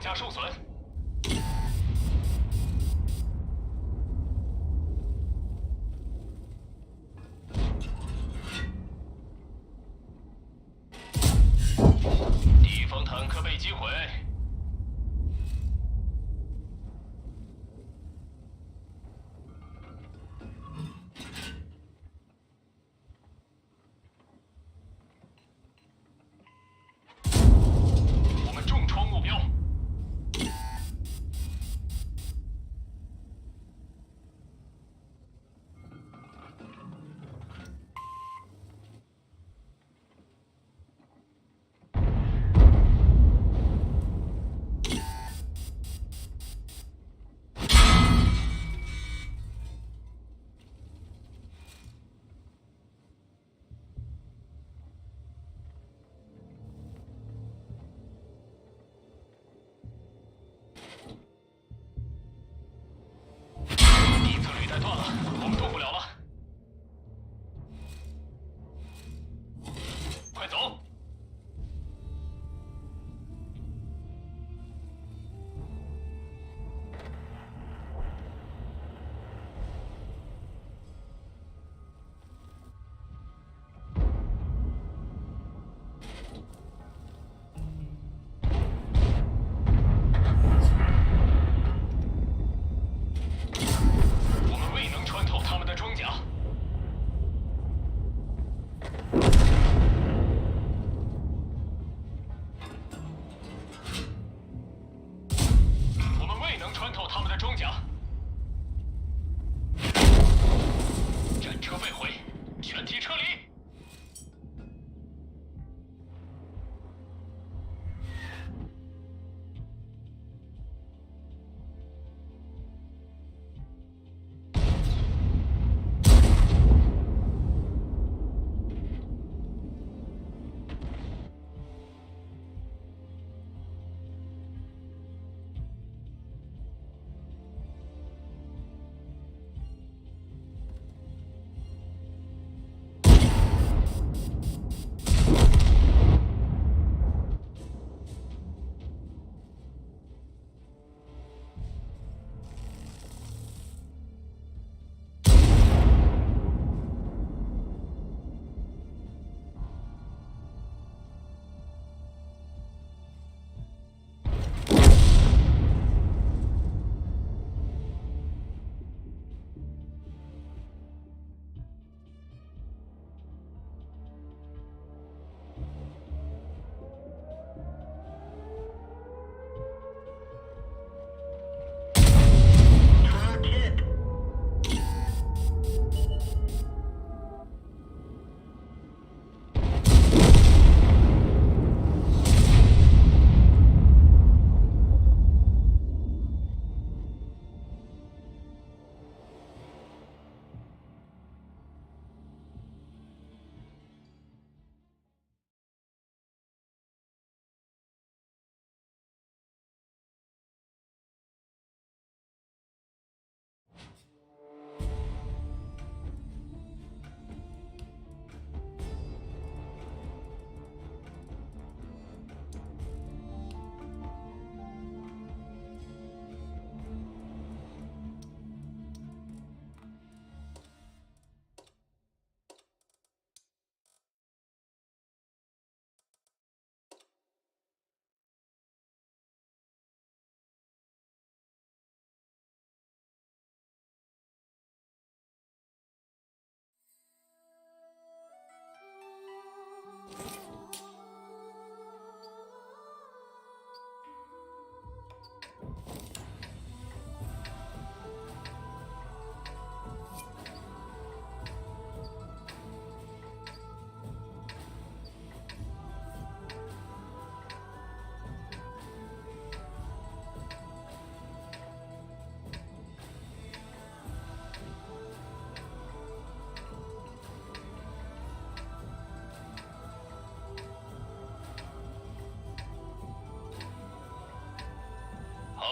甲受损。敌方坦克被击毁。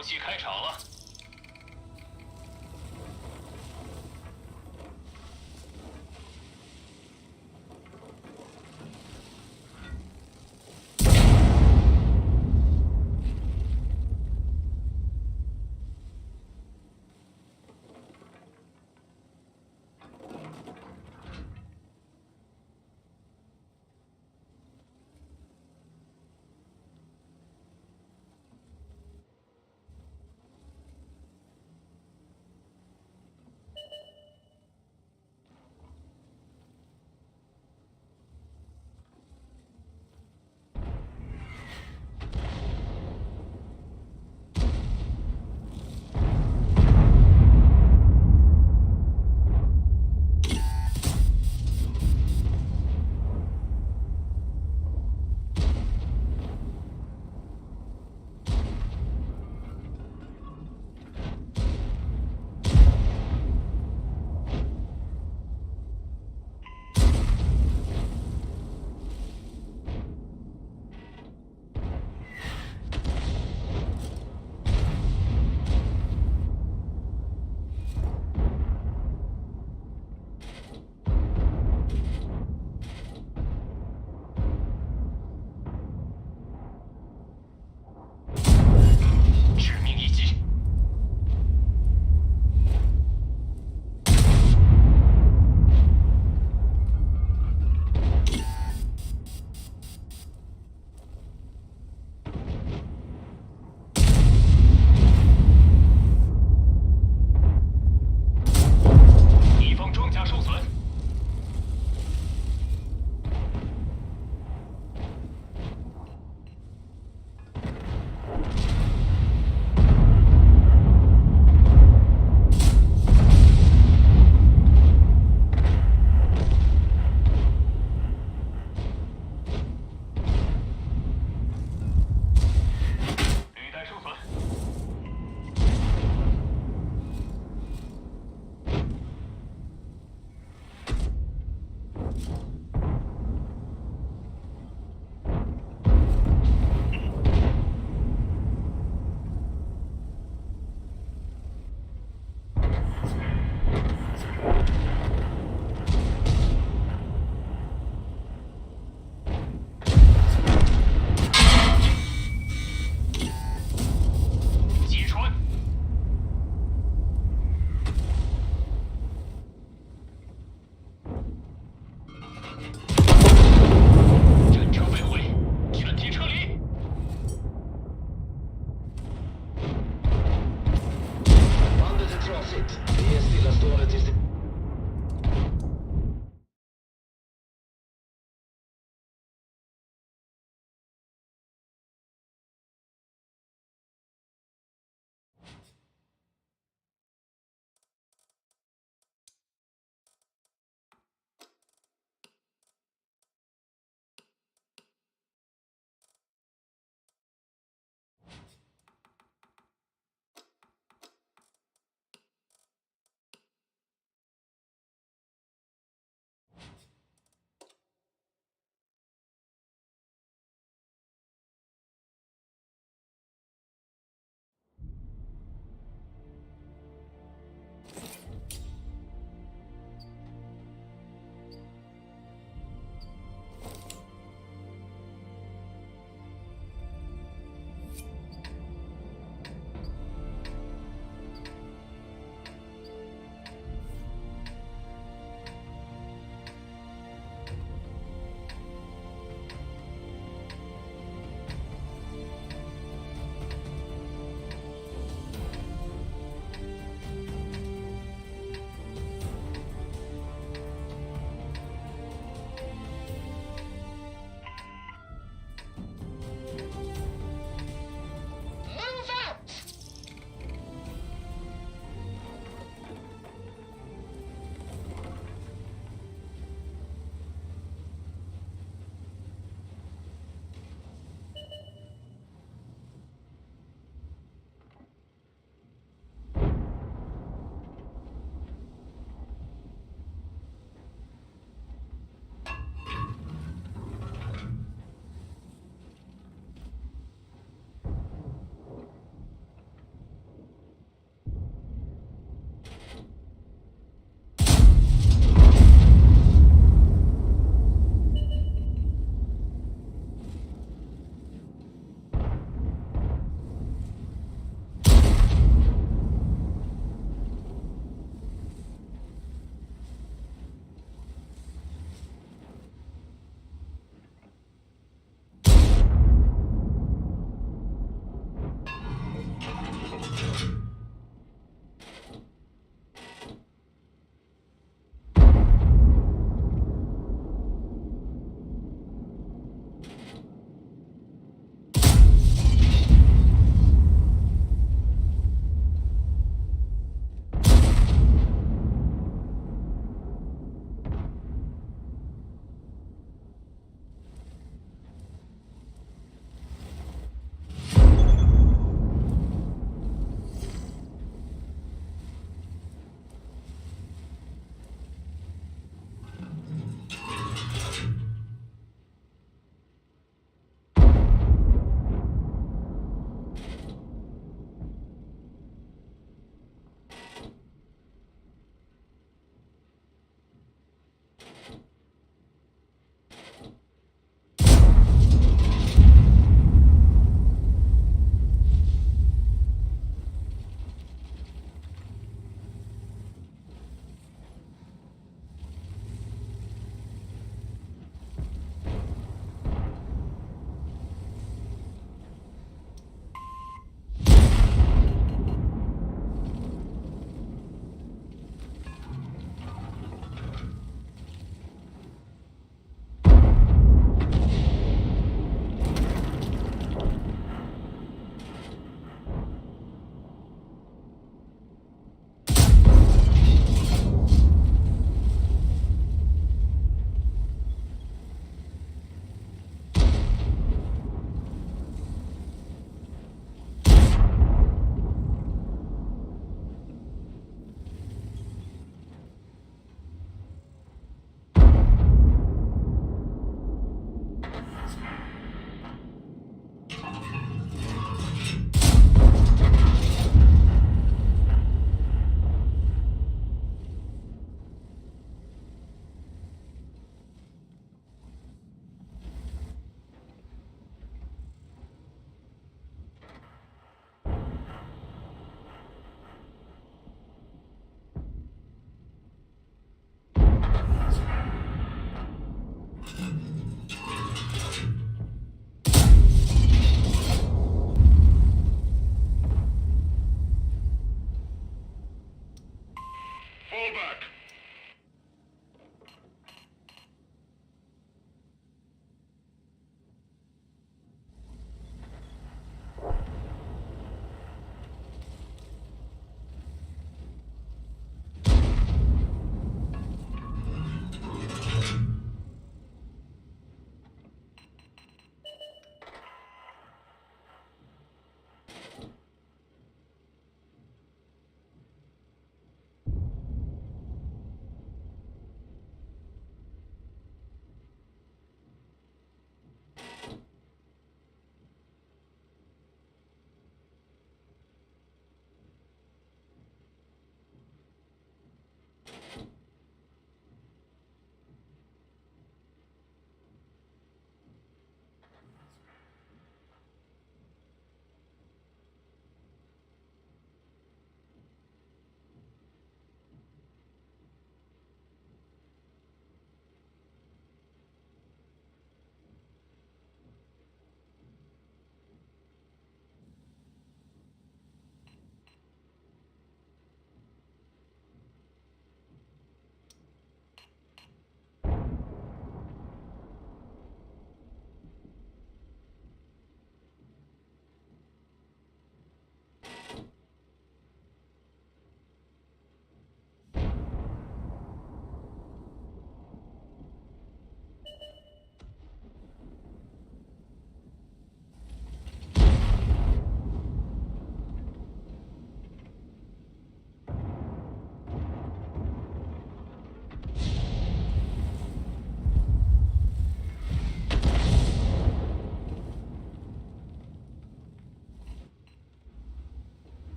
游戏开场了。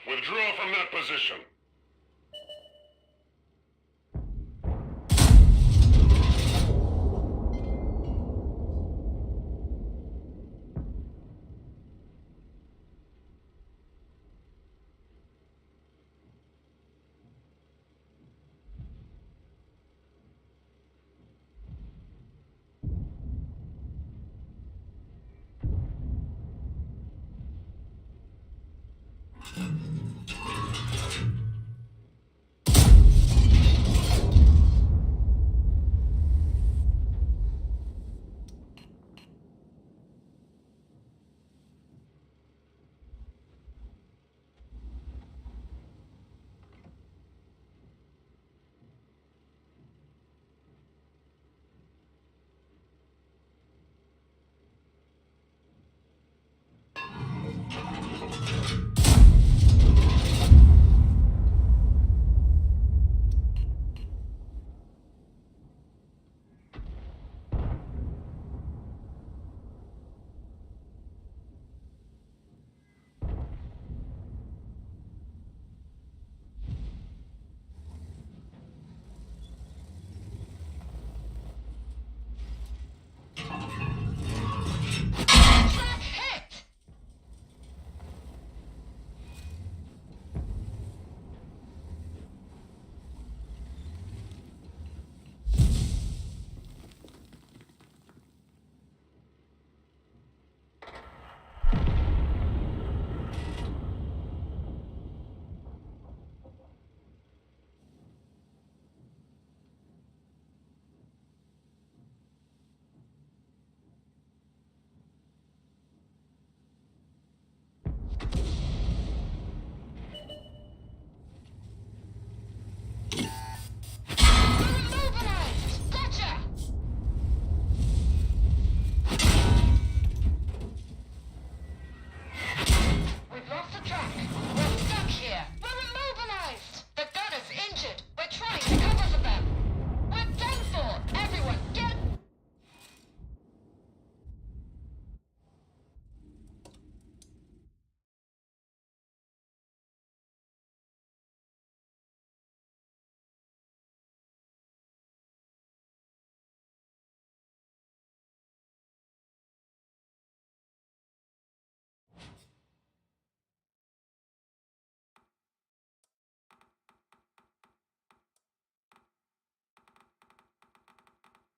Withdraw from that position.